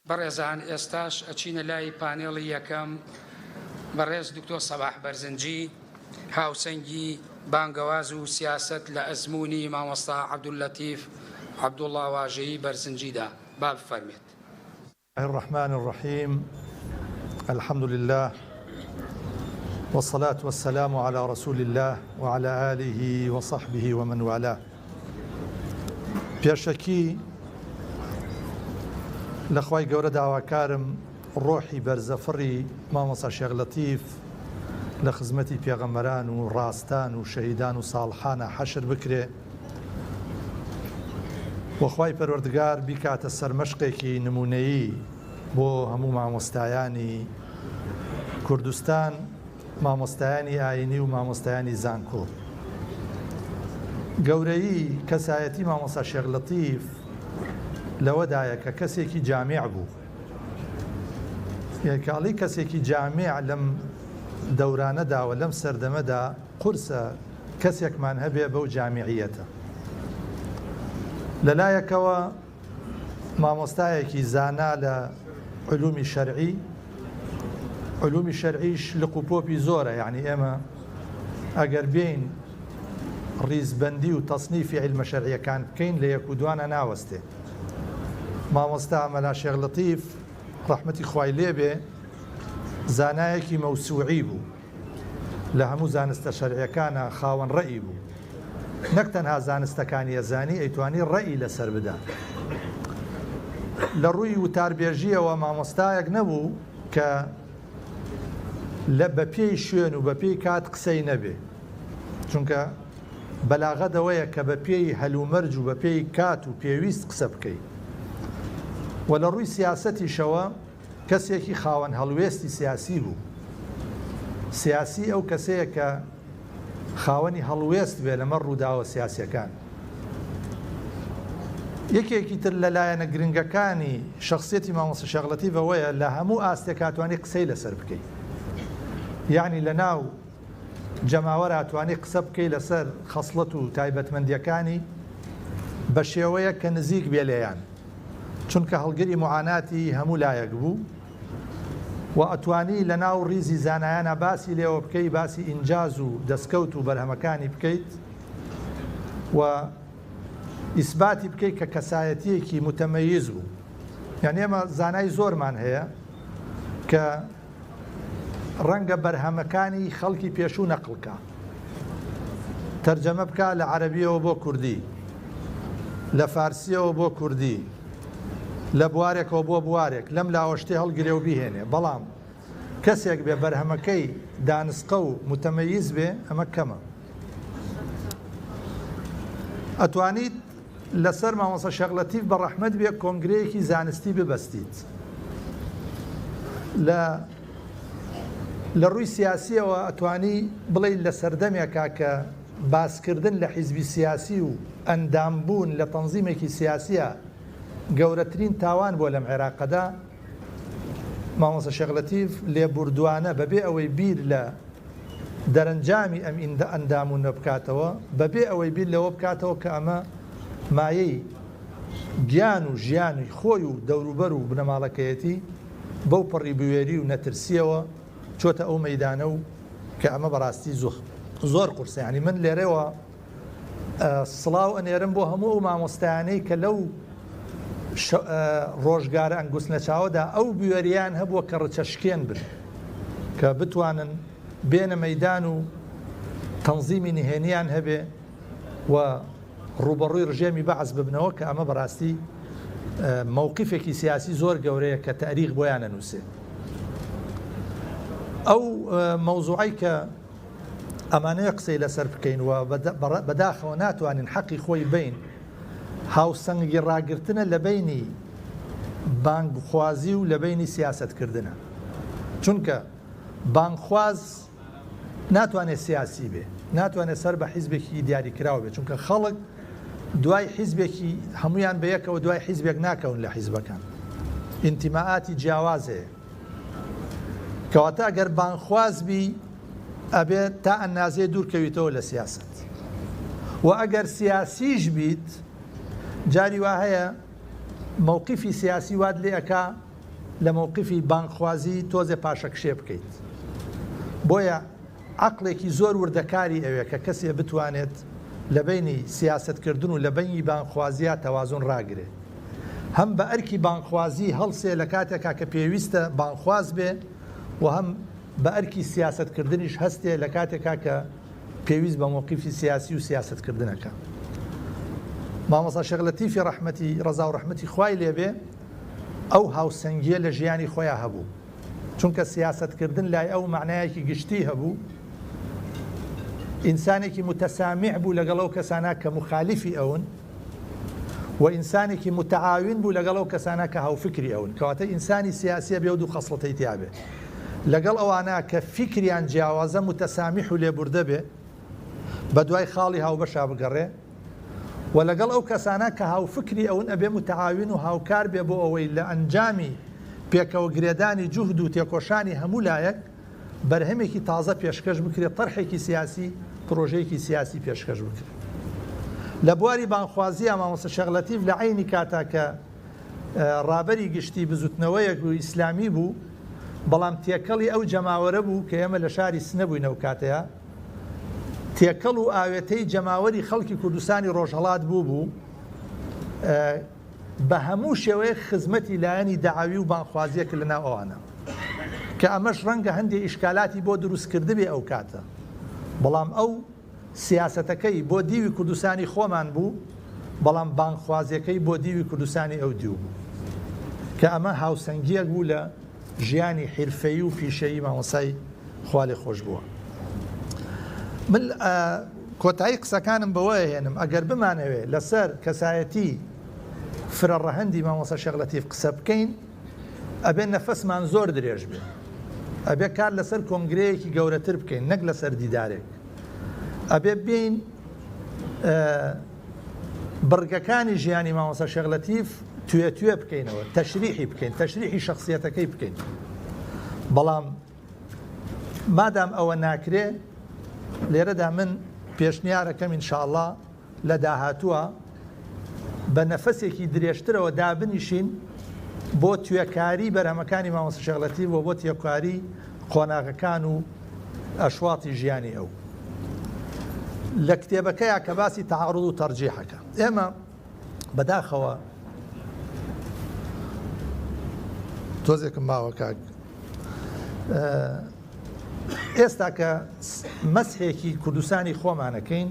بەڕێزان ئێستاش ئەچینە لای پانێڵی یەکەم بەڕێز دکتۆر سەباح بەرزنجی هاوسەنگی بانگەواز و سیاسەت لە ئەزموونی مامۆستا عەبدوللەتیف عەبدوڵڵا واژەیی بەرزنجیدا با بفەرمێت. الرحمن الرحیم الحمد للە والصلاة والسلام علی رسول اللە وعلی آله وصحبه ومن والاه. پێشەکی لە خوای گەورە داواکارم ڕۆحی بەرزەفڕی مامۆستا شێخ لەتیف لە خزمەتی پێغەمبەران و ڕاستان و شەهیدان و ساڵحانە حەشر بکرێ و خوای پەروەردگار بیکاتە سەرمەشقێکی نمونەیی بۆ هەموو مامۆستایانی کوردستان مامۆستایانی ئاینی و مامۆستایانی زانکۆ. گەورەیی کەسایەتی مامۆستا شێخ لەتیف لەوەدایە کە کەسێکی جامیع بوو. یەکاڵی کەسێکی جامیع لەم دەورانەدا و لەم سەردەمەدا قورسە کەسێکمان هەبێ بەو جامیعیەتە. لەلایەکەوە مامۆستایەکی زانا لە علومی شەرعی، علومی شەرعیش لق و پۆپی زۆرە، یەعنی ئێمە ئەگەر بێین ڕیزبەندی و تەسنیفی عیلمە شەرعیەکان بکەین لە یەک و دوانە ناوەستێ. مامۆستا مەلا شێخ لەتیف ڕەحمەتی خوای لێبێ زانایەکی مەوسوعی بوو. لە هەموو زانستە شەرعیەکانا خاوەن ڕەئی بوو. نەک تەنها زانستەکانی ئەزانی ئەیتوانی ڕەئی لەسەر بدا. لە ڕووی وتاربێژیەوە مامۆستایەک نەبوو کە لە بە پێی شوێن و بە پێی کات قسەی نەبێ. چونکە بەلاغەت ئەوەیە کە بە پێی هەلومەرج و بە پێی کات و پێویست قسە بکەی. وە لە ڕووی سیاسەتیشەوە کەسێکی خاوەن هەڵوێستی سیاسی بوو. سیاسی ئەو کەسەیە کە خاوەنی هەڵوێست بێ لەمەڕ ڕووداوە سیاسیەکان. یەکێکی تر لە لایەنە گرنگەکانی شەخسیەتی مامۆستا شێخ لەتیف ئەوەیە لە هەموو ئاستێکا توانی قسەی لەسەر بکەی. یەعنی لە ناو جەماوەرا توانی قسە بکەی لەسەر خەسڵەت و تایبەتمەندیەکانی بە شێوەیەک کە نزیک بێ لێیان. چونکە هەڵگری موعاناتی هەموو لایەک بوو و ئەتوانی لە ناو ڕیزی زانایانا باسی لێوە بکەی، باسی ئینجاز و دەسکەوت و بەرهەمەکانی بکەیت و ئیسباتی بکەی کە کەسایەتیەکی موتەمەیز بوو. یانی ئێمە زانای زۆرمان هەیە کە ڕەنگە بەرهەمەکانی خەڵکی پێشوو نەقڵ کا، تەرجەمە بکا لە عەرەبییەوە بۆ کوردی، لە فارسییەوە بۆ کوردی، لە بوارێکەوە بۆ بوارێک، لەم لاوە شتێ هەڵگرێ و بیهێنێ، بەڵام کەسێک بێ بەرهەمەکەی دانسقە و موتەمەیز بێ، ئەمە کەمە. ئەتوانیت لەسەر مامۆستا شێخ لەتیف بە ڕەحمەت بێ کۆنگرەیەکی زانستی ببەستیت لە لە ڕووی سیاسیەوە ئەتوانی بڵێی لە سەردەمێکا کە باسکردن لە حیزبی سیاسی و ئەندام بوون لە تەنزیمێکی سیاسیە گەورەترین تاوان بووە لەم عێراقەدا مامۆستا شێخ لەتیف لێبوردوانە بەبێ ئەوەی بیر لە دەرەنجامی ئەم ئەنداموونە بکاتەوە، بەبێ ئەوەی بیر لەوە بکاتەوە کە ئەمە مایەی گیان و ژیانی خۆی و دەوروبەر و بنەماڵەکەیەتی، بەو پەڕی بوێری و نەترسییەوە چۆتە ئەو مەیدانە و کە ئەمە بەڕاستی زۆر قورسە. یانی من لێرەوە سڵاو ئەنێرم بۆ هەموو ئەو مامۆستایانەی کە لەو ڕۆژگارە ئەنگوستنەچاوەدا ئەو بوێرییان هەبووە کە ڕچەشکێن بن، کە بتوانن بێنە مەیدان و تەنزیمی نهێنیان هەبێ و ڕووبەڕووی ڕژێمی بەعس ببنەوە کە ئەمە بەڕاستی مەوقیفێکی سیاسی زۆر گەورەیە کە تاریخ بۆیان ئەنووسێ. ئەو مەوزوعەی کە ئەمانەوێ قسەی لەسەر بکەین و بەداخەوە ناتوانین حەقی خۆی بەین، هاوسەنگی ڕاگرتنە لە بەینی بانگخوازی و لە بەینی سیاسەتکردنە. چونکە بانگخواز ناتوانێت سیاسی بێ، ناتوانێت سەر بە حیزبێکی دیاریکراو بێ، چونکە خەڵک دوای حیزبێکی هەمویان بە یەکەوە دوای حیزبێک ناکەون لە حیزبەکان، ئینتیمائاتی جیاواز هەیە. کەواتە ئەگەر بانگخواز بی ئەبێت تا ئەنازەیە دوور کەویتەوە لە سیاسەت و ئەگەر سیاسیش بیت جاری وا هەیە مەوقیفی سیاسی وات لێ ئەکا. لە مەوقیفی بانگخوازی تۆزێ پاشەکشێ بکەیت. بۆیە عەقڵێکی زۆر وردەکاری ئەوێ کە کەسێ بتوانێت لە بەینی سیاسەتکردن و لە بەینی بانگخوازیا تەوازون ڕاگرێ. هەم بە ئەرکی بانگخوازی هەڵسێ لە کاتێکا کە پێویستە بانگخواز بێ و هەم بە ئەرکی سیاسەتکردنیش هەستێ لە کاتێکا کە پێویست بە مەوقیفی سیاسی و سیاسەتکردنەکە. مامۆستا شێخ لەتیفی ڕەحمەتی ڕەزا و ڕەحمەتی خوای لێ بێ ئەو هاوسەنگییە لە ژیانی خۆیا هەبوو. چونکە سیاسەتکردن لای ئەو مەعنایەکی گشتی هەبوو، ئینسانێکی متسامح بوو لەگەڵ ئەو کەسانە کە موخالیفی ئەون و ئینسانێکی متعاون بوو لەگەڵ ئەو کەسانە کە هاوفکری ئەون. کەواتە ئینسانی سیاسی ئەبێ ئەو دوو خەسڵەتەی تیا بێ. لەگەڵ ئەوانە کە فیکریان جیاوازە متسامح و لێبوردە بێ، بەدوای خاڵی هاوبەشا بگەڕێ و لەگەڵ ئەو کەسانە کە هاوفکری ئەون ئەبێ متعاون و هاوکار بێ بۆ ئەوەی لە ئەنجامی پێکەوە گرێدانی جوهد و تێکۆشانی هەموو لایەک بەرهەمێکی تازە پێشکەش بکرێ تەرحێکی سیاسی پرۆژەیەکی سیاسی پێشکەش بکرێ. لە بواری بانگخوازییا مامۆستا شێخ لەتیف لە عەینی کاتا کە ڕابەری گشتی بزوتنەوەیەک و ئیسلامی بوو بەڵام تێکەڵی ئەو جەماوەرە بوو کە ئێمە لە شاری سنە بووین ئەو کاتەیا تێکەڵ و ئاوێتەی جەماوەری خەڵکی کوردستانی ڕۆژهەڵات بوو بوو بە هەموو شێوەیەک خزمەتی لایەنی دەعەوی و بانگخوازیە کرد لەناو ئەوانە کە ئەمەش ڕەنگە هەندێ ئیشکالاتی بۆ دروست کردبێ ئەو کاتە بەڵام ئەو سیاسەتەکەی بۆ دیوی کوردستانی خۆمان بوو بەڵام بانگخوازیەکەی بۆ دیوی کوردستانی ئەو دیو بوو کە ئەمە هاوسەنگیەک بوو لە ژیانی حیرفەیی و پیشەیی مامۆستای خوالێخۆشبووە. من کۆتایی قسەکانم بەوە ئەهێنم ئەگەر بمانەوێ لەسەر کەسایەتی فرە ڕەهەندی مامۆستا شێخ لەتیف قسە بکەین ئەبێ نەفەسمان زۆر درێژ بێ ئەبێ کار لەسەر کۆنگرەیەکی گەورەتر بکەین نەک لەسەر دیدارێک ئەبێ بین بڕگەکانی ژیانی مامۆستا شێخ لەتیف توێ توێ بکەینەوە، تەشریحی بکەین، تەشریحی شەخسیەتەکەی بکەین. بەڵام مادام ئەوە ناکرێ، لێرەدا من پێشنیارەکەم ئینشاڵڵا لە داهاتووە بە نەفەسێکی درێژترەوە دابنیشین بۆ توێکاری بەرهەمەکانی مامۆستا شێخ لەتیف و بۆ تێکاری قۆناغەکان و ئەشواتی ژیانی ئەو لە کتێبەکەیا کە باسی تەعاڕوز و تەرجیحەکە ئێمە بەداخەوە تۆزێکم ماوە کاک ئێستا کە مەسحێکی کوردستانی خۆمانەکەین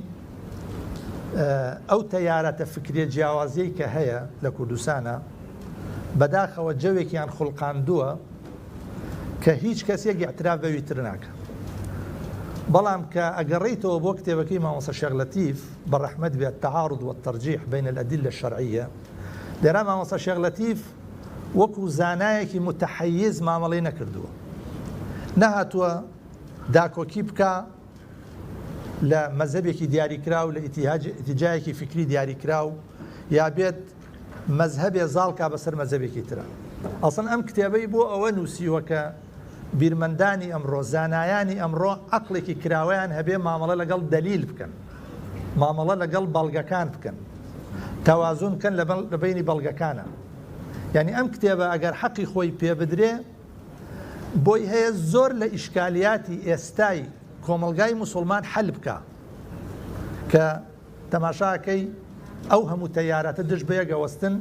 ئەو تەیارەتە فکریە جیاوازیەی کە هەیە لە کوردستانە بەداخەوە جەوێکیان خوڵقاندووە کە هیچ کەسێک ئیعتراف بەوی تر ناکا بەڵام کە ئەگەڕێیتەوە بۆ کتێبەکەی مامۆستا شێخ لەتیف بە ڕەحمەت بێت التعارض والترجیح بین الادلە الشرعیە لێرا مامۆستا شێخ لەتیف وەکو زانایەکی متحیز مامەڵەی نەکردووە نەهاتووە داکۆکی بکا لە مەزهەبێکی دیاریکراو لە ئیتیجاهێکی فیکری دیاریکراو یا بێت مەزهەبێ زاڵ کا بەسەر مەزهەبێکی ترا. ئەسڵەن ئەم کتێبەی بۆ ئەوە نووسیوە کە بیرمەندانی ئەمڕۆ، زانایانی ئەمڕۆ عەقڵێکی کراوەیان هەبێ مامەڵە لەگەڵ دەلیل بکەن، مامەڵە لەگەڵ بەڵگەکان بکەن، تەوازون بکەن لە بەینی بەڵگەکانا. یانی ئەم کتێبە ئەگەر حەقی خۆی پێ بدرێ بۆی هەیە زۆر لە ئیشکالیاتی ئێستای کۆمەڵگای موسوڵمان حەل بکا کە تەماشا ئەکەی ئەو هەموو تەیاراتە دژ بەیەک ئەوەستن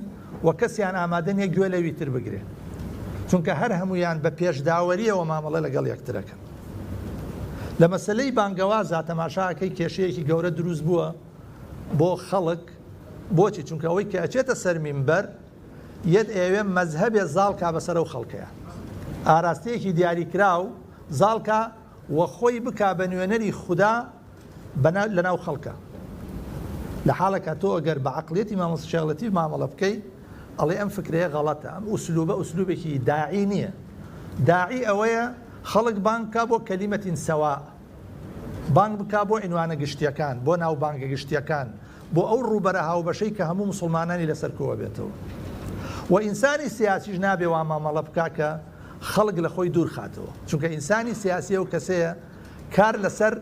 و کەسیان ئامادە نیە گوێ لەوی تر بگرێ چونکە هەر هەموویان بە پێشداوەریەوە مامەڵە لەگەڵ یەکترەکەن. لە مەسەلەی بانگەوازا تەماشا ئەکەی کێشەیەکی گەورە دروست بووە بۆ خەڵک بۆچی چونکە ئەوەی کە ئەچێتە سەر مینبەر یەت ئەیەوێ مەزهەبێ زاڵ کا بەسەر ئەو خەڵکەیا ئاراستەیەکی دیاریکراو زاڵ کا و خۆی بکا بە نوێنەری خودا لەناو خەڵکا. لە حاڵێکا تۆ ئەگەر بە عەقڵیەتی مامۆستا شێخ لەتیف مامەڵە بکەی ئەڵێی ئەم فکرەیە غەڵەتە، ئەم ئوسلوبە ئوسلوبێکی داعی نییە. داعی ئەوەیە خەڵک بانگ بکا بۆ کەلیمەتین سەواء، بانگ بکا بۆ عینوانە گشتییەکان، بۆ ناوبانگە گشتییەکان، بۆ ئەو ڕووبەرە هاوبەشەی کە هەموو موسڵمانانی لەسەر کۆئەبێتەوە. وە ئینسانی سیاسیش نابێ وا مامەڵە بکا کە خەڵک لە خۆی دوور خاتەوە. چونکە ئینسانی سیاسی ئەو کەسەیە کار لەسەر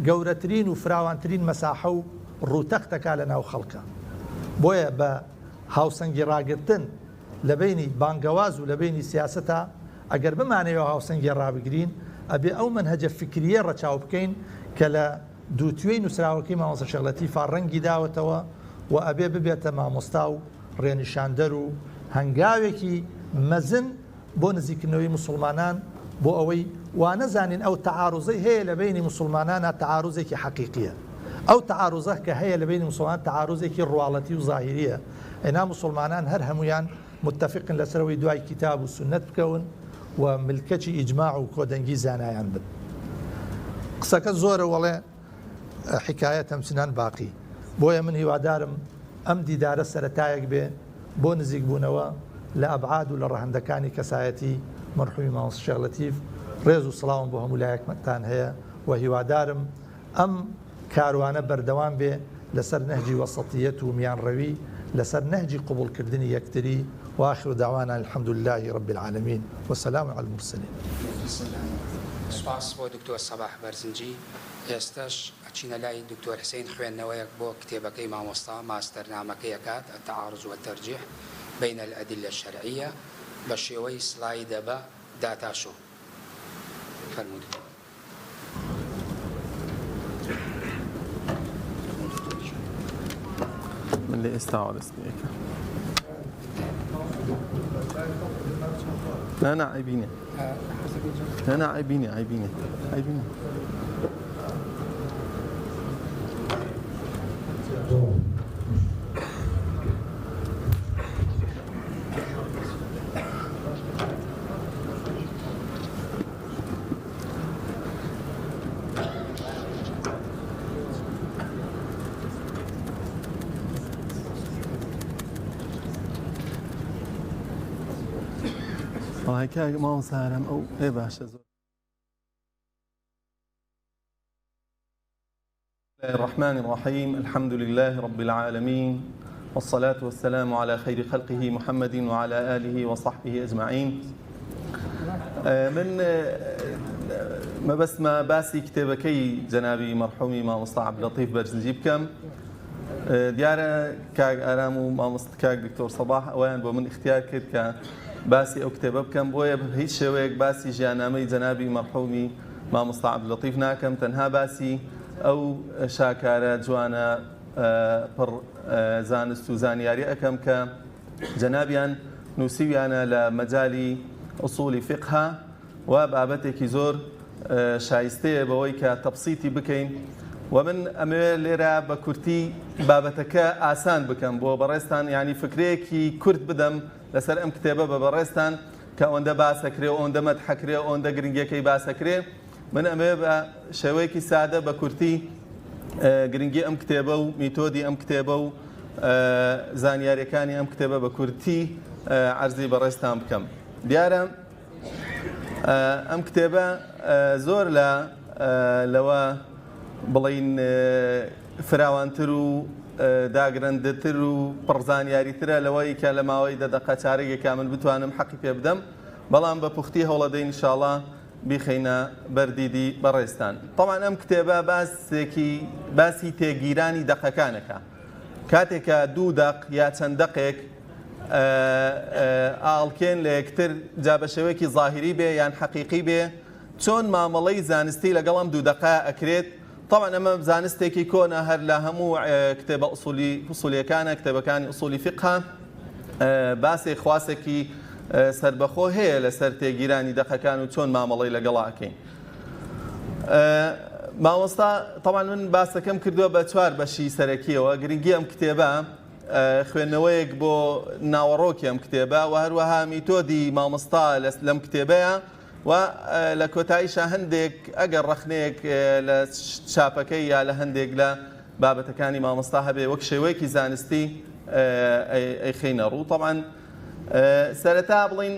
گەورەترین و فراوانترین مەساحە و ڕووتەختەکا لە ناو خەڵکا. بۆیە بە هاوسەنگی ڕاگرتن لە بەینی بانگەواز و لە بەینی سیاسەتا ئەگەر بمانەوێ ئەو هاوسەنگیە ڕابگرین ئەبێ ئەو مەنهەجە فیکریە ڕەچاو بکەین کە لە دووتوێی نووسراوەکەی مامۆستا شێخ لەتیفا ڕەنگی داوەتەوە و ئەبێ ببێتە مامۆستا و ڕێنیشاندەر و هەنگاوێکی مەزن بۆ نزیککردنەوەی موسوڵمانان بۆ ئەوەی وانەزانین ئەو تەعاروزەی هەیە لە بەینی موسوڵمانانا تەعاروزێکی حەقیقیە ئەو تەعاروزە کە هەیە لە بەینی موسوڵمان تەعاروزێکی ڕواڵەتی و زاهیریە ئەینا موسوڵمانان هەر هەموویان متفقن لەسەر ئەوەی دوای کیتاب و سوننەت بکەون و ملکەچی ئیجماع و کۆدەنگی زانایان بن. قسەکە زۆرە وەڵێ حکایە تەمچنان باقی. بۆیە من هیوادارم ئەم دیدارە سەرەتایەک بێ بۆ نزیک بوونەوە لە ئەبعاد و لە ڕەهەندەکانی کەسایەتی مەرحومی مامۆستا شێخ لەتیف. ڕێز و سڵاوم بۆ هەموو لایەکتان هەیە و هیوادارم ئەم کاروانە بەردەوام بێ لەسەر نەهجی وەسەتیەت و میانڕەوی، لەسەر نەهجی قبوڵکردنی یەکتری، وآخر دعوانا ان الحمد للە رب العالمین وسلام علی المرسلین. سوپاس بۆ دکتۆر سەباح بەرزنجی، ئێستەش ئەچینە لای دکتۆر حسین خوێندنەوەیەک بۆ کتێبەکەی مامۆستا ماستەرنامەکەی ئەکات، التعارض والترجیح بین الادلە الشرعیە، بە شێوەی سلایدە بە داتا شۆ. فەرموو دکتۆر. من لە ئێستاوە دەست پێ ئەکەم. نا نا عەیبی نییە. نا نا عەیبی نییە عەیبی نییە عەیبی نییە. وەڵای کاک مامۆستا ئارام ئەو ئێ باشە زۆر الله الرحمن الرحيم الحمد لله رب العالمين والصلاة والسلام على خير خلقه محمد وعلى آله وصحبه أجمعين من مەبەستمە باسی کتێبەکەی جەنابی مەرحومی مامۆستا عەبدولەتیف بەرزنجی بکەم دیارە کاک ئارام و مامۆستا کاک دکتۆر سەباح ئەویان بۆ من اختیار کرد کە باسی ئەو کتێبە بکەم بۆیە هیچ شێوەیەک باسی ژیاننامەی جەنابی مەرحومی مامۆستا عەبدولەتیف ناکەم تەنها باسی ئەو شاکارە جوانە پڕ زانست و زانیاری ئەکەم کە جەنابیان نووسیویانە لە مەجالی ئوسوڵی فیقها و بابەتێکی زۆر شایستەیە بەوەی کە تەبسیتی بکەین و من ئەمەوێ لێرە بە کورتی بابەتەکە ئاسان بکەم بۆ بەڕێزتان یعنی فکرەیەکی کورت بدەم لەسەر ئەم کتێبە بە بەڕێزتان کە ئەوەندە باسەکرێ و ئەوەندە مەدحەکرێ و ئەوەندە گرنگیەکەی باسەکرێ من ئەمەوێ بە شێوەیەکی سادە بە کورتی گرنگی ئەم کتێبە و میتۆدی ئەم کتێبە و زانیاریەکانی ئەم کتێبە بە کورتی عەرزی بەڕێزتان بکەم. دیارە ئەم کتێبە زۆر لە لەوە بڵین فراوانتر و داگرەندتر و پڕزانیاریترە لەوەی کە لە ماوەی دە دەقە چارەگێکا من بتوانم حەقی پێ بدەم بەڵام بە پوختی هەوڵەدەین ئینشاڵا بیخەینە بەر دیدی بەڕێزتان. تەبعەن ئەم کتێبە باسێکی باسی تێکگیرانی دەقەکانەکە. کاتێک کە دوو دەق یا چەند دەقێک ئاڵکێن لە یەکتر جا بە شێوەیەکی زاهیری بێ یان حەقیقی بێ چۆن مامەڵەی زانستی لەگەڵ ئەم دوو دەقە ئەکرێت طبعا ئەمە زانستێکی کۆنە هەر لە هەموو کتێبە ئوسولی ئوسولیەکانە کتێبەکانی ئوسولی فقه باسێک خواسێکی سربەخۆ هەیە لەسەر تێگیرانی دەقەکان و چۆن مامەڵەی لەگەڵا ئەکەین مامۆستا طبعا من باسەکەم کردووە بە چوار بەشی سەرەکیەوە گرنگی ئەم کتێبە خوێندنەوەیەک بۆ ناوەڕۆکی ئەم کتێبە و هەروەها میتۆدی مامۆستا لەم کتێبەیە و لە کۆتاییشا هەندێک ئەگەر ڕەخنەیەک لە چاپەکەی یا لە هەندێک لە بابەتەکانی مامۆستا هەبێ وەک شێوەیەکی زانستی ئەیخەینە ڕوو. تەبعەن سەرەتا بڵین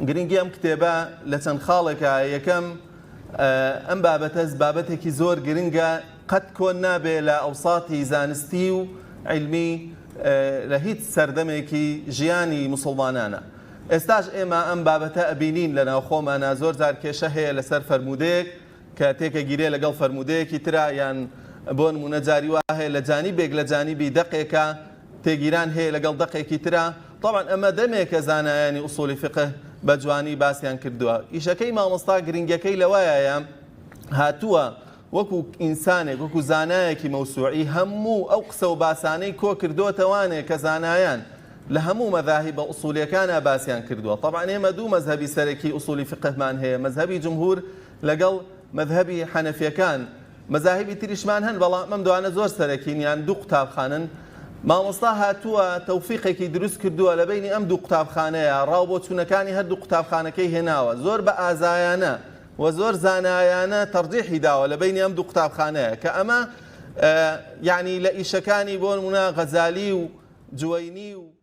گرنگی ئەم کتێبە لە چەند خاڵێکە یەکەم ئەم بابەتە بابەتێکی زۆر گرنگە قەت کۆن نابێ لە ئەوساتی زانستی و عیلمی لە هیچ سەردەمێکی ژیانی موسڵمانانە. ئێستاش ئێمە ئەم بابەتە ئەبینین لە ناوخۆمانا زۆر جار کێشە هەیە لەسەر فەرموودەیەک کە تێکەگیرێ لەگەڵ فەرموودەیەکی ترا یان بۆ نموونە جاری وا هەیە لە جانیبێک لە جانیبی دەقێکا تێگیران هەیە لەگەڵ دەقێکی ترا. تەبعەن ئەمە دەمێکە زانایانی ئوسوڵی فیقه بە جوانی باسیان کردووە. ئیشەکەی مامۆستا گرنگیەکەی لەوەیە هاتووە وەکو ئینسانێک وەکو زانایەکی مەوسوعی هەموو ئەو قسە و باسانەی کۆ کردۆتەوانێ کە زانایان لە هەموو مەذاهیبە ئوسوڵیەکانا باسیان کردووە. تەبعەن ئێمە دوو مەزهەبی سەرەکی ئوسوڵی فیقهمان هەیە مەزهەبی جمهور لەگەڵ مەزهەبی حەنەفیەکان، مەزاهیبی تریشمان هەن بەڵام ئەم دوانە زۆر سەرەکین یان دوو قوتابخانەن، مامۆستا هاتووە تەوفیقێکی دروست کردووە لە بەینی ئەم دوو قوتابخانەیە ڕاو بۆچوونەکانی هەردوو قوتابخانەکەی هێناوە زۆر بە ئازایانە و زۆر زانایانە تەرجیحی داوە لە بەینی ئەم دوو قوتابخانەیە کە ئەمە یعنی لە ئیشەکانی بۆ نمونە غەزالی و جوەینی و.